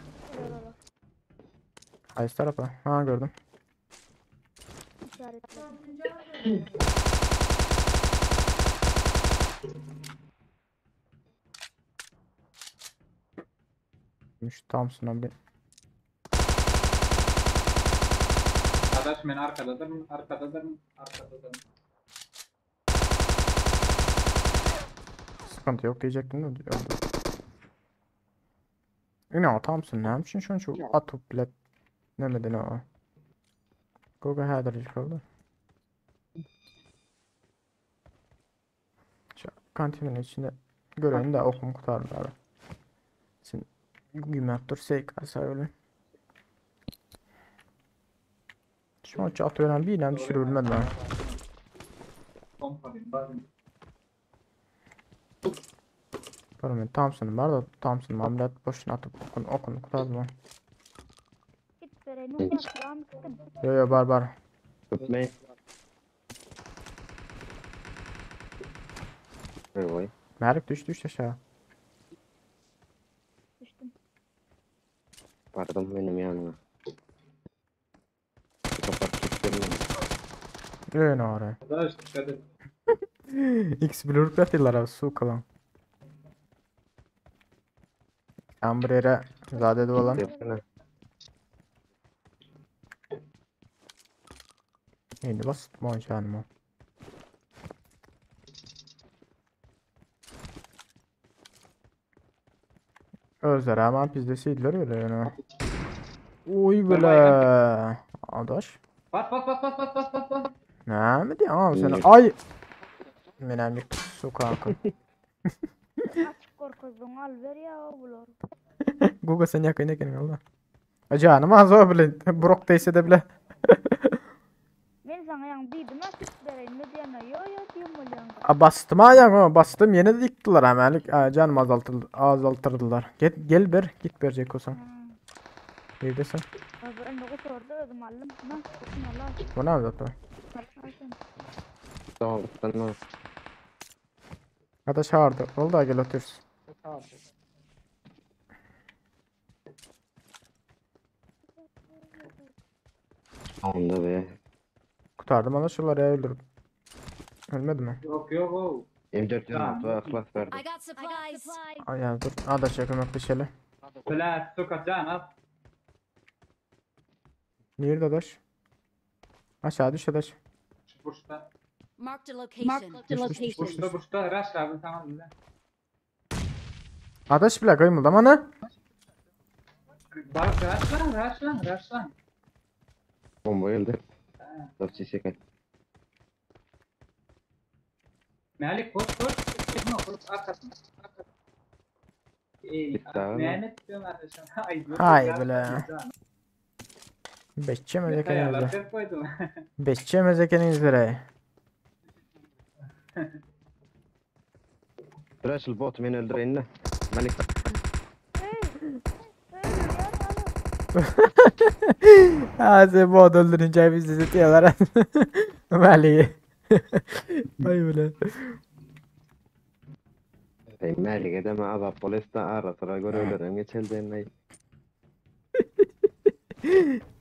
Ay tarafa. Ha gördüm. İşaretledim. Şu Thompson'a bir Adaş men arkadadyryn, arkadadyryn, arkadadyryn. Sıkıntı yok diyecektim de öldü. Yine Thompson näme üçin şonça atyp bilet nemeden o. Goga häzirlik oldu. Şu kantinin içinde göreyim de okum kurtardı abi. Sen gümek dur seyk öyle. Şu an çatı önemli değil, hem düşürülmedi lan. Pardon, Thompson var da Thompson mamlat boşuna atıp okun okun kurtardı lan. Yo yo bar bar. Öpme. Oy. Merik düş düş aşağı. Düştüm. Pardon benim yanıma. Kapat gittim. Öyle oraya. Adaş dikkat et. X blur atıyorlar abi su kalan. Tam buraya zade dolan. Indi bas canım. Özler ama bizde şeydiler öyle yani. Uy bile. Adaş. Bas bas bas bas bas bas bas bas. Ne mi diyor abi sen? Ay. Menem su kanka. Açık korkuzdun al ver ya bular. Google sen yakın yakın Allah. Canım az o bile. Brok değse de bile. Men sana yan diýdim ha süt bereýin mi diýene yo yo diýim bolýan. A bastım ayağımı bastım yine de yıktılar hemen. Canım azaltıldı, azaltırdılar. Gel, gel bir git verecek olsan. Neredesin? Abi önde oturdu özüm aldım. Na, Allah. Bu ne zaten? Tamam, tamam. Hadi çağırdı. Oldu gel otursun. Onda be. Kurtardım ama şunları öldürüp. Ölmedi mi? Yok yok o. M4 yanıt ve aklas verdi. I got supplies. Ay ya dur. Adaş yakınlık dışarı. Bile sokacan at. Nerede adaş? Aşağı düş adaş. Şu burçta. Marked a location. Düş düş düş düş. Burçta burçta rush abi tamam bile. Adaş bile kıymıldı ama ne? Bak rush lan rush lan rush lan. Bomba geldi. Dört çiçek. Melik koş koş. Çıkma koş arkasına. Arkasına. Ey, Bitti abi. Mehmet diyorum arkadaşım. Ay, Hay bile. Beşçemez ekenizde. koydum. Beşçemez ekenizde. Tıraşıl bot beni öldüreyim de. Malik. Ha sen bot öldürünce biz de diyorlar. Mali. Ay bile. Ey Malik'e deme azap polis de ara sıra göre öldüreyim geçeldi ey.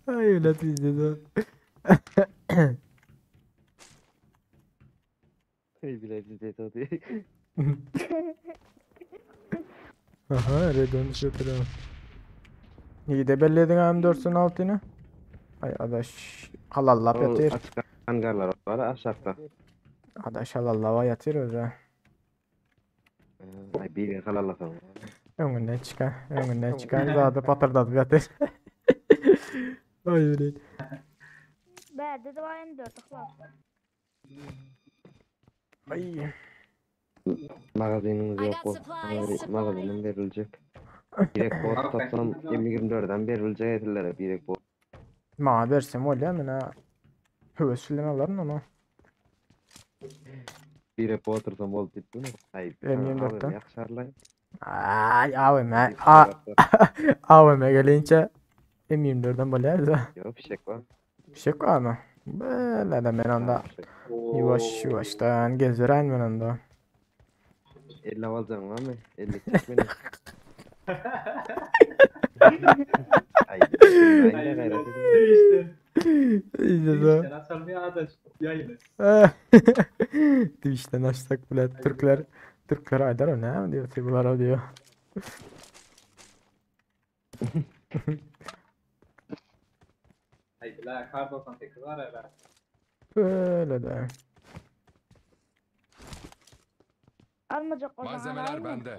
Ay bile bizde de. Ey bile bizde de. Aha öyle dönüş oturuyorum. İyi de belli edin M4'sün altını. Ay adaş halallap yatır. Açık hangarlar var aşağıda. Adaş halallava yatır öyle. Ay bir halallasam. Önünden çıkan, önünden çıkan zaten patırdatıp yatır. Ay öyle. Berde de var M4 ıhlas. Ay. Magazinimiz I yok got bu. supplies. Magazinim verilecek. Direkt bot satsam M24'den verilecek edilere direkt bot. Ma versem öyle men ha. Höwes bilen alaryn onu. Direkt bot otursam bol bitti mi? Ay M24'ten. Yakşarlay. Ay AVM. A AVM gelince M24'den bolýar da. Yok fişek var. Fişek var mı? Böyle de men onda yavaş yavaştan gezdiren men onda. 50 alacağım var mı? 50 çek beni. Ay, ay ne gayret edin. İşte de. İşte nasıl bir adaş yayını. Twitch'ten açsak bile Türkler Türkler aydar o ne diyor bunlara diyor. Aý bila kar 98 bar ara. Öyle de. Almajak bolsaň Malzemeler alaýyn. bende.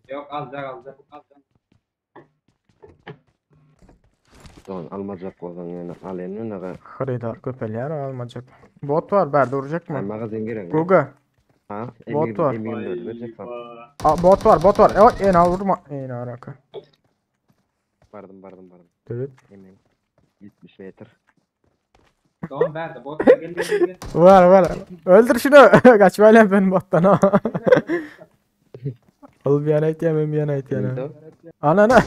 Yok alacak alacak alacak. Don almajak bolsaň ýene al indi naga. Hyrydar köpelýär almajak. Bot var bärde urjak mı? Ha, magazin gerek. Guga. Ha? Bot var. M24 berjek sana. A, bot var bot var. Evet ena vurma. Ena araka. Bardym bardym bardym. Evet. Hemen 70 metr. Don verdi. Bot gel gel gel. gel. Var var. Öldür şunu. Kaçma lan ben bottan ha. Ol bir yana itýän, men bir yana itýän. Indi? Ana ana.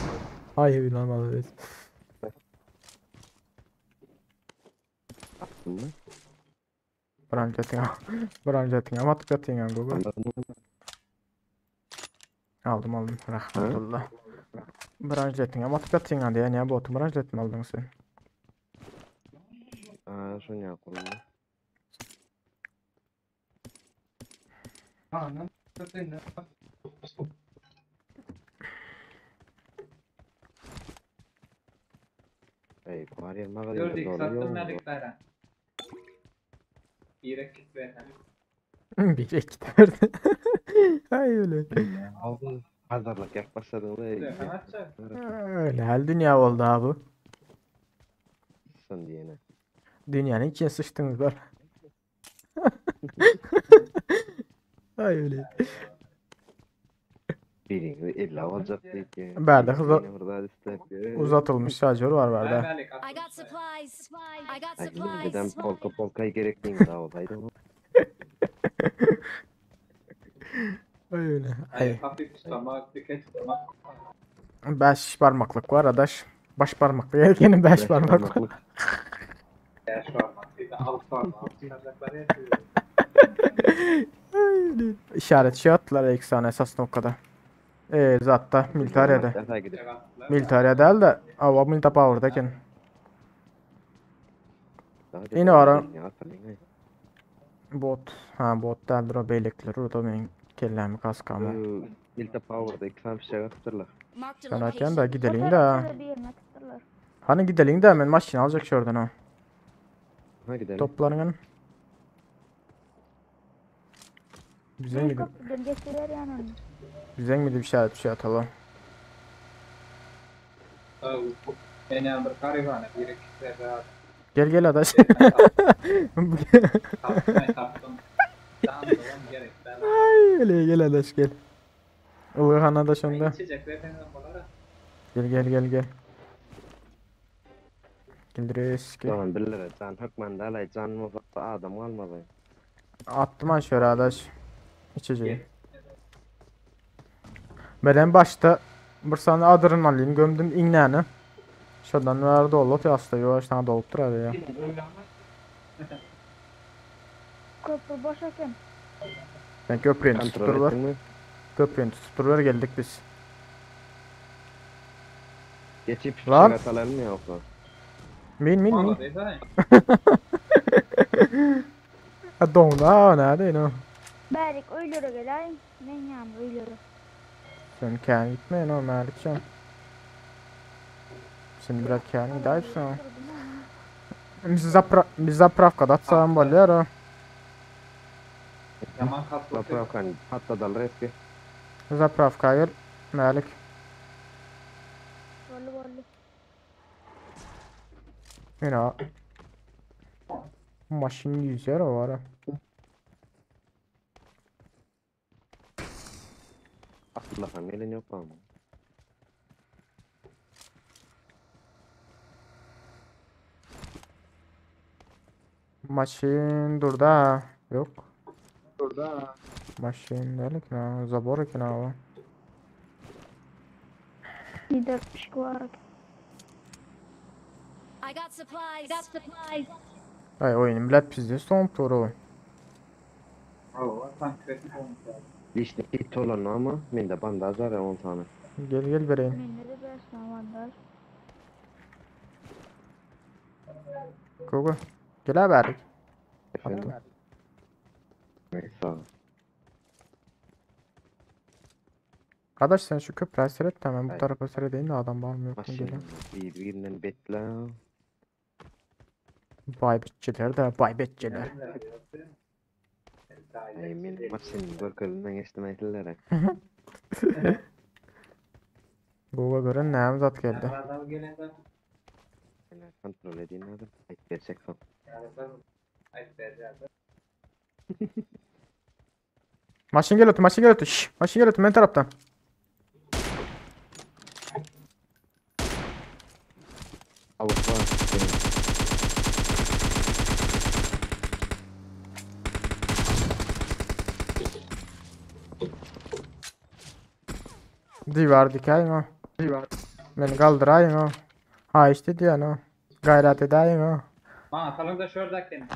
Ay lan malades. Attın mı? Branjetini Branjetini ama atyp ýatýan Guga. Aldım aldım. Rahmetullah. Branjetini ama atyp ýatýan diýen ýa botu branjetini aldyň sen. Aa, şonu ýa goýma. Ey, bar ýer magazin Gördük dolu sattım ýok. verdik bana. Bir kit ver. Bir iki verdi. Ay öyle. Aldın. Pazarlyk ýap başladyň da. Hemen açacak. Öyle hal dünya oldu abi. Sen diýene. Dünyanın içine sıçtınız var. Ay öyle. Birini 50 alacak diýip. Bärde hızla Burada istek. uzatılmış şarjör var bärde. I got supplies. I got Ay, supplies. neden polka polka gerek değil daha olaydı o. Ay öyle. Ay Ay. hafif tutamak, dikkat tutamak. Beş parmaklık var adaş. Baş parmaklı yerkenin beş Beş parmaklı. parmaklık. Beş parmak, bir de alt parmak. Çıkaracaklar yapıyor. Ay öyle. İşaret şey attılar eksana esas noktada. Ee zatta militariye'de. Defa gidip. Militariye değil de ava Milita Power'dayken. Daha Yine ara. Ya, hatırlayın. Bot. Ha bot değildir o beylikler. Orada benim kellemi kaskamı. Milta Power'da iki tane fişek atıpdyrlar. Marked a Ben location. atyan da gidelim O de. tarafta da bir yerine tutturlar. Hani gidelim de hemen maşini alacak şuradan ha. Ha gidelim. Toplarının. Bize Bir mi köprüden geçtiler yani onu. bize mi bir şey bir şey atalım. Ben yani bir karivane, bir kit ver. Gel gel adaş. Taptım, taptım. Tamam, tamam, gerek. Ben Ay öyle gel adaş gel. Ilgıhan adaş onda. İçecek ver, ben bunlara. Gel gel gel gel. Gel reis gel. Tamam billere can hökmende alay can muzakta adam almadı. Attım ha şöyle adaş. İçeceği. Ben başta bir saniye adrenalin gömdüm iğneni. Şuradan verdi dolu yasda yavaş tane dolup durar ya. Köprü boş eken. Ben köprüyü Kontrol tuttururlar. ettin mi? Köprüyü tuttururlar geldik biz. Geçip Lan. fişek atalım mı yoksa? Min min min. Vallahi değil mi? Ha dondu ha nerede no. Berik öylere geleyim. Men yan öylere. Sen kendi gitme no Melikcan. Sen biraz kendi gidayipsin. Biz zapra biz zapravkada atsam bolýar o. Yaman kaslı. Zapravkan patladal reski. Zapravka gel. Melik. Bolly bolly. Yine maşın yüzer o var. ha. Allah'ım elin yok ama. Maşın durdu ha. Yok. Burada. Maşın değil ki ha. Zabor ki ha o. Lider pişki var. I got supplies. Got supplies. Ay oyun bilet pizde son turu. Oo, tam kritik olmuş abi. Lişne hit olan ama mende bandaj var ya 10 tane. Gel gel vereyim. Mende de beş tane bandaj. Gogo. Gel abi Erik. Efendim? Attım. Neyse. Gadaş sen şu köprä seret de men bu tarapa seredeýin de adam barmy ýokmy Maşyn gelýän. bir-birinden betla. Baý betçiler de baý betçiler. Ay men maşyn görkezimden geçdim aýdyllara. Gowa gören näme zat geldi. Kontrol edeyim adam. Ayt berjek soň. Maşyn gelýär, maşyn gelýär. Şş, maşyn gelýär men tarapdan. Avuk var. Benim. Diwar dikaýyň o. Diwar. Meni galdyraýyň o. Haýyşt edýän o. Gaýrat edäýiň o. Maňa salyň da şördäkini.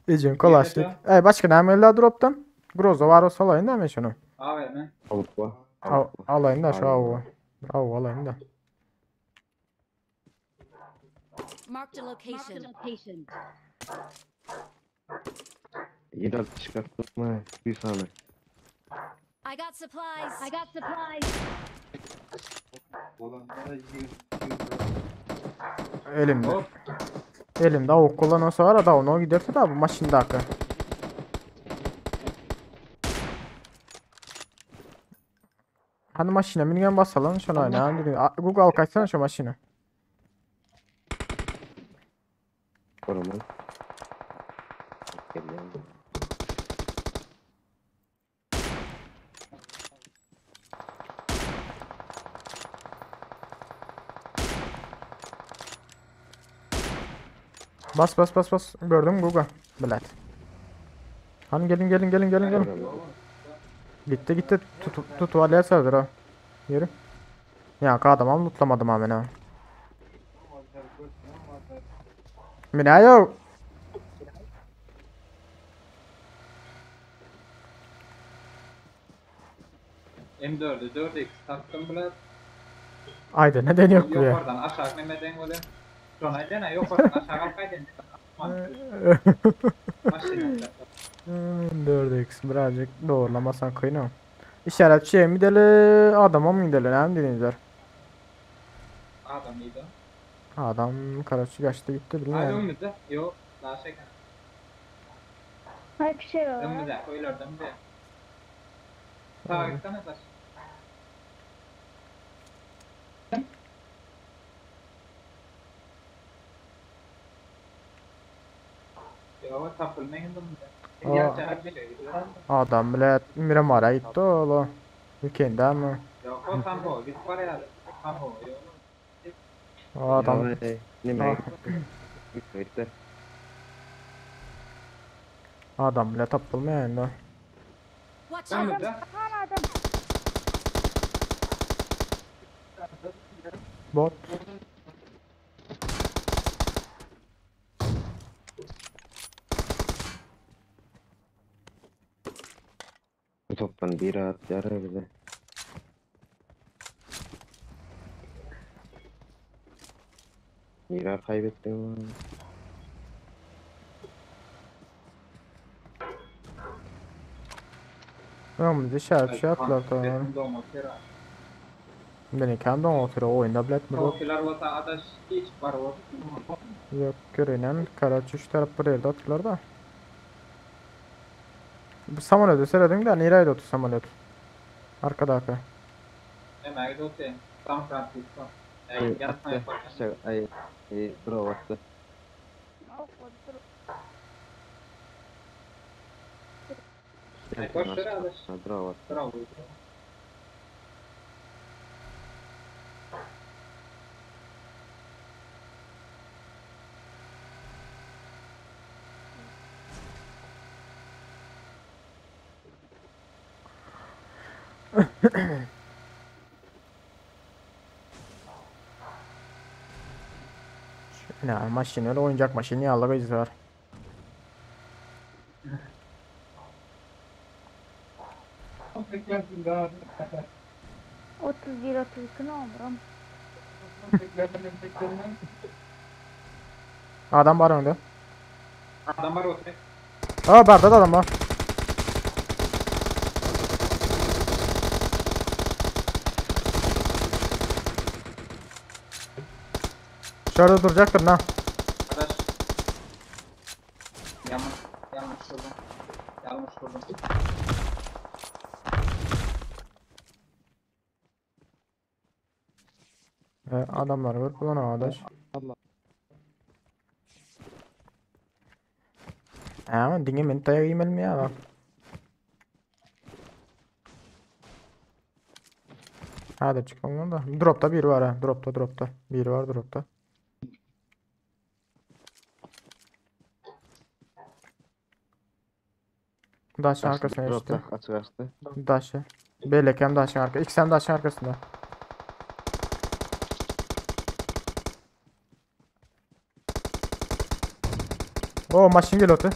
Ejem kolaşlyk. Ey başga näme geldi dropdan? Groza bar olsa alaýyn da men şunu. Aw men. Avuk var. Al, alaýyn da şu awy. Awy alaýyn da. Marked a location. 7 çıkarttım ha. Bir saniye. I got supplies. I got supplies. Elimde. Elimde avuk kullanılsa var da onu giderse da bu maşındaki. Hani maşına minigun basalım şuna ne hani Google al kaçsana şu maşını. Koruma. Geliyorum. Bas bas bas bas. Gördüm Google. Bilet. Hani gelin gelin gelin gelin gelin. Gitti gitti tut tut valya sardır ha. Yürü. Ya adamım lootlamadım ha ben ha. Mina yok. M4'ü 4x taktım bile. Ayda neden yok bu ya? Yukarıdan aşağı nemeden öyle. Şona dene yukarıdan aşağı kalkaydın. Maşın. 4x birazcık doğrulamasan kıyın İşaret şey mi deli adama mı deli ne dedinizler? Adam iyiydi. Adam karaçı kaçtı gitti Haydi bilmiyorum. önümüzde. Yok daha şey. Hayır bir şey var. Önümüzde koyulardan bir. Sağa gitsene taş. Yok tapılmayın da. Aa. Adam bile Miramar'a gitti oğlu. Ülkende mi? Yok o tam o. Git var ya. Tam o. Yok. Adam. Ya, Ne Ah. Bitti. Adam bile tapılmayan da. Watch out. Önümüzde. Hala adam. Bot. Bu toptan bir rahat yarar bize. Mirar kaybettim. Önümüzde işaret şey attılar tamam. Ben kendi oturuyor oyunda bile etmedi. Tokiler olsa adaş hiç var o. Yok görünen Karaçı şu taraf buraya da attılar da. Bu samolyot'u seyredin de nereye otur samolyot? Arkada arka. Hemen gidiyor. San Francisco. Ay, Ey, yatma attı. yaparken. Şey, ay, ay, bravo attı. Ay, boş ver adaş. Ha, bravo attı. Bravo. Ne maşin öyle oyuncak maşini alırız var. Otuz bir 32 ne olurum? Adam var önde. Adam var oturuyor. Aa barda da adam var. Şurada duracaktır na. Arkadaş. Yanlış, yanlış vurdum. Yanlış vurdum. E, adamlar var. Ulan arkadaş. Ama dinge men taýak iýmelimi ýa bak. Hadi çıkalım da. Dropta bir var ha. Dropta dropta. Bir var dropta. Daşın arkasına Dropta işte. açık açtı. Daşı. Belekem daşın arka. İkisem daşın arkasında. O maşın geliyordu.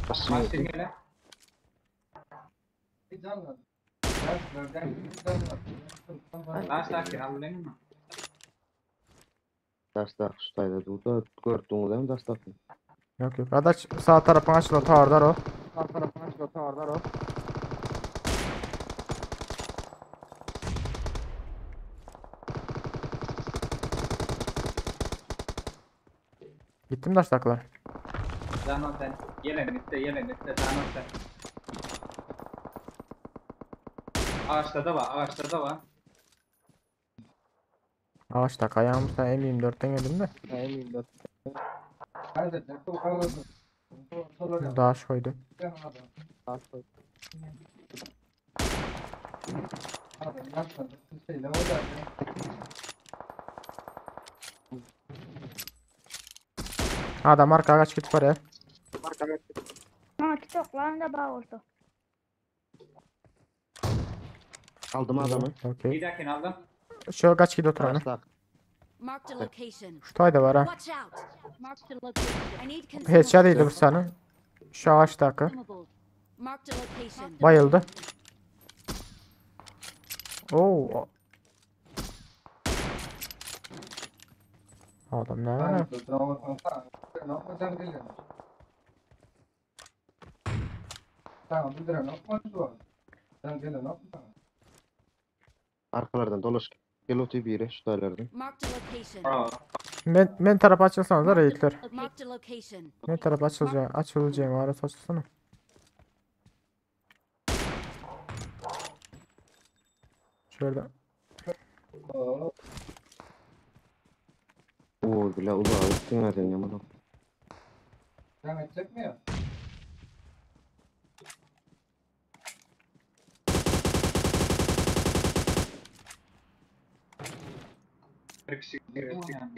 Maşin gele. Taş tak al mi? Dastak şu tayda durdu. Gördüğünüz hem dastak. Yok yok. Adaş sağ tarafına açıl tavardar o. Gittim daştaklar. Canan sen. Yelen gitti, yelen gitti, Canan sen. Ağaçta da var, ağaçta da var. Ağaçta ayağım sen M24'ten geldim de. Daş koydum. Adam arka kaç git var ya. Ha kitapların da bağ oldu. Aldım adamı. Okey. Bir dakika aldım. Şu kaç git otur hani. Dastak. Marked a location. Şu tayda var ha. Watch out. Marked a location. I need Headshot consumables. yedi bu senin. Şu ağaçtaki. Consumables. Marked a location. Bayıldı. Oo. Adam ne var? Arkalardan dolaş. Gel otur bir yere şu taylardan. Marked a location. Bravo. Men, men tarafa açılsanız da reykler. Marked a location. Men tarafa açılacağım. Açılacağım arası açılsana. Şöyle. Oo bile uzağa gittin zaten yaman. Bir kişi yani.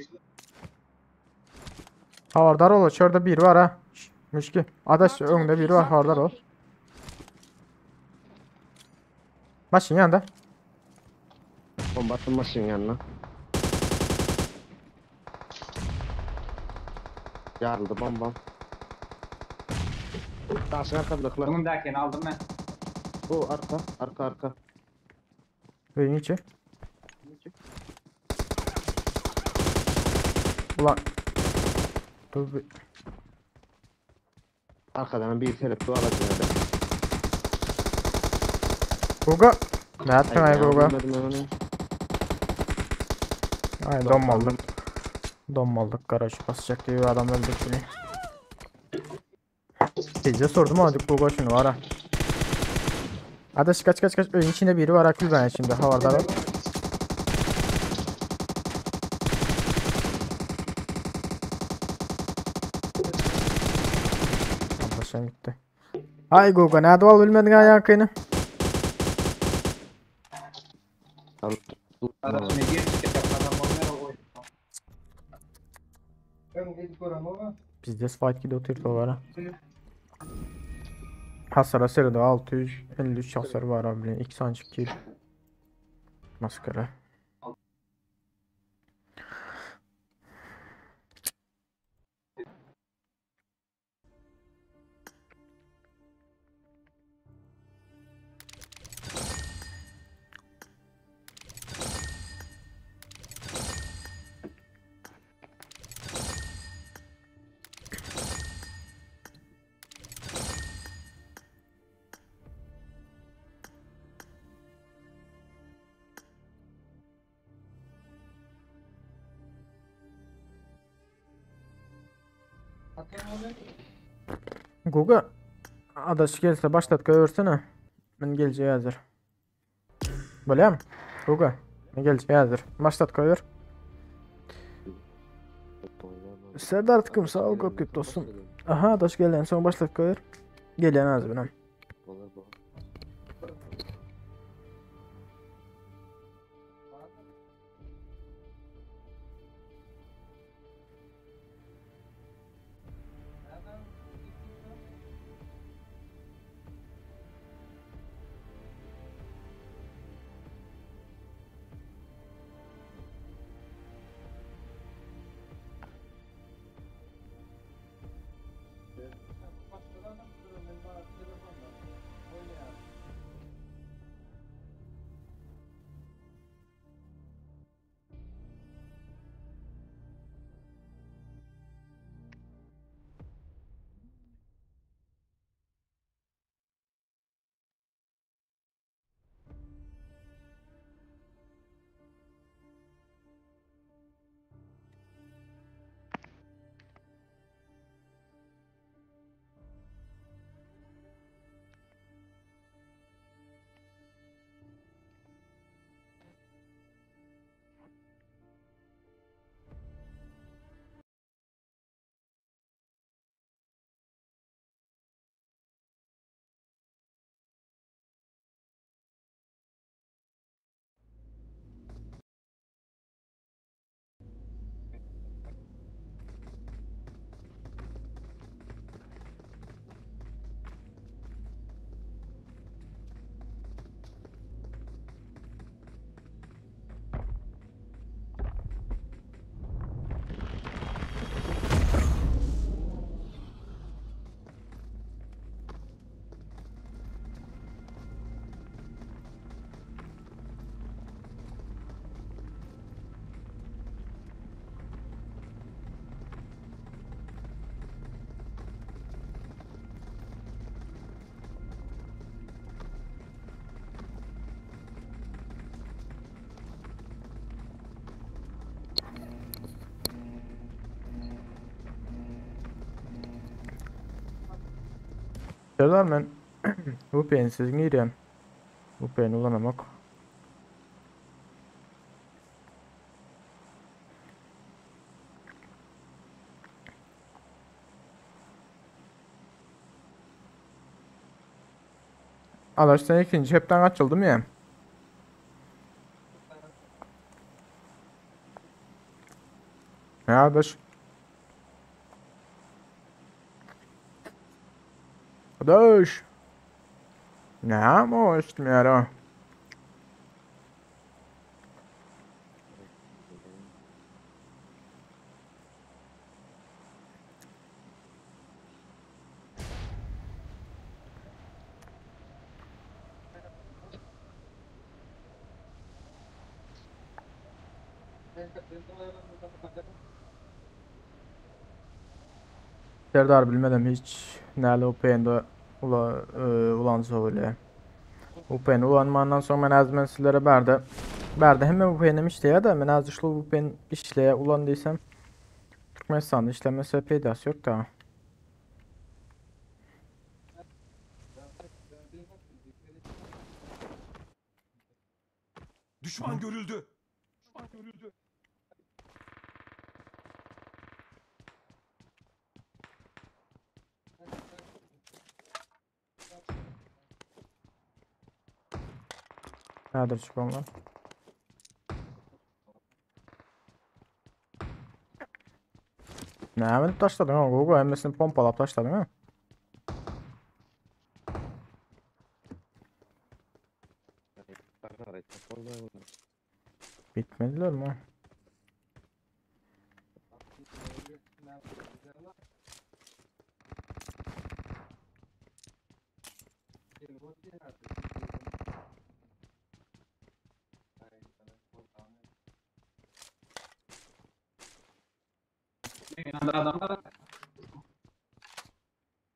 Havardar ol. Şurada bir var ha. Şş, Müşki. Adaş Marked a önünde biri var. location. Havardar ol. Maşın yanında. Bomba attım maşın yanına. Yarıldı bombam. Daşın arkadakiler. Bunun derken aldım ben. Bu arka, arka, arka. Beyin içi. Ulan. Dur bir. Arkadan bir telep bu alacağım herhalde. Goga. Ne yaptın ay Ay, Goga? bilmedim ben onu. Ay donmaldık. Donmaldık garaj basacak diye bir adam öldük beni. Teyze sordum ama Goga şunu var ha. Adaş kaç kaç kaç. Öyün içinde biri var akıl ben şimdi havardar ol. Başım gitti. Ay Goga ne dual bilmedin ayağını. Arkadaş ne gir çık adam olmuyor o. Bizde fight gidiyor oturdu var ha. Hasar hasarı da 653 hasar var abi. İki sancık kill. Maskara. Guga adaş gelse başlat goýbersene. Men geljek häzir. Bolýamy? Guga men geljek häzir. Başlat goýber. Serdar tıkım sağ ol köp köp dostum. Aha adaş gelen soň başlat goýber. Gelýän häzir menem. Bolar bolar. Serdar men VPN-siz girýän. VPN ulanamak. Adaş sen ikinji hepden açyldymy ýa? Hä adaş. Adaş. Näme o eşitmeýär ha. Serdar bilmedim hiç näle UPN-de ula e, ulansa öyle. UPN ulanmandan soň men az men sizlere bärde bärde hemme UPN-im işleýär da men az şul UPN işleýär ulan diýsem Türkmenistanda işlemese peýdasy ýok da. Düşman görüldü. Düşman görüldü. Häzir çykanlar. Näme edip taşladyň ha? Gogo hemmesini pompalap taşladyň ha? Bitmediler mi?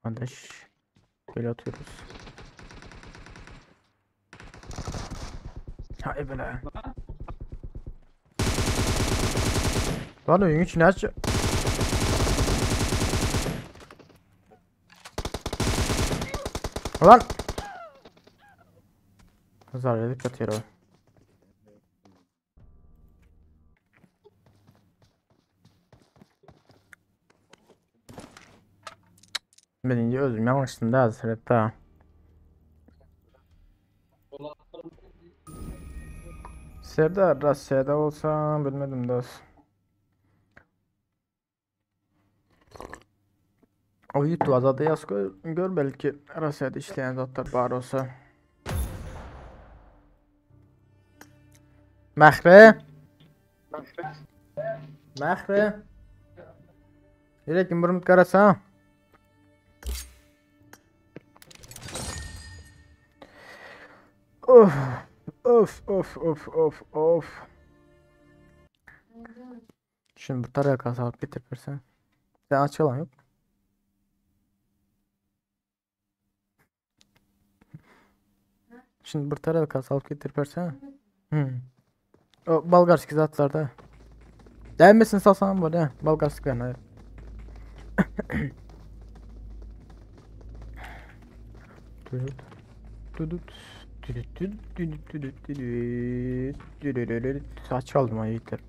Kardeş. Böyle atıyoruz. Hay bile. Lan oyun içine aç. Ulan! Zar edip ýatyr o. Men indi özüm ýalňyşdym da sebäpde. Serdar Russiýada bolsa bilmedim dost. O YouTube da yaz gör, gör belki Russiýada işleýän zatlar bar bolsa. Mähri. Mähri. Ýere kim bir garasa. Of, of, of, of, of, of. Şimdi bu taraya alıp getirip versen. Sen aç yalan yok. Şimdi bir taraya alıp getirip versene. Hmm. O Balgarski zatlarda. Gelmesin salsam bu ne? Balgarski ben hayır. Tüdüt. Tüdüt. Tüdüt tüdüt tüdüt tüdüt tüdüt tüdüt. Saç aldım ha yiğitler.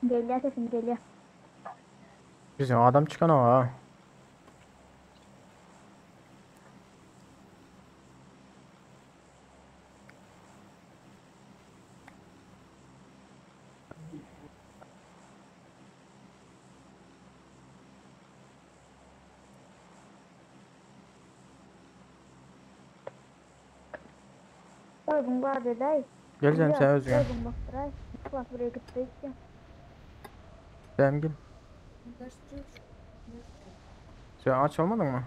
Gelýär sesim gelýär. Bizim adam çıkan o ha. Oýun bar dedi. Geleceğim sen Özgün. Oýun bakdyray. Bak buraya gitti. Sen gel. Sen aç olmadın mı?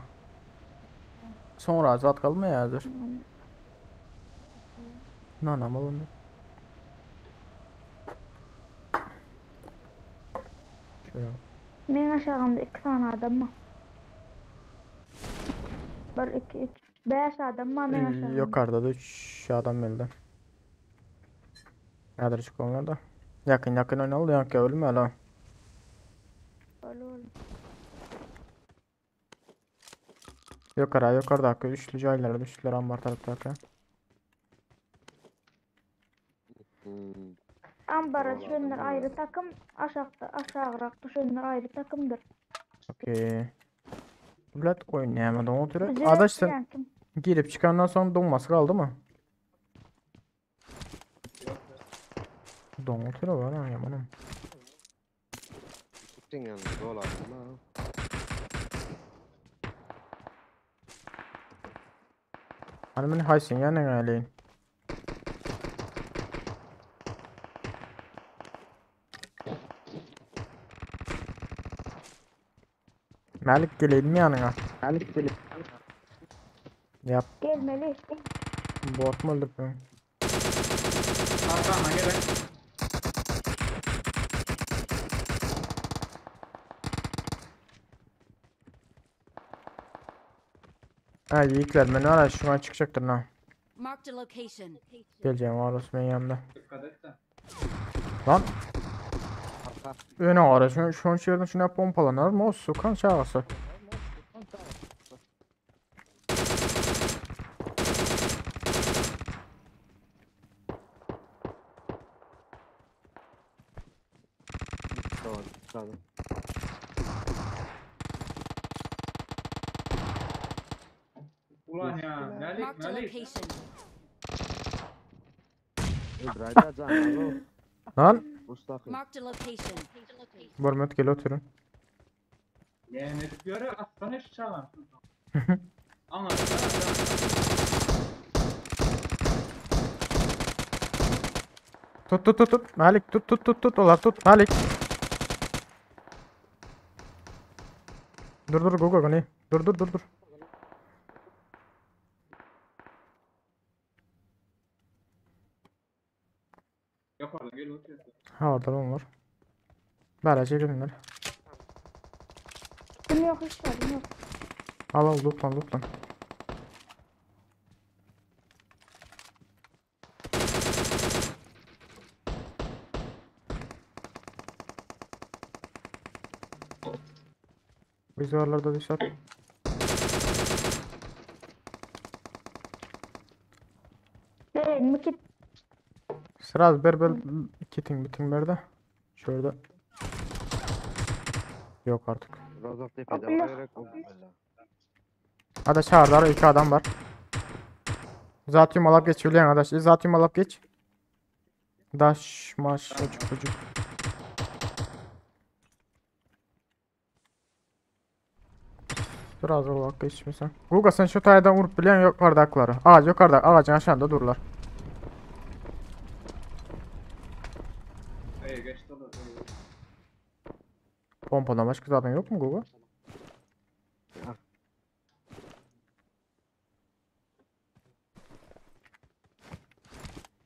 Sonra azat kalma ya hazır. Nanam alındı. Şöyle. Men aşağımda iki tane adam var. 1 2 3 5 adam var men aşağımda. Yukarıda da 3 adam öldü. Nedir çık onlar da. Yakın yakın oynalı yakın ölme lan. Öyle öyle. Yukarı yukarıdaki üçlü caylar düştüler ambar taraftaki. Hmm. Ambara düşenler ayrı takım, aşağıda aşağırak düşenler ayrı takımdır. Okey. Bilet oynayamadım o türü. Bize Adaş sen yani kim? girip çıkandan sonra donması kaldı mı? Don türü var ha yamanım. Gittin yalnız dolardım ha. Hani beni haysın ya ne geleyin. Malik geleyim mi yanına? Malik gelip. Yap. Gelmeli. Bot mu öldürdün? Arkana gerek. Ha yiğitler ben var ya şuna çıkacaktır ha. Marked a location. Geleceğim var olsun benim yanımda. Dikkat et de. Lan. Öne ara şu şu yerden şuna pompalanır mı? O sokan çağısı. Tamam, tamam. Ulan ya Melik Marked a Melik. location. İbrahim can alo. Lan. Mustafa. Marked a location. Bormet gel oturun. Yeğen edip yürü atsana şu çalan. Aňarda da. Tut tut tut tut. Malik tut tut tut tut. Olar tut. Malik. Dur dur Google goni. Dur dur dur dur. Ýokardan gelip otyr. Ha orada var. Bära çekilinler. Kim yok hiç var yok. Al al lootlan lootlan. Biz oralarda dışarı. Beren mi kit? Sıraz ber ber kitin bitin berde. Şurada. Yok artık. Rozok tepede Allah. var gerek. Adaş çağırdılar iki adam var. Zaten alap geç Hülyan adaş. Zaten alap geç. Daş maş çocuk çocuk. Biraz olak geçmişsen. Guga sen şu taydan vurup bilen yukarıdakileri. Ağaç yukarıda ağacın aşağıda dururlar. Ey geçti olar. ey. Pompadan başka zaten yok mu Guga? Ya.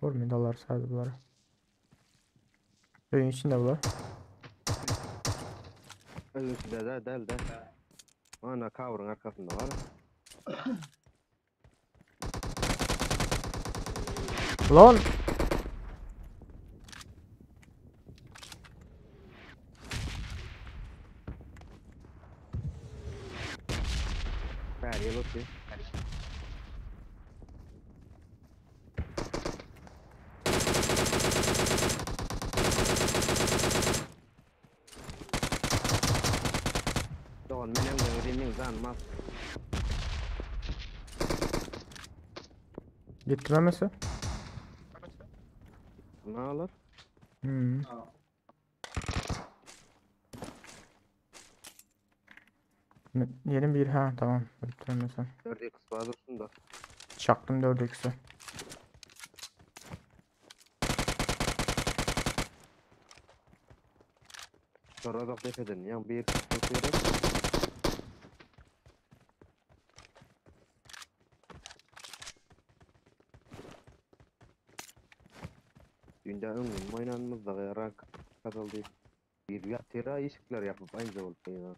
Vurmuyorlar sadece bunları. Evin içinde bunlar. Ölüsü de de del de. Ana kavrun arkasında var. Lan! Her yıl otu. Doğan menen gönrinin zanmaz. Gittiremesi. Ne alır? Hmm. Ha. Yeni bir ha tamam. Gittiremesi. 4x var dursun da. Çaktım 4x'i. Sonra da tepeden yan bir tutuyorum. Dünde öngün oynanımızda rank katıldı. Bir yatıra işikler yapıp aynı oldu ya.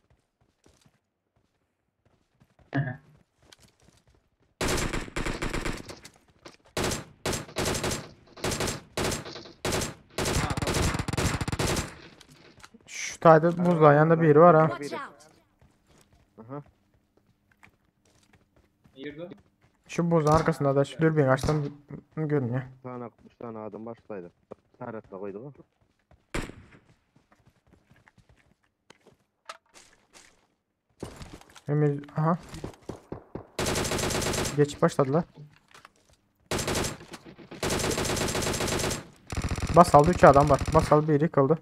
Şu tayda buzluğun yanında biri var ha. Watch out! Aha. Yerden. Şu buzun arkasında da şu dürbün açtım görünüyor. Bir tane, üç tane adım başlaydı. Taretle koyduk ha. Emir aha. Geç başladılar. Bas aldı 3 adam var. Bas aldı biri yıkıldı.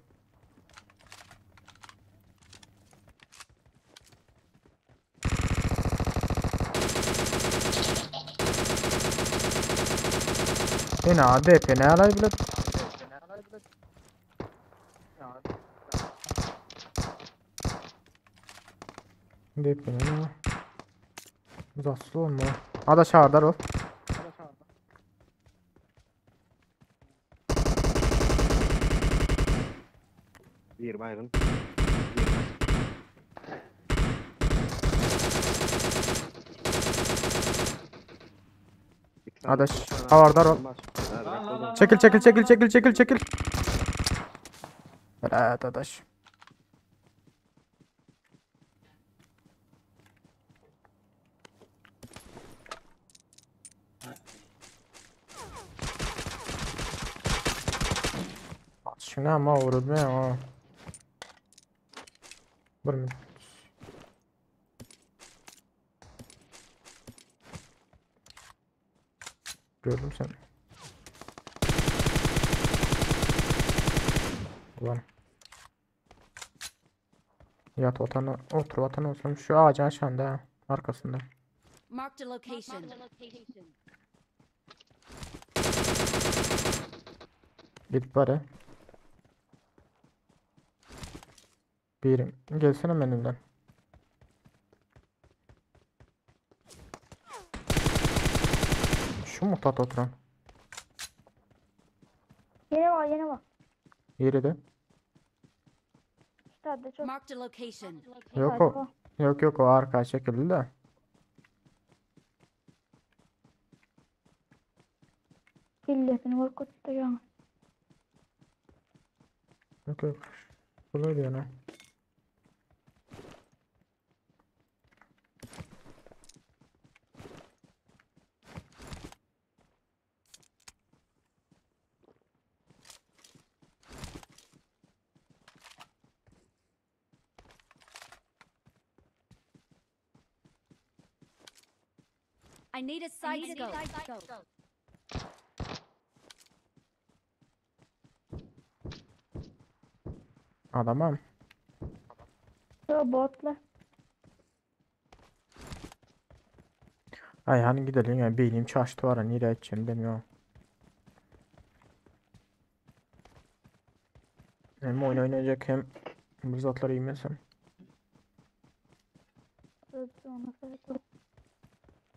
Yine ADP ne alay bile. DP ne ya? Uzatsız olma. Ada çağırdılar ol. Bir baygın. Bir tane- Adaş, üç tane havardar ol. adım baş. Hadi Lan, lan, lan. Çekil çekil çekil çekil çekil çekil. Evet adaş. Şuna ama vurdu ya. Bir minut. Gördüm seni. Ulan. Yat vatanı, otur vatanı olsun. Şu ağacın aşağında ha, arkasında. Marked a location. Gidip barýar. Birim gelsene meninden. Şu mutat oturan. Yine var yine var. Yeri de. Şu çok. Marked a location. Yok o. Yok yok o arka çekildi de. Milletini korkuttu ya. Yok yok. Şurada diyor ne? I need a side scope. Adamam. Yo botla. Ay hani gidelim ya beynim çaştı var ya nereye gideceğim bilmiyorum. Hem oyun oynayacak hem bu zatları yemesem.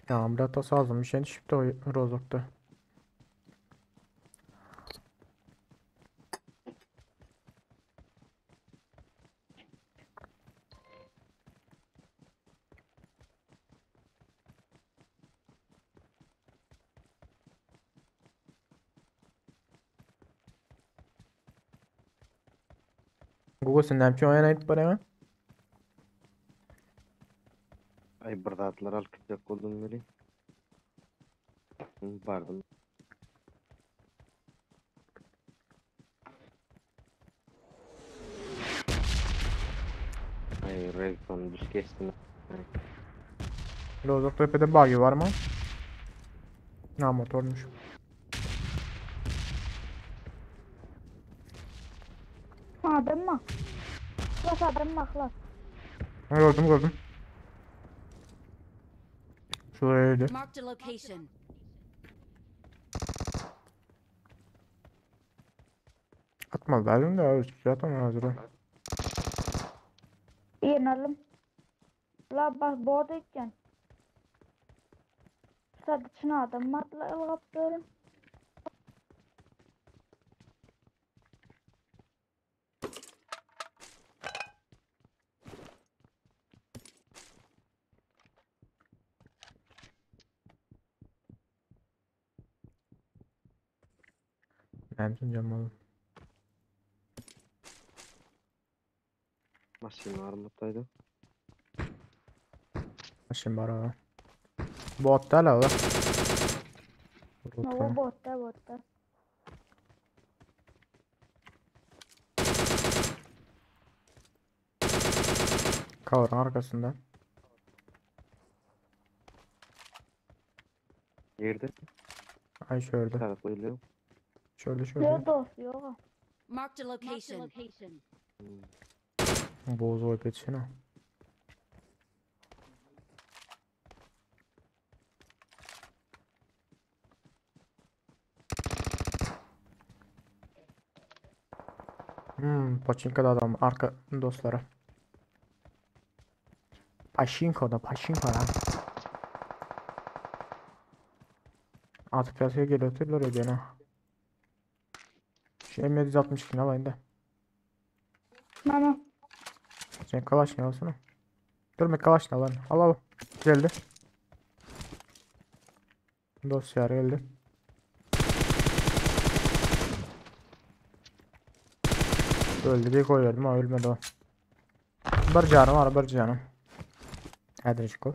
Ya biraz da bir şey düşüp de o Rozok'ta. Google sen näme üçin oýun aýdyp barýaň? Ay bir zatlar alyp gitjek boldum weli. Bardym. Ay Redstone düş geçdim. Rozok tepede buggy var mı? Ha motormuş. Adam mı? Klas adam mı klas? Ha, gördüm gördüm. Şuraya Marked a location. Atmadılar da abi zaten hazır. Yenelim. La bak bot iken. Sadece adam mı atla ılgap diyorum. Näme düşüneceğim oğlum? Maşyn var mutaydı. Maşyn bar o. Bot däl o. O botta botta. Cover'ın arkasında. Yerde. Ay şöyle. Tarafı öyle. Şöyle şöyle. Yok dost yok. Marked a location. Boz oýup etişene. Paçinkada adam arka dostlara. Paçinko'da Paçinko'da. Atıp piyasaya geliyor otururlar ödeyene. Şu M762 alayım da. Mama. Sen kalaşını alsana. Dur be kalaşını al lan. Al al. Geldi. Dosya geldi. Öldü diye koyuyordum ama ölmedi o. Bir canım var bir canım. Hadi çıkıl.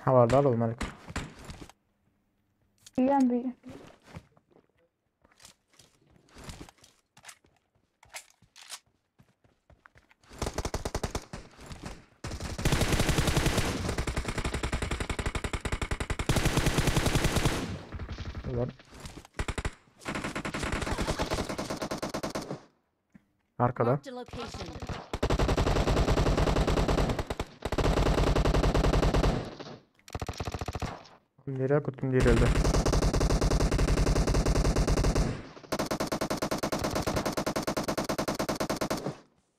Havardar olmalık. Büyüyen büyüyen. Ulan. Arkada. Marked a location. Nereye kutum dirildi.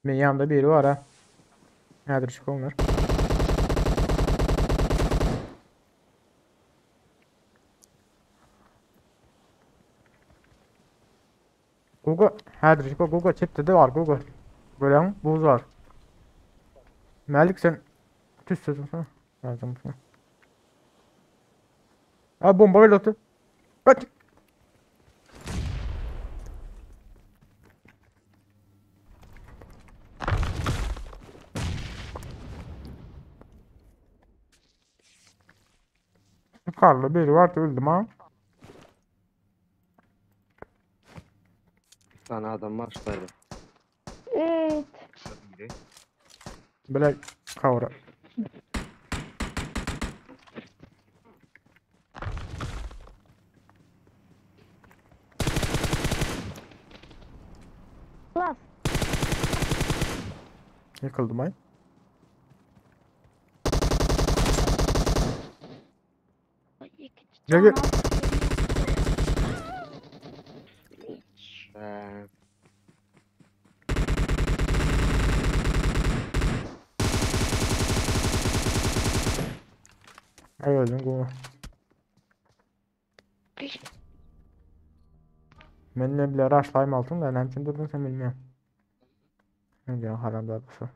Men yanımda biri var ha. Häzir çyk onlar. Gugu, häzir çyk Gugu çetde de var Gugu. Görýäňmi? Buz var. Mälik sen tüssesiň sen. Lazım. Ha bomba geldi atı. Kaç. Karlı biri var öldüm ha. Bir tane adam var şurada. Evet. Biri. Bile kavra. Laf. Yıkıldım ay. Gel gel. Ee, Ay öldüm Gugu. Men ne bile raşlayım altın da ne için durdun sen bilmiyorum. Ne diyorsun haramzadası.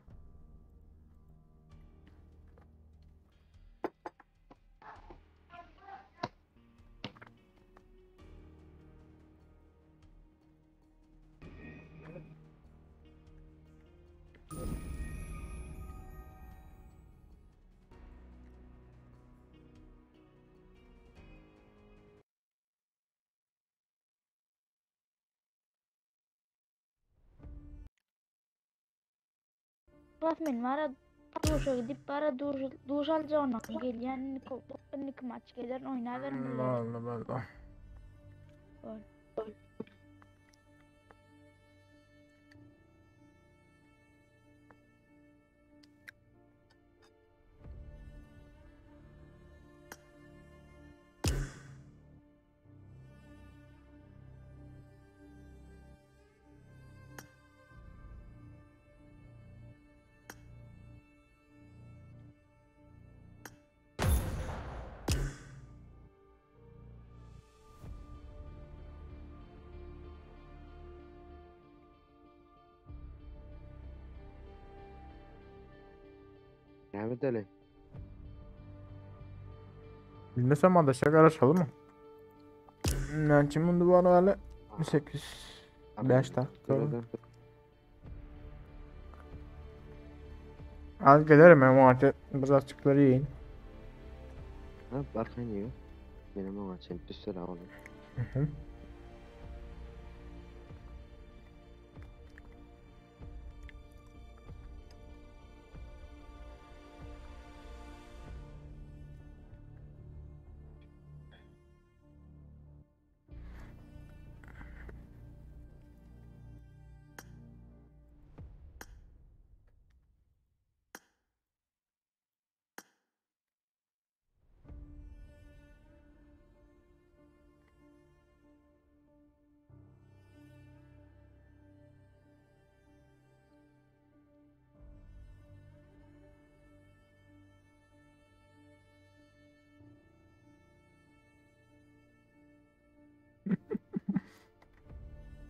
Laf men bara duşa gidip bara duş duş alacağım gelýän nik maç geler oynarım. Allah Allah. Ne bedeli? Bilmesem adaşa araşalım mı? Ne için bunu bana öyle 8 5 dakika. Az gelirim ben artık biraz çıkları yiyin. Ha barkan yiyor. Benim ama sen bir oğlum. Hı hı.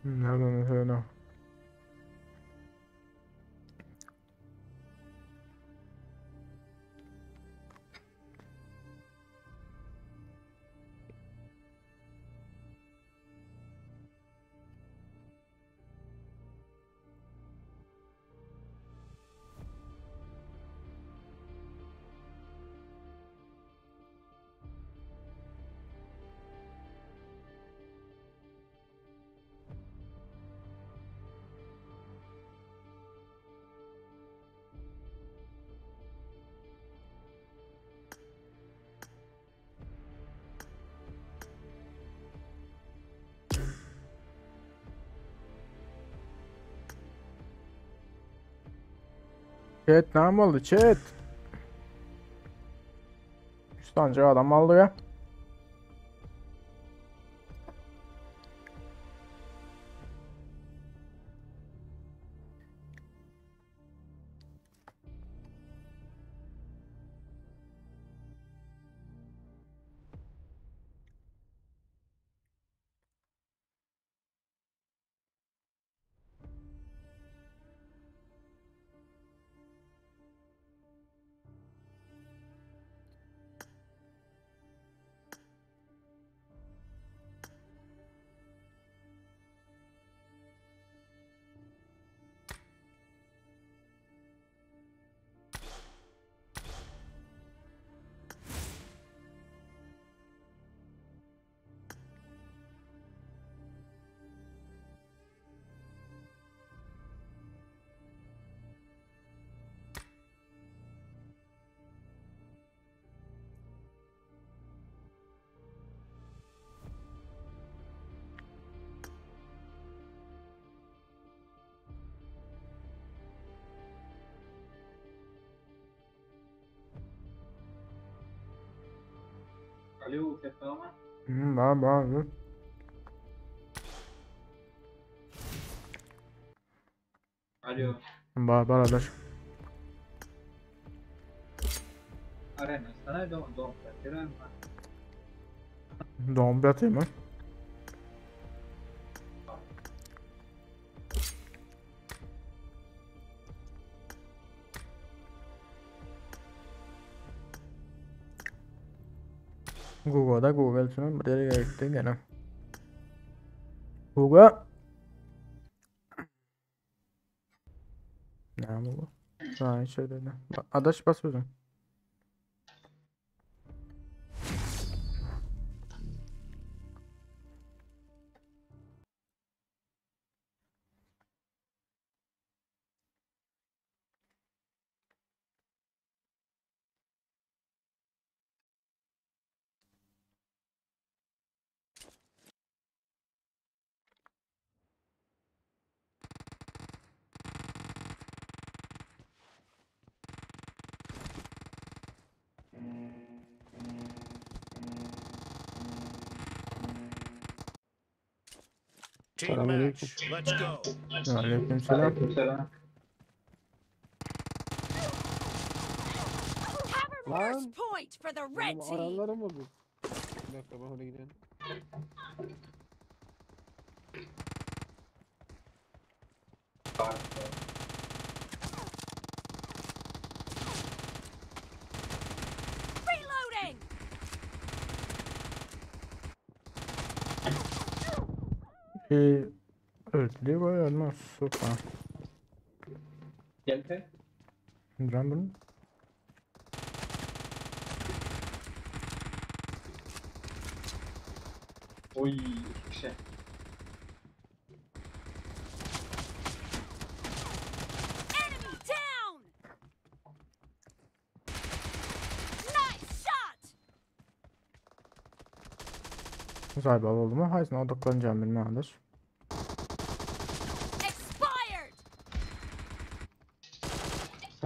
Nereden öyle? Chat ne oldu chat? 3 tane adam aldı ya. Alo, ses barmy? Hmm, bar bar. Alo. Bar bar adaş. Arena sana dom dom satýan. Dom bratym. Google'da Google şunu bir yere gitti gene. Google. Ne bu? Ha şöyle de. Adaş bas özün. Team match. Let's go. Aleykümselam. Aleykümselam. First Lan point for the red benim team. ayarlarım bozuk. Bir dakika ben oraya gidelim. Reloading. Bir öldü ölmez. Süper. Gel te. Duran bunu. Oy, iki kişi. Enemy down. Nice shot. Zaybal oldu mu? Haysına odaklanacağım bilmem adaş. Expired.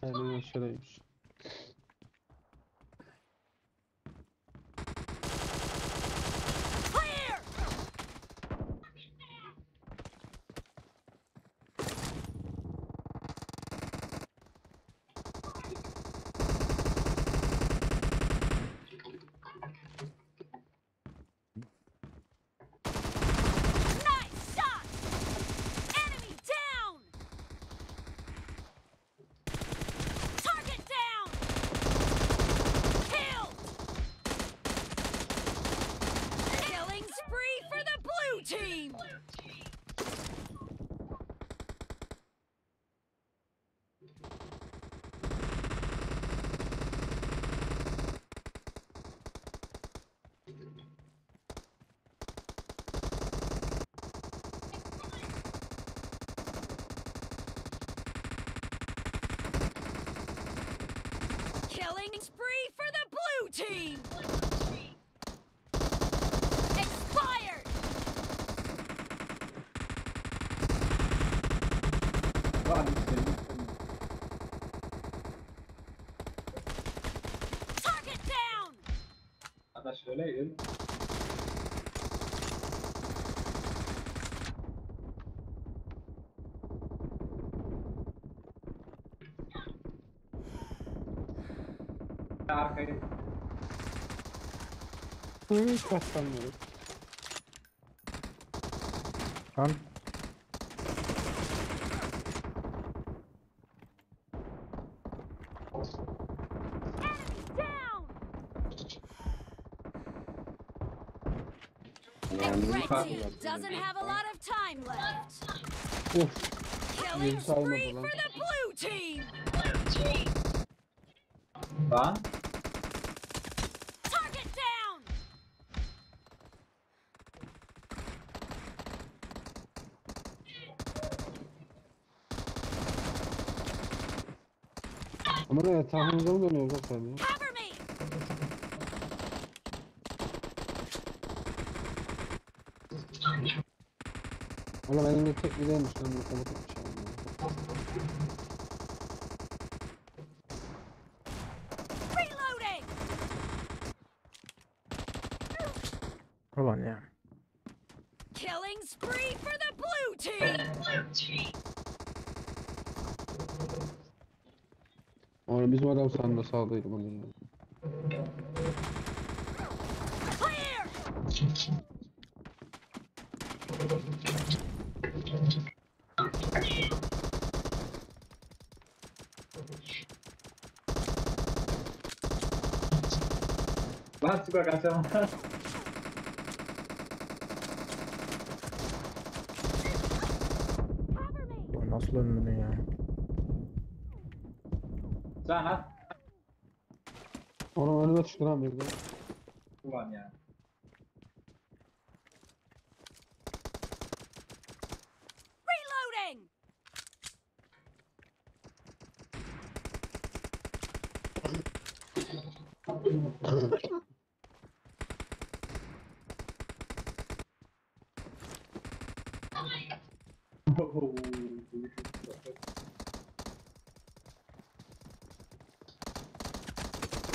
Aynen aşağıdaymış. Clear. Nice shot. Enemy down. Target down. Kill. Killing spree for the blue team. Killing spree for the blue team. Expired. Var mı Target down. Adaş öyle gel. Arkaya. Hiç paslanmıyorum. Lan. Enemy down. The red team doesn't have a lot of time left. Uf. Killing Yeri salmadı spree lan. for the blue team. Lan. Target down. Ama ne etrafımızda mı dönüyoruz lan sen ya? Cover me. Oğlum elimde tek bir değilmiş lan bu otomatik bir şey. Reloading. Ulan ya. Killing spree for the blue team. Onu bizim adam sandı sağdaydı bunu. ya. Clear. Lan suka kaçamam. Ulan nasıl ölmedin ya? Sen at. Onun önüne çıktı lan bir de. Ulan ya. Reloading.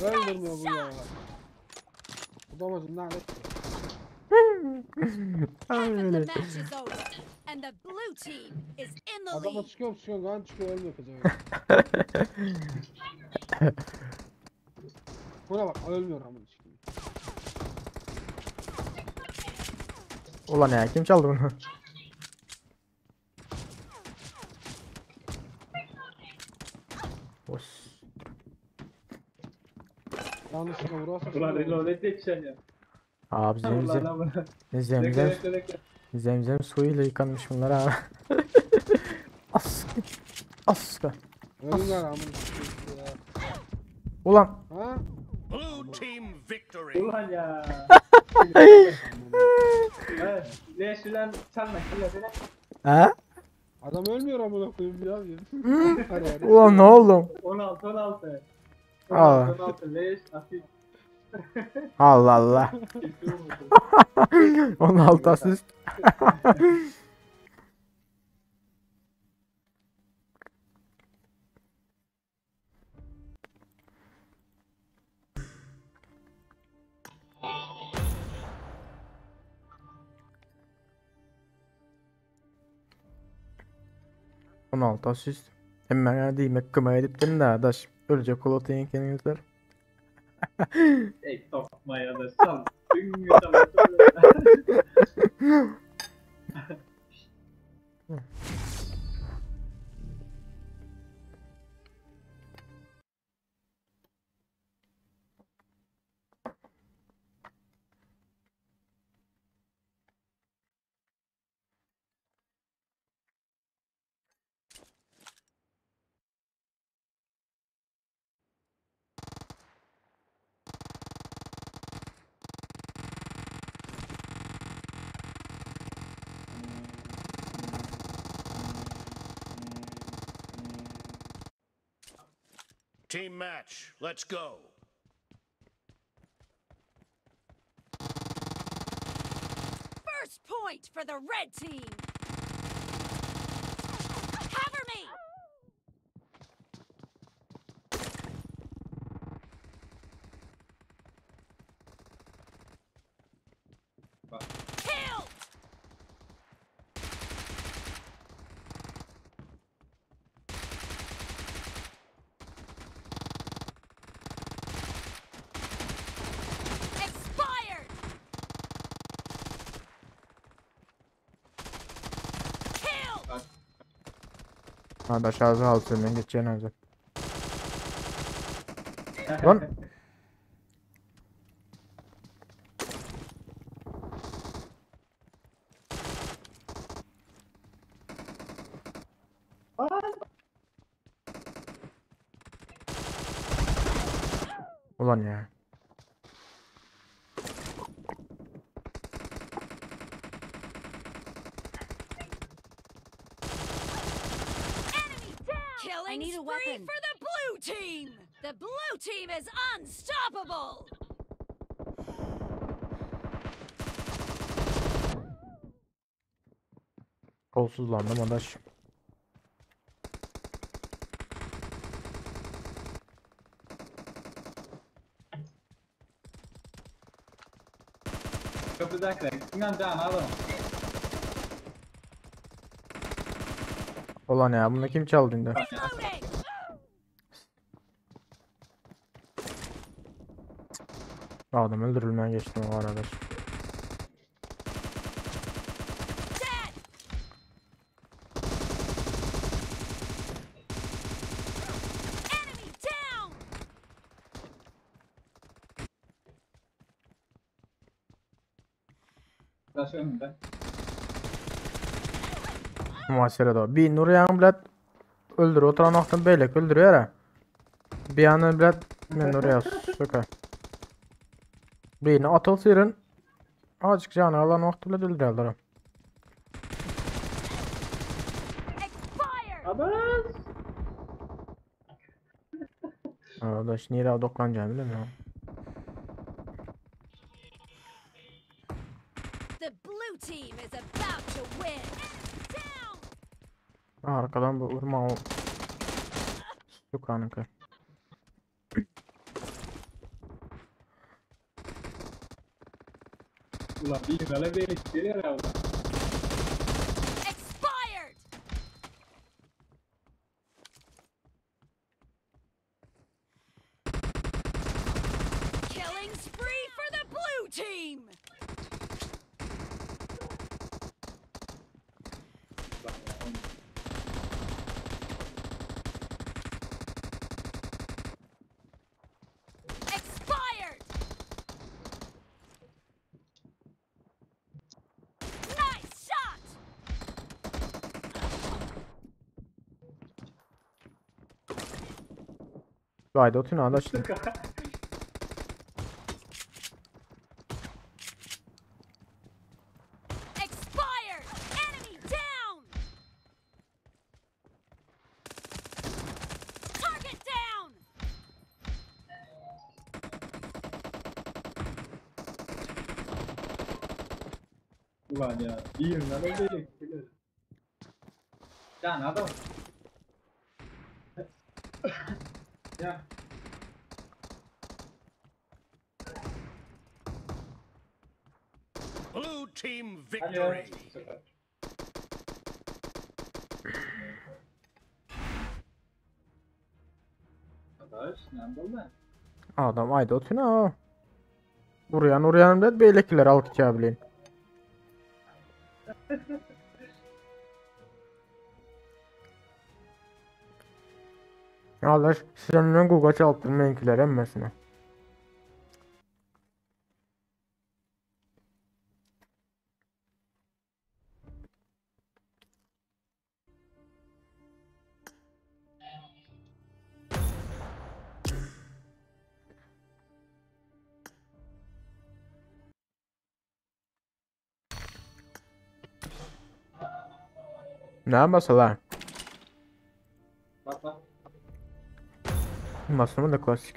Öldürmüyor bu ya. Bu damacın lanet. Ay Half of the öyle. match is over, and the blue team is in the Adama lead. çıkıyorum çıkıyorum kan çıkıyor ölmüyor pezevenk. Buna bak ölmüyor amına sikeyim. Ulan ya kim çaldı bunu? Os. Yanlışlıkla vurarsa Ulan reload et yetişen ya. Abi Ulan zemzem lan. Bekle zemzem bekle bekle. zemzem suyuyla yıkanmış bunlar abi. Aska. Aska. Ölürler amına sikeyim ya. Ulan Ha? Blue team victory. Ulan ya. Evet. Leş ulan çalma. Şöyle şöyle. Ha? Adam ölmüyor amına koyayım ya. Hadi hadi. Ulan ne oldu? 16 16. Aa. 16 16 leş asist. Allah Allah. Kesin olmadı. 16 asist. ...16 asist. Hemen diýmek kömek edipdim de daş ölecek olatayın kendinizler. Ey sokma ya da sal. Dünya tamam. Team match. Let's go. First point for the red team. Cover me. Killed. Expired. Killed. Ha daş ağzı altından geçeceğin ağzı. Lan Ulan ya. Enemy down. Killing I need a weapon. for the blue team. The blue team is unstoppable. Kolsuzlandım adaş. Köprüdäkiler ikisinden jany az onuň. Ulan ya bunu kim çaldı indi? Reloading! Adam öldürülmeye geçtim o arada. Dead! Enemy down! Daş önünde. Muhasebe o. Bir Nuryan bilet öldür. Oturan noktan beylek öldürüyor ha. Bir yandan bilet men Nurya suka. Birini atıl sıyırın. Azıcık canı alan vakti bilet öldürüyorlar. Expired! Aman! Arkadaş nereye odaklanacağım bilmiyorum. The blue team is about to win. Down! Arkadan bu vurma o. Suka'nınki. Ulan bir gale beylek geliyor ya ulan. Expired! Killing spree for the blue team! Expired! Nice shot! Haydi otun arkadaş. Expired! Enemy down! Target down! Ulan ya bir gale beylek geliyor. Can adam. Ya. Blue team Alo. victory. Süper. Arkadaş ne oldu? Adam haydi otun ha. Uryan uryan bilet beylekiler al kitabı Arkadaş senden Google çalıp benimkiler emmesine. Ne mesela? Bak bak. Basma da klasik.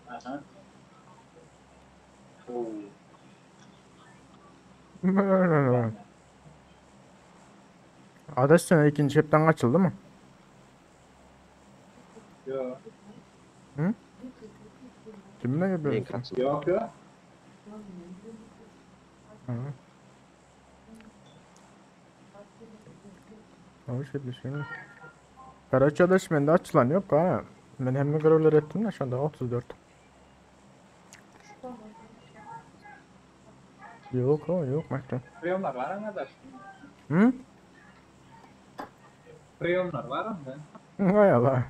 Aha. Oo. Adaş sen ikinci hepten açıldı mı? Görünsün. Ýok ýok. Hoş gepleşelim. Karaç adaş mende açılan yok ha. Men hemme görevleri ettim de şu anda 34. Yok o yok Mehmet. Priyomlar var mı adaş? Hı? Priyomlar var mı? Hay Allah.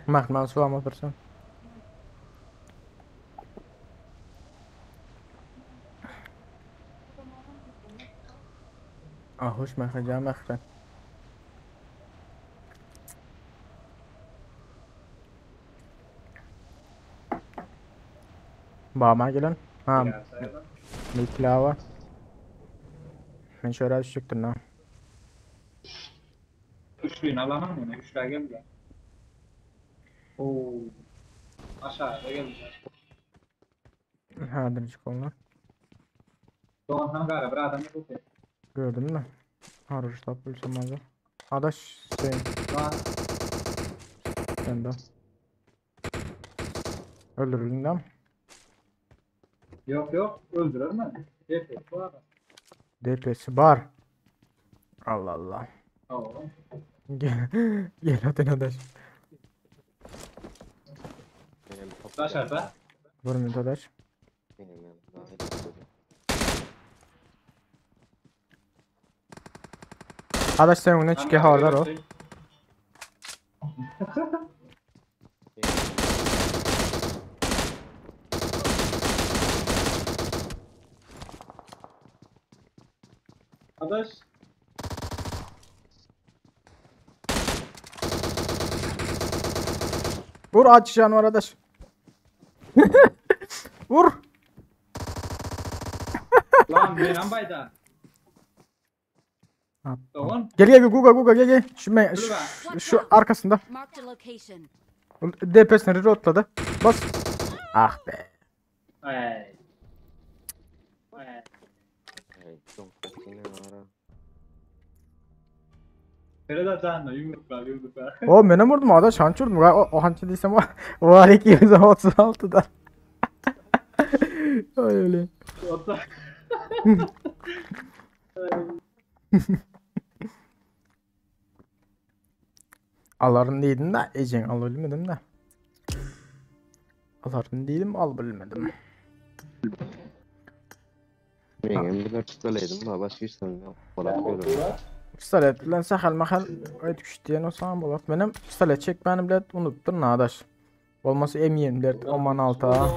Mehmet su alma otursun. Ah hoş Mehmet Mehmet. Bama gelen. Ha. Bir pilava. Men şöyle düşecektim ha. Üçlüğünü alamam mı? Üçlüğe geldi. Oo. Aşağıda geldi. Ha dircik onlar. Doğan gara bir adam yok. Gördün mü? Harujlap bilsem azı. Adaş sen. Doğan. Sen de. Öldürüldün değil mi? Yok yok öldürür mü? DPS var. DPS var. Allah Allah. Oo. Gel, gel hadi adaş. Dışarıda. Bir minut adaş. Adaş sen öňüne çyky hardar o. Adaş. Vur aç canavar adaş. Vur. Lan ben bayda. Doğan. Gel gel Guga Guga gel gel. Şu, me, şu, şu arkasında. Marked a location. DPS'ini reloadladı. Bas. Ah be. Ay. Ay. Feride canlı yumruklar yumruklar. O menem vurdum adaş hanç vurdum. O, o hançı değilsem o var 236'da. Ay öyle. Otla. Alarım değildim de Ecen al bilmedim de. Alarım değilim al bilmedim. Benim bir pistoletim var başka hiç yok. Pistolet bilen sahal mahal öt güç diyen o sana bolar. Benim pistolet çek benim bile unuttum adaş. Olması M24 Oman 6 ha.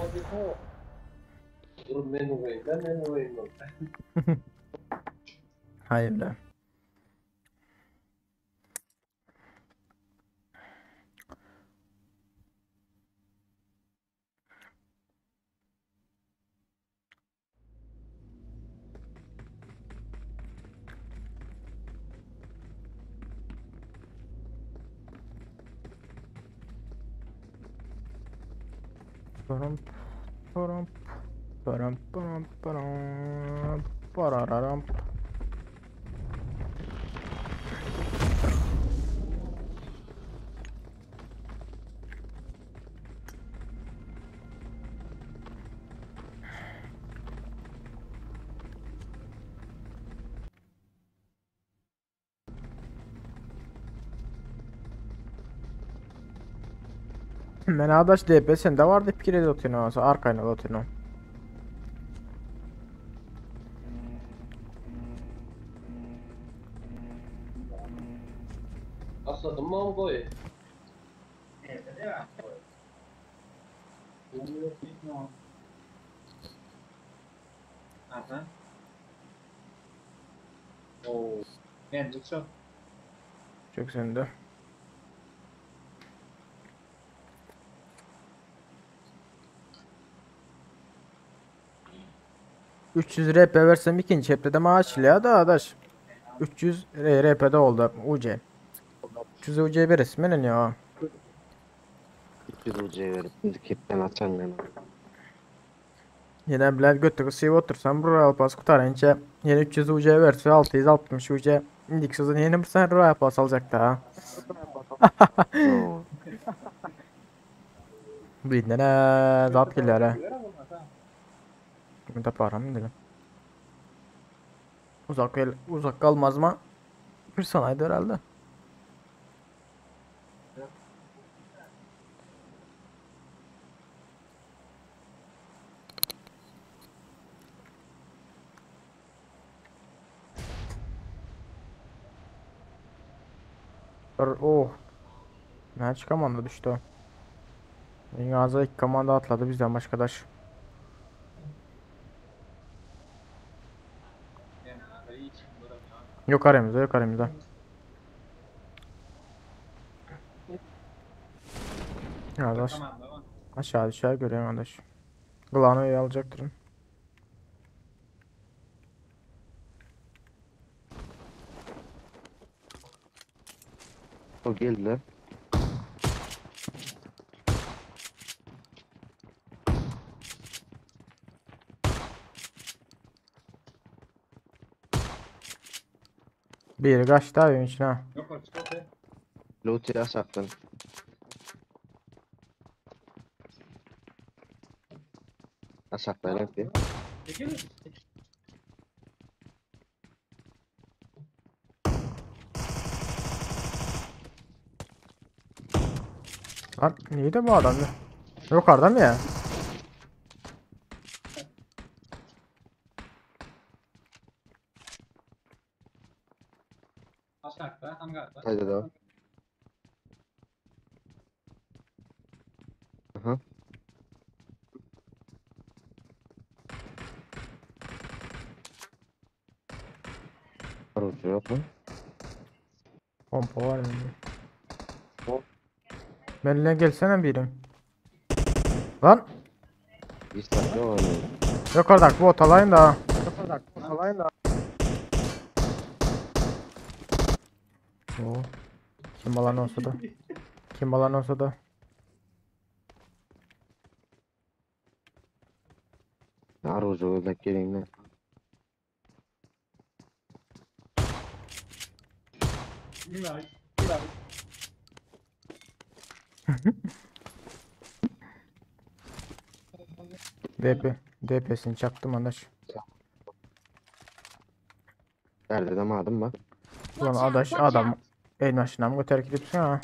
Dur men urayım men urayım. Hayır be. Param param param param param parararam. Men adaş DP sende vardı pikir edip oturuyorsun arkayla oturuyorsun. Atladım mı boyu? Evet ya. Aha. Oo. Ben de çok. Çok sende. ...300 RP versem ikinci hepte maaş ya da adaş. 300 RP'de oldu UC. 300 UC bir resmen ya. 300 UC verip şimdi kepten açan ben. Yine bilen götü kısıyı otursam Royal Pass kurtarınca yine 300 UC verse 660 UC indik sözün yeni bir sen Royal Pass alacak da ha. Binden zat gelýär. Men taparam dilim. Uzak el uzak kalmaz mı? Bir sanaydı herhalde. Oh. Näçe komanda düşdi? En azı iki komanda atladı bizden başkadaş. Yok aramızda yok aramızda. Arkadaş. Aşağı düşer görüyorum arkadaş. Glano'yu alacaktırım. O geldiler. Biri kaçtı evin içine. Yok açık Loot aşakdan. Aşakdan hep. Lan neydi bu adam ya? Yukarıda mı ya? Aşakda, hangarda. Haydi da. Aha. Barut yok mu? Pompa var bende. Benimle gelsene birim. Lan Bir saat yok onu. yukarıda bu otalayın da. Yukarıda otalayın da. Oo. Kim alan olsa da. Kim alan olsa da. Arucu gözlek geleyim lan. DP. DP'sini çaktım adaş. Nerede de adım bak. Ulan adaş adam el başına mı götür gidipsin ha?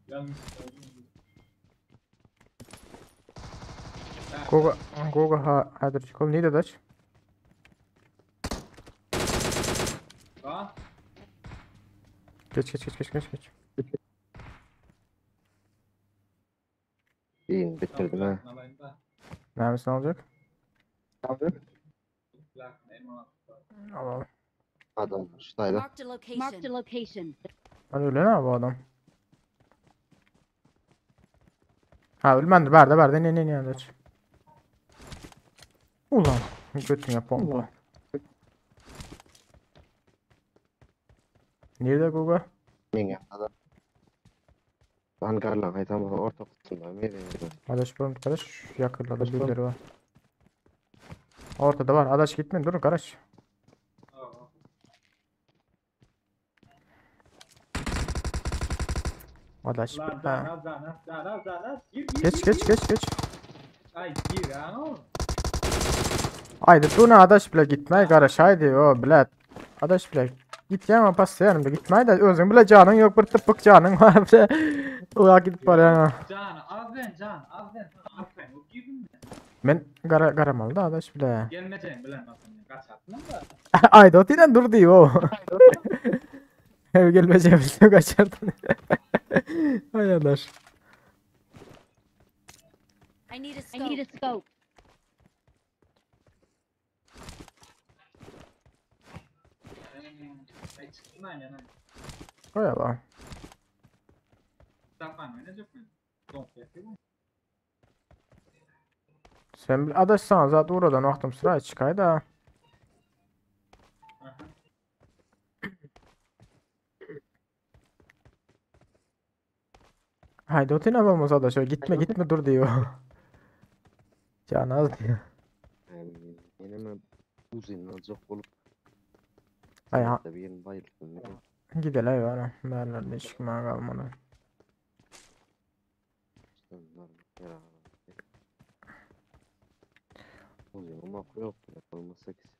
Yanlış. Goga Goga ha hadir çıkalım neydi adaş? Ha? Geç geç geç geç geç geç. İyi bitirdim ha. Neredesin alacak? Abi. Al al. Adam şurayla. Marked a location. Marked a location. Lan öyle ne bu adam? Ha ölmendi berde berde ne ne ne adaş. Ulan götüne pompa. Nerede Goga? Men adam. Hangarlan haytam orta kısımda. Nerede? Adaş buram kardeş yakınlarda birileri var. Ortada var. Adaş gitme dur kardeş. Adaş Lan ha. can can can can gir gir. Geç geç geç geç. Ay gir ha. Haydi dur adaş bile gitme kardeş haydi o bile. Adaş bile git ya ama pas yanımda gitme de özün bile canın yok bir tıpık canın var bile. Ula gidip var ya. Can az ben can az ben az ben. O girdin mi? Men gara garamalı da adaş bile. Gelmeyeceğim bilen aslında. Kaç attın da. Haydi o tinen dur diyor o. Ev gelmeyeceğim bilsem kaçardın. Hay adaş. I need a scope. I need a scope. Ay çıktın aynen aynen. Koyalım. Tapan oynayacak mı? Donk yapıyor mu? Sen bir adaş sana zaten oradan vaktım sıra çıkay da. Aha. Haydi o tinen olmaz adaş o gitme gitme dur diyor. Can az diyor. Yani yine uzun alacak olup Ay ha da bir yerini bayılttım. gidelim var. Merlerde çıkmaya kalmadı. Uzun mak yok. Olmaz 8.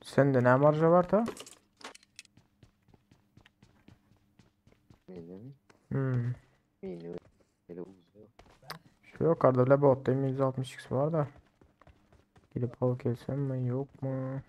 Sende ne marja var ta? Benim. Hmm. Benim. Hele uzun. Şu yukarıda bile botta 162 var da. Gidip alıp gelsem mi yok mu?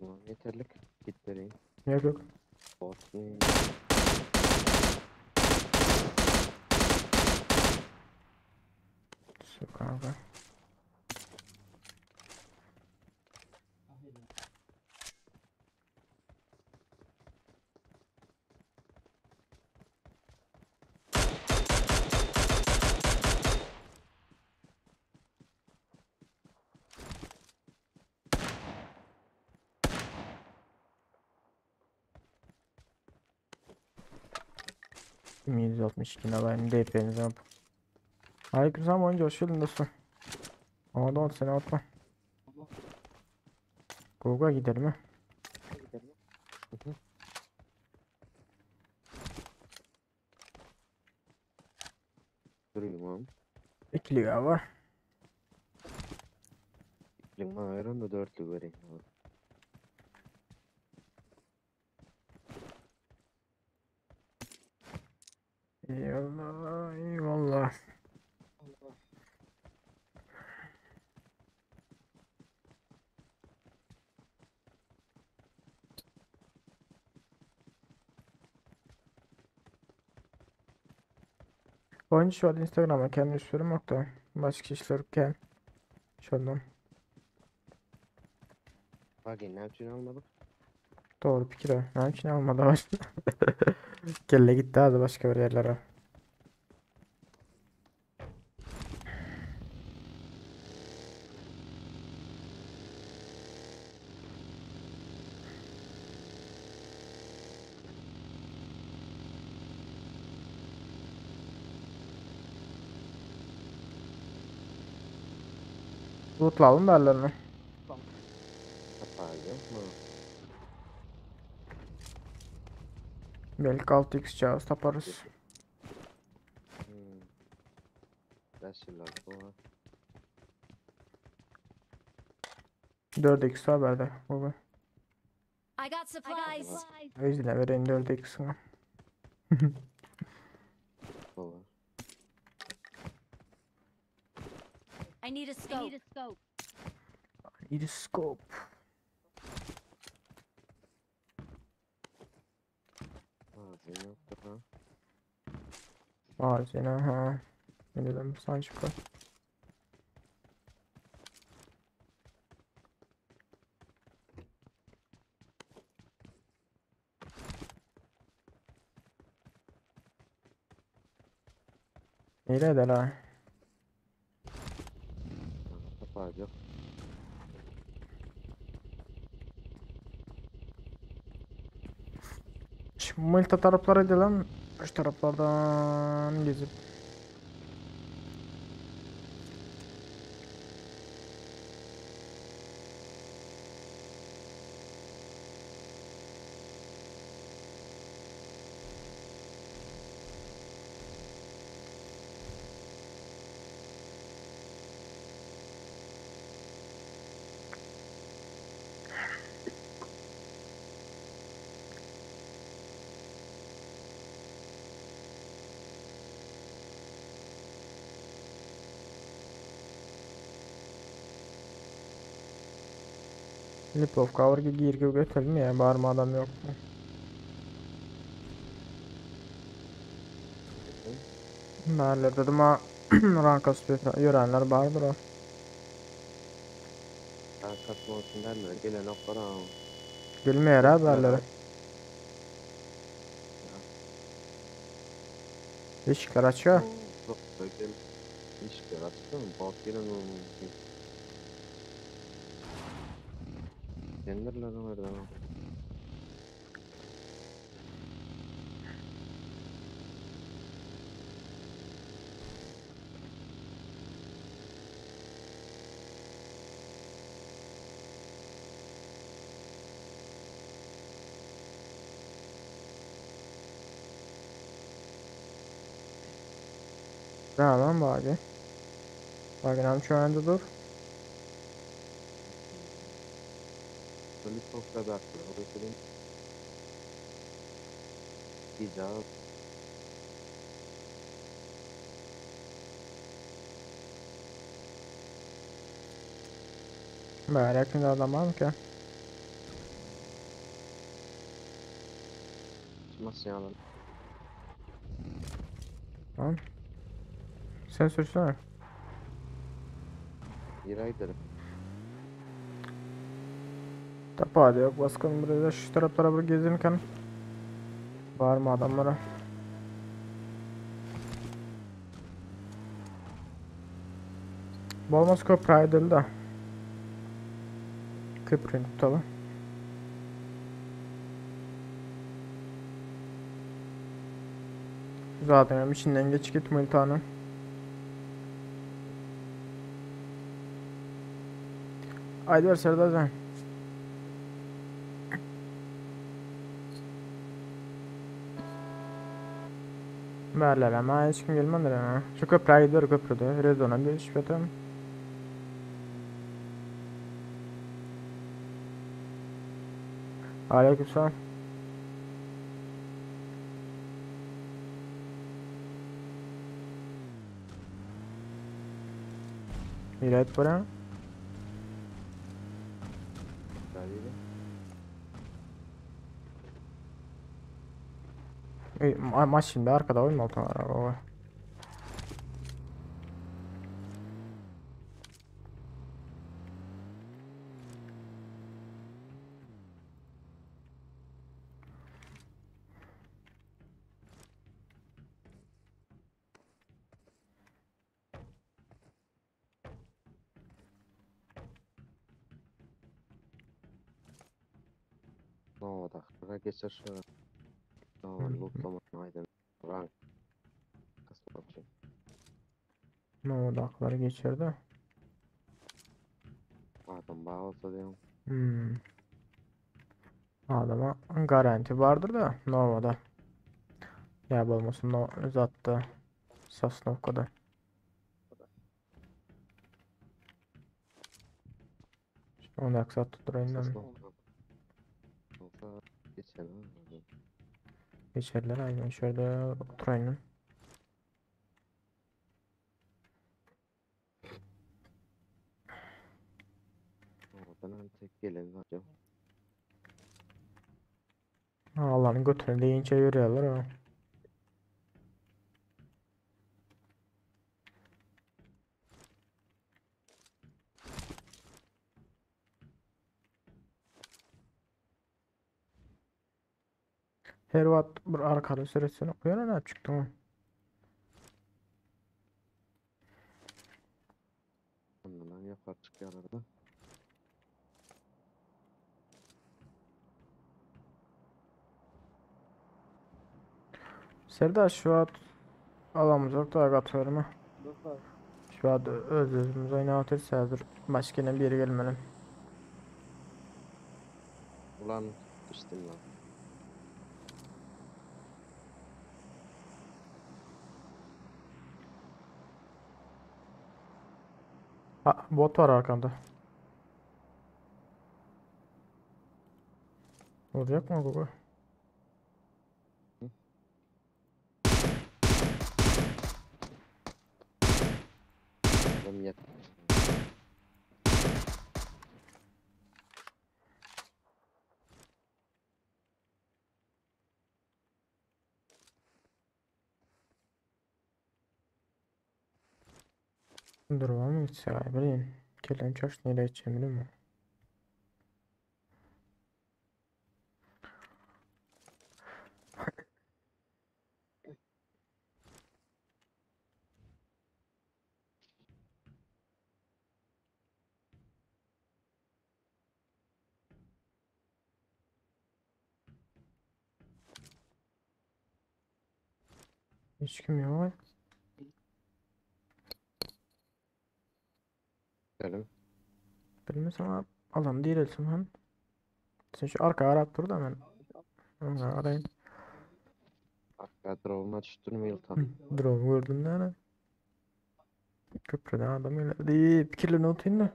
Tamam yeterlik. Git vereyim. Yok yok. Bot mu? Şu kanka. Kim 762 ne ben DP'nizi yap. Aleykümselam oyuncu hoş geldin dostum. Aa don seni atma. Google'a gidelim mi? Durayım abi. İkili var. Lima ayran da dörtlü vereyim. abi. Eyvallah eyvallah. Oyuncu şu an Instagram'a kendi işlerim yok da başka işler ken şundan Bak ne için almadık? doğru fikir o. Ne için almadı başka. Kelle gitti hadi başka bir yerlere. Lootlayalım derlerini. Hatta yok mu? Belki 6x çağız taparız. Hmm. 5 yıllar bu. 4x var bende. Baba. I got supplies. Özle vereyim 4x'ini. Baba. I need a scope. Need a scope. Ağzını yoktur ha. Bazen ha. Ne dedim sen çıkar. Nereye eder ha? Kapağı yok. Şimdi Malta taraflara gidelim. Şu taraflardan gezip. Lipovka var ki gir gibi götürelim ya. Bağırma adam yok mu? Nerede dedim ha. Ranka yörenler vardır o. Ben katma olsun derler. Gelen oklar ha. Gülmeyer haberleri. Işıklar açıyor. İşler açtı mı? Bak gelen olmuş. Yendirler nereden? Tamam bagi. Bagi näme üçin ýanynda dur? Bäräk indi adam barmyka? Tamam. Sen sürsene. Ýere gidelim. Tapady yok baskın buraya şu taraflara bir gezinken. Var mı adamlara? Bolmaz köprü aýdyl da. Köprüni tutaly. Zaten hem içinden geç git Multan'ın. Aýdyber Serdarjan. Bärlere ama hiç kim gelmändir ha. Şu köprä gidiyor köprüde. Rezona bir iş betem. Aleykümselam. Hidayet bora. Ey, ma maşyn arkada goýma oturan. Nowadakylara geçer şu. Nowa lootlama aýdan rank. Kasmak üçin. Nowadakylara geçer de. Adam bar bolsa diýen. Hmm. Adama garanti bardyr da Nova'da. Ya bolmasın no zatda Sosnovkada. Ondak zat tutduraýyn Sosnovka. Bolsa geçer. Geçerler aynen şöyle oturayım. Nowadan hem tek gelen var ya. Allah'ın götünü deyince yürüyorlar ha. Her wagt bir arkada süretsene okuýan näme çykdy o? Ondan ýokary çykýarlar da. Serdar şu wagt alamyzok da gatyrymy. Şu wagt öz özümüz oýnap otyrys häzir başga ýene biri gelmeli. Ulan düşdüm lan. Ha, bot var arkanda. Olacak mı bu? Adam ýat. Dur var mı gitse bileyim. Kellen çarş nereye gideceğim biliyor musun? Hiç kim yok. Gelin. Bilmesem abi. Adam değil elsim hem. Sen şu arkaya arap dur da ben. Onu arayayım. Arka drop'uma düştürme Yıltan. Drone gördün ne? Köprüden adam geler diýip pikirlenip otyryn da.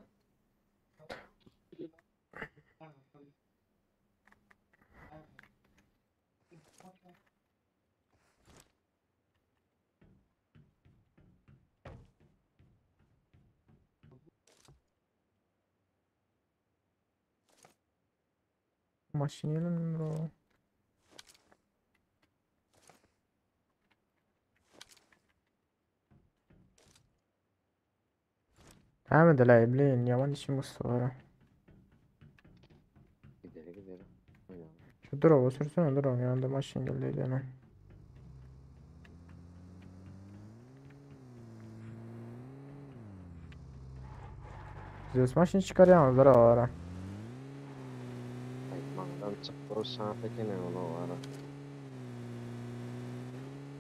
Maşyn gelen bro. Näme dele bileýin ýaman işim gysdy bar. Gideli gideli. Oýnalım. Şu duraga sürsene duragyň ýanynda maşyn geldi diýene. Zeus maşyn çykarýaňyz duraga bara. Aýtmaňdan çykdy o şans ekeni ol o ara.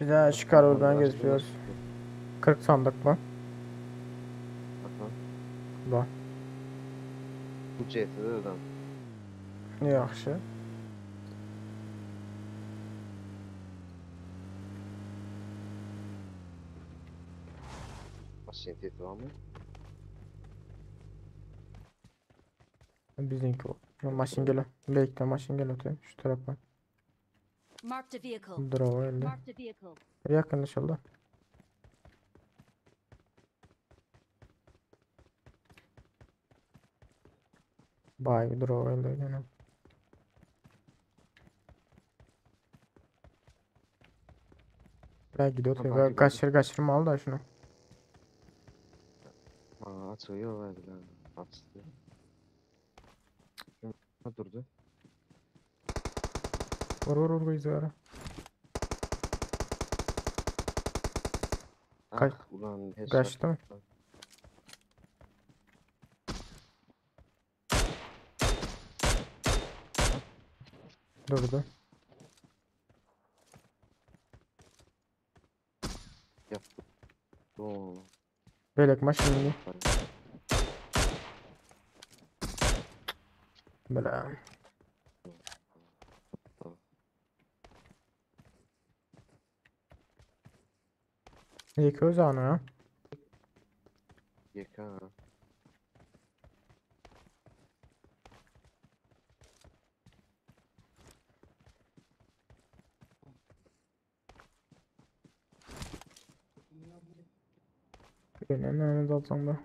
Bize çıkar oradan gezip ýörüs. 40 sandyk mı? Aha. Ba. Bu CS-de adam. Ýagşy. Maşyn sesi barmy? Biziňki o. Maşyn gele. Beýikde maşyn gele otyr. Şu tarapa. Marked a vehicle. Duraga geldi. Marked a vehicle. Bir yakınlaşıldı. Bay bir duraga geldi gene. Belki de Ha, oturuyor. bagi Kaçır kaçırma al da şunu. Aa açığı yok verdiler. Açtı. Ha durdu. Vur vur vur izara. Kaç- Ah ulan headshot. Kaçtı mı? Durdu. Yaptı. Oo. Belek maşını. Bela. İyi öz anı ha. YK. Önemli önemli alsam da.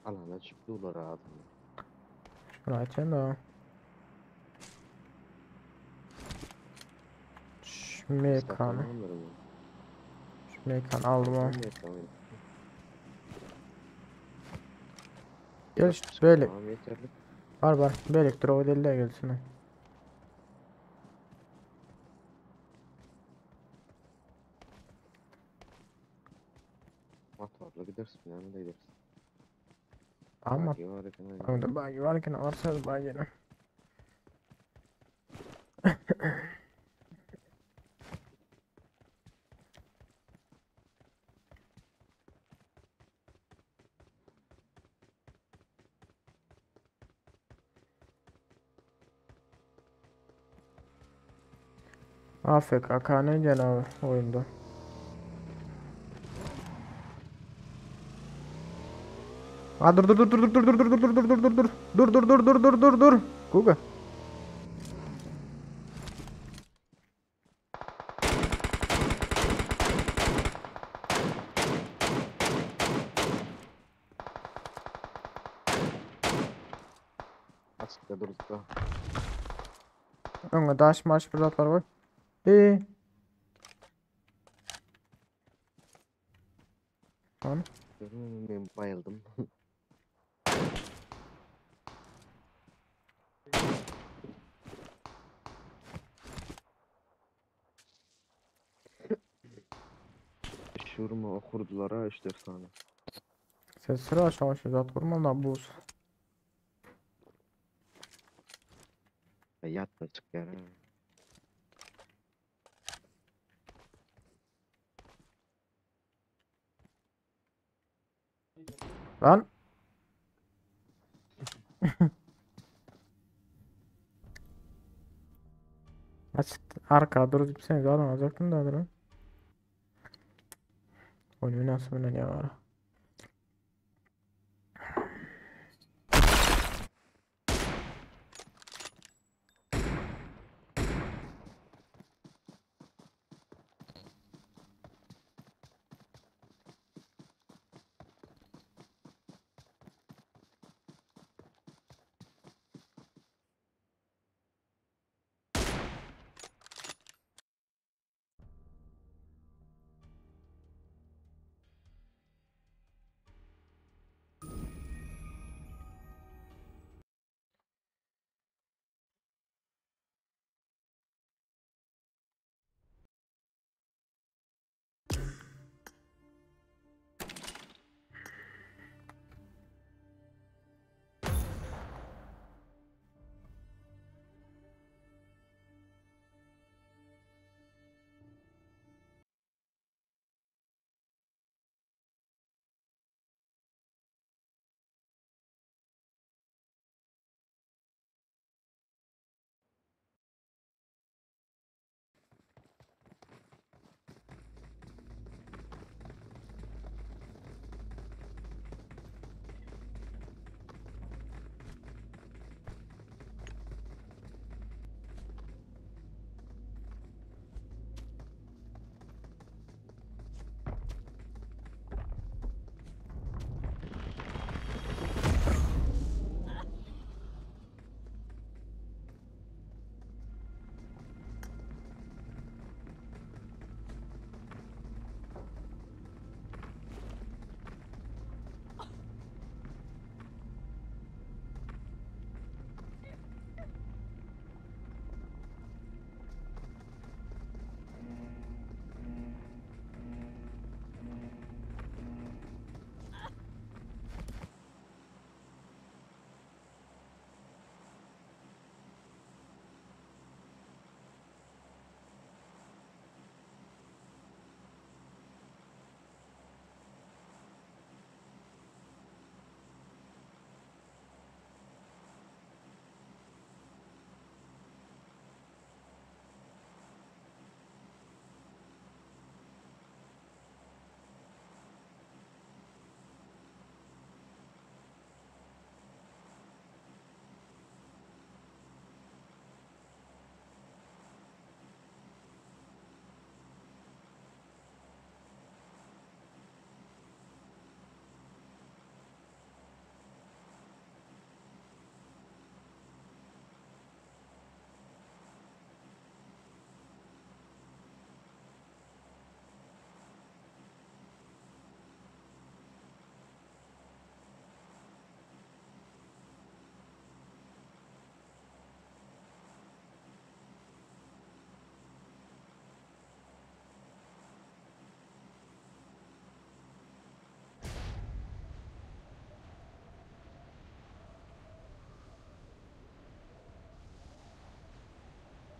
Alana çıktılar adam. Şunu açayım da. Şu mekanı. Şu mekanı aldım ha. Gel işte böyle. Tamam yeterli. Var var. Böyle drop deli gelsin. ha. Motorla gidersin yani de gidersin. Ama Bagi var eken öyle. Orada bagi varken varsa bagi. AFK ne diyorsun abi oyunda? Aa dur dur dur dur dur dur dur dur dur dur dur dur dur dur dur dur dur dur dur Google. Açıkta durdu da. Öňe daş maş bir zatlar var. Ee. Lan Ben bayıldım. Şurma okurdular ha 3-4 tane. Sen sıra aşağı şu zat vurma da buz. Ya Yat da çık ya. ha. Lan. Açık. Arka dur diýip sen zaten alacaktım da duran. Oyunu nasıl oynanıyor var.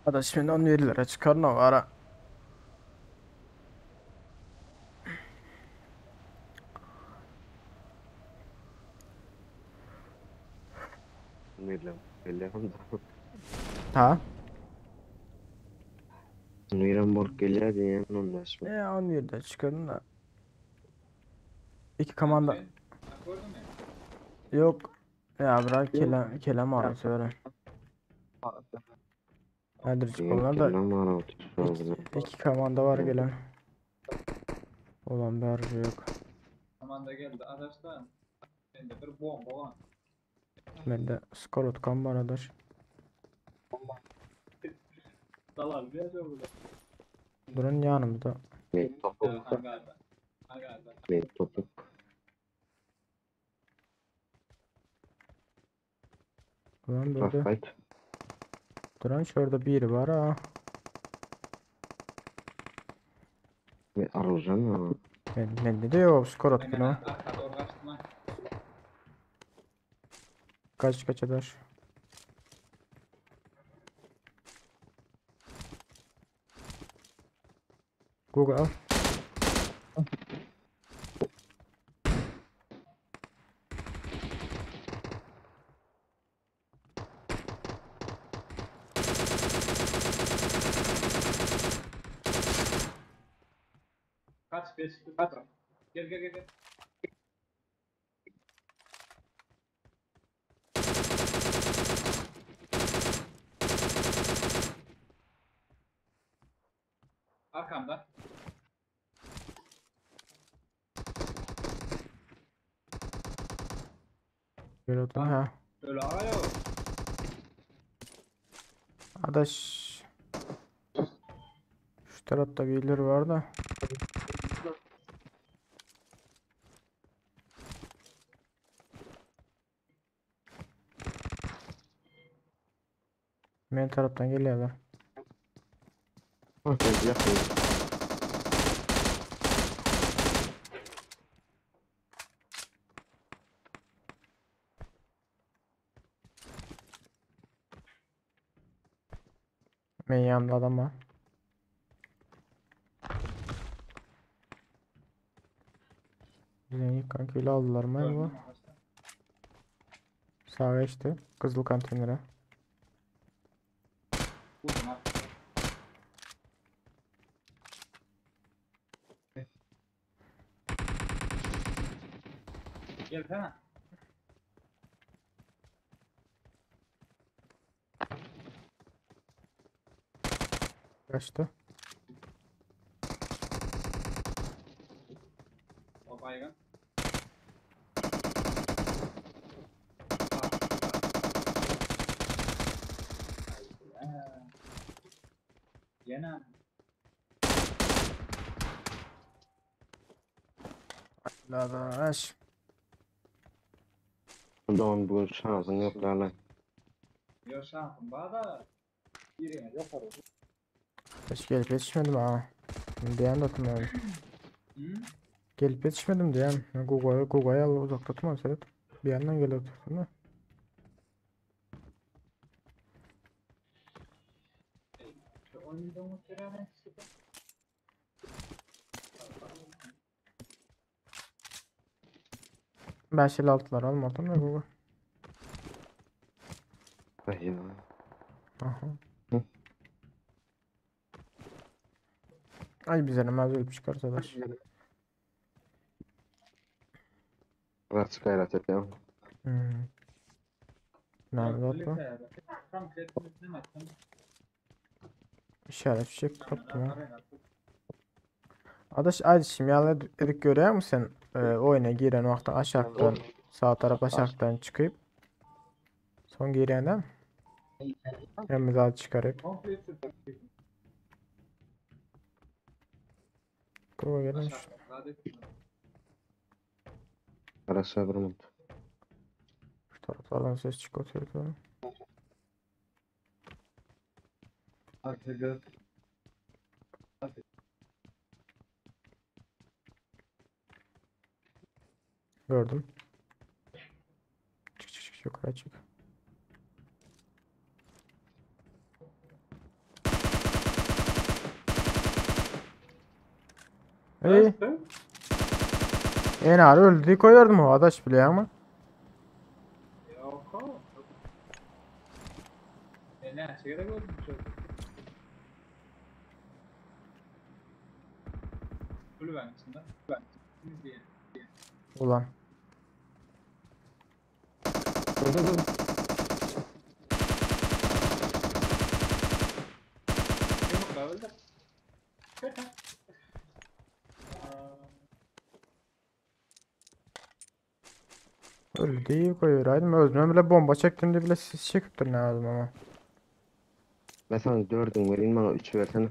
Adaş şimdi 10 lira çıkarma var ha. Bilmem. Bilmem. Ha? Miran bolup gelýär diýen ondan şu. E 17'de çıkarın da. İki komanda. Yok. Ya bırak kelem kelem ağrısı öyle. Nedir onlar da Kelem ağrısı. iki komanda var gelen. Olan bir aracı yok. Komanda geldi adaşlar. Bende bir bomba var. Bende skor utkan var adaş. Dalar bir yer burada. Durun yanımda. Men topuk. Hangarda. Hangarda. Men topuk. Ulan burada. Fight. Duran şurada biri var ha. Men arıljan. Ben de yok skor atkan ha. Arka doğru kaçtım ha. Kaç kaç adaş. Google al. Kaç 5 kaç. Gel gel gel gel. Arkamda. Gel otur ha. Öyle ayo. Adaş. Şu tarafta birileri var da. Men taraftan geliyorlar. Okey, yakın. Men yanında adam var. Bizi kanka ile aldılar mı bu? Sağa geçti. Kızıl konteynere. Vurdum abi. Gelsene. Kaçtı. O baygın. Yine Adaş. Doğan bugün şansın yok lan. Yok şansım var da birine yok orada. Adaş gelip yetişmedim ha. Diyen de atmıyorum. Hı? Gelip yetişmedim diyen. Google'a Google'a uzak tutmam Sedat. Bir yandan geliyor tuttum da. Şu oyunda muhtemelen sıkı. Ben şeyli altılar almadım da Google. Ay ya. Aha. Hı. Ay bize ne ölüp çıkarsa adaş. Biraz gayret et ya. Hmm. Nerede atma? Tam kredisini attım. İşaret fişek tuttum ha. Adaş ay şimdi edik görüyor musun sen e, oyuna giren vakti aşağıdan sağ taraf aşağıdan çıkıp son girenden hem daha çıkarıp Komple Kurva gelin Arası durmadı. şu taraflardan ses çıkıyor. Gördüm. Çık çık çık yukarı çık. Ey. Enar öldü koyardım o adaş bile ama. Yok o. E ne gerek oldu çok. Kulübenin içinde. Ben. Diye. Ulan. Yumrukla öldü. Öldü koyuyor. Özüme bile bomba çektim de bile sis çekiptir lazım ama. Ben sana dördün vereyim bana üç versene.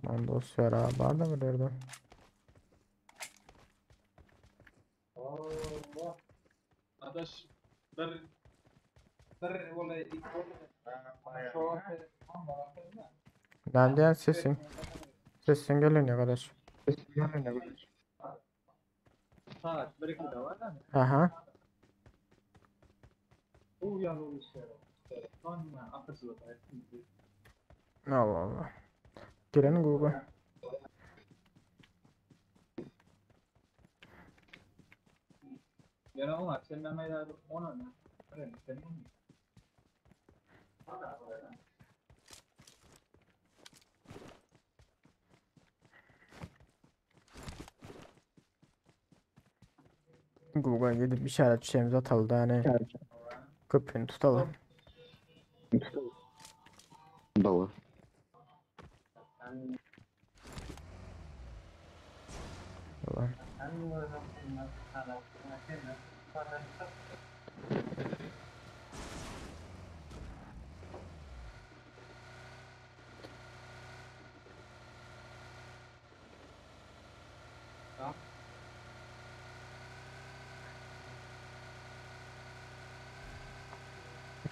Lan dosya var da mı nerede? Allah. Adaş bir bir olay ilk olay. Nereden sesin? Sesin geliyor ne kadar? Saat 1 2'de var da. Aha. Bu yan işler. Sonra akıcılık Allah Allah. Gelen Google. Yani onlar sen ona ne? Sen mi? Google gidip işaret şeyimizi ataly da hani köprünü tutalım. Baba. Ulan.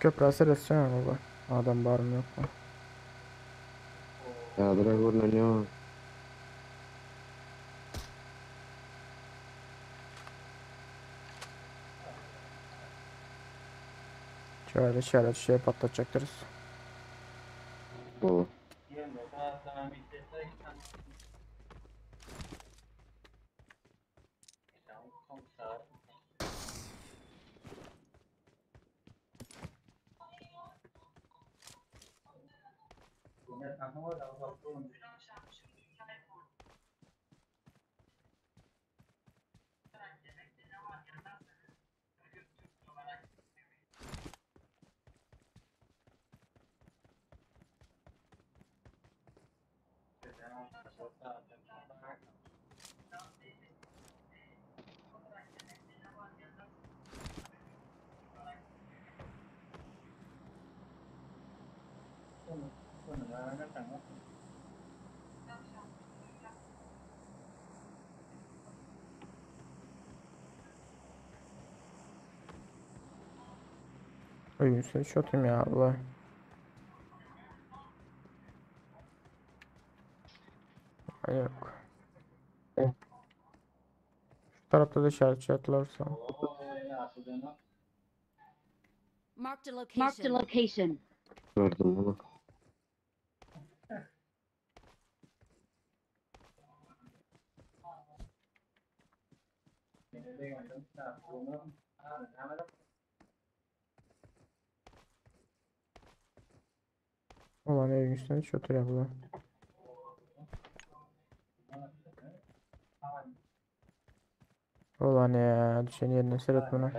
Köprü hasar etsene baba. Adam var mı yok mu? Ýadyra görünýär. Şöyle işaret şey patlatacaktırız. Baba. Öyle şey atayım ya Allah. Ay Yok. Şu tarafta da işaret atlarsa. Marked a location. Marked a location. Gördüm bunu. Ulan evin üstüne hiç otur ya bu. Ulan ya düşen yerine seyret bunu.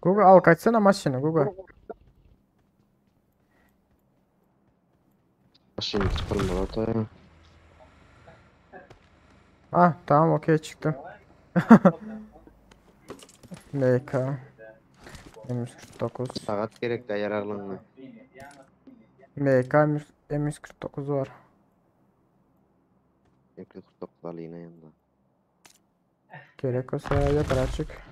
Google al kaçsana maşını Google. Şimdi çıkalım da. Ah tamam okey çıktım. MK M149 Saat gerek de yararlanma. MK M149 var. Ekli 49 yine yanında. Gerek olsa yakar açık.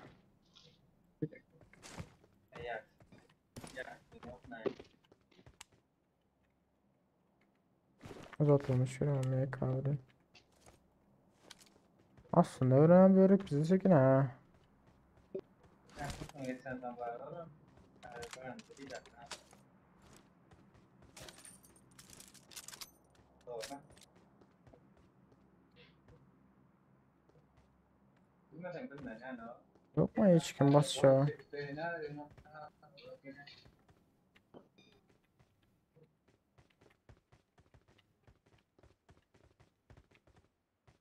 Uzatılmış şöyle MK verin. Aslında öğren börek bizi çekin ha. Yok mu hiç kim bas ya?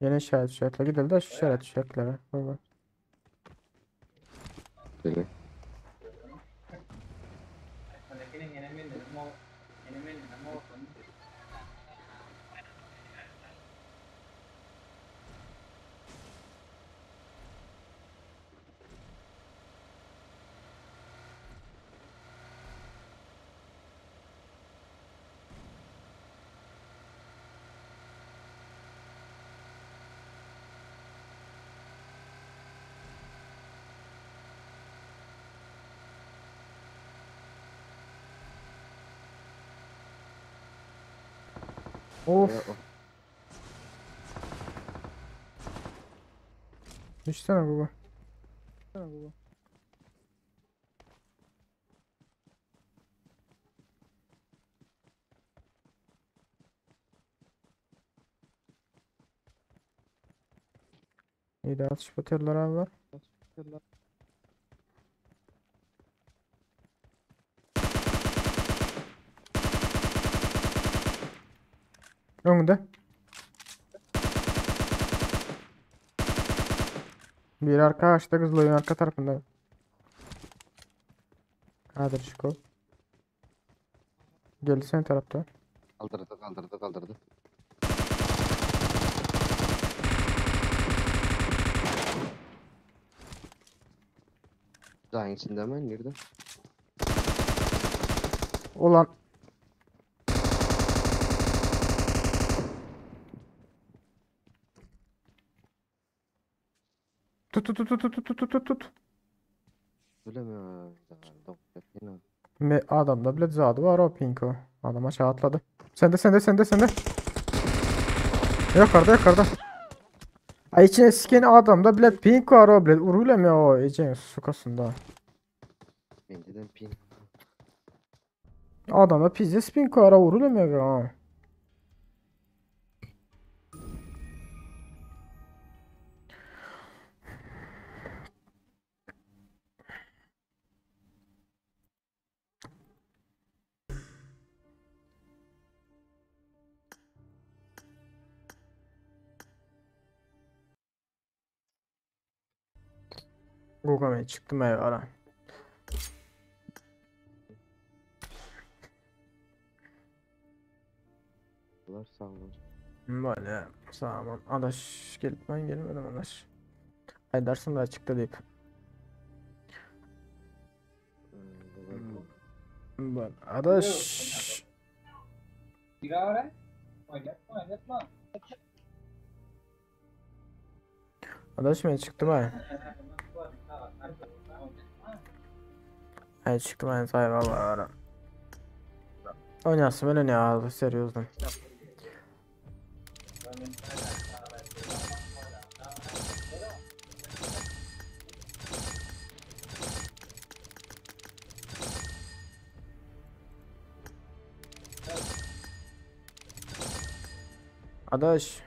Yeni işaret işaretle gidelim de şu işaret işaretlere. Baba. Böyle. Of. Düşsene baba. İyi de atış bataryaları abi var. Öňünde. Bir arka açtı kızıl arka tarafında. Hadi Şiko. Geldi sen tarafta. Kaldırdı kaldırdı kaldırdı. Dağın içinde mi? Nerede? Ulan. Tut tut tut tut tut tut tut tut. Bilemiyorum. Yine. Me adamda bile zadı var o pinko. Adam aşağı atladı. Sende sende sende sende. Yukarıda yukarıda. Ay içine siken adamda bile pink var o bile urulamıyor o ecen sukasında. Mendeden pink. Adamda pizdes pink var o urulamıyor ha. Gogamaya çıktım eyvallah. Sağ olun. Böyle sağ olun. Adaş gelip ben gelmedim adaş. Aydarsın da açıkta deyip. Ben adaş. Adaş ben çıktım ha. Ay çıktım ben eyvallah. Oynasın ben ne aldı seriozdan. Adaş.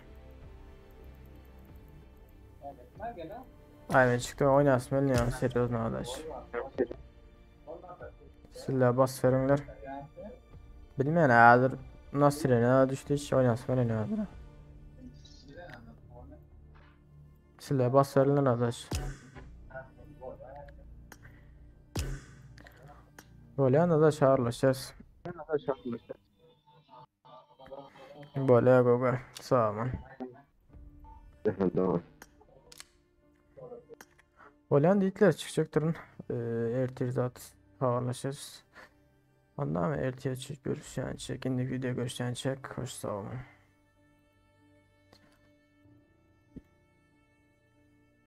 Ay ben çıktım oynasın ben ne seriozdan adaş. Silla bas verenler. Bilmeyen hazır nasıl ne düştü hiç oynasın ben ne hazır. Silla bas verenler adaş. Böyle anda çağrılaşacağız. Böyle gogo. Sağ olun. Tamam. Böyle diýdiler çıkacak Ee, ertir zat habarlaşırız. Ondan erteye görüşýänçe, indi video görüşýänçe hoş sağ olun.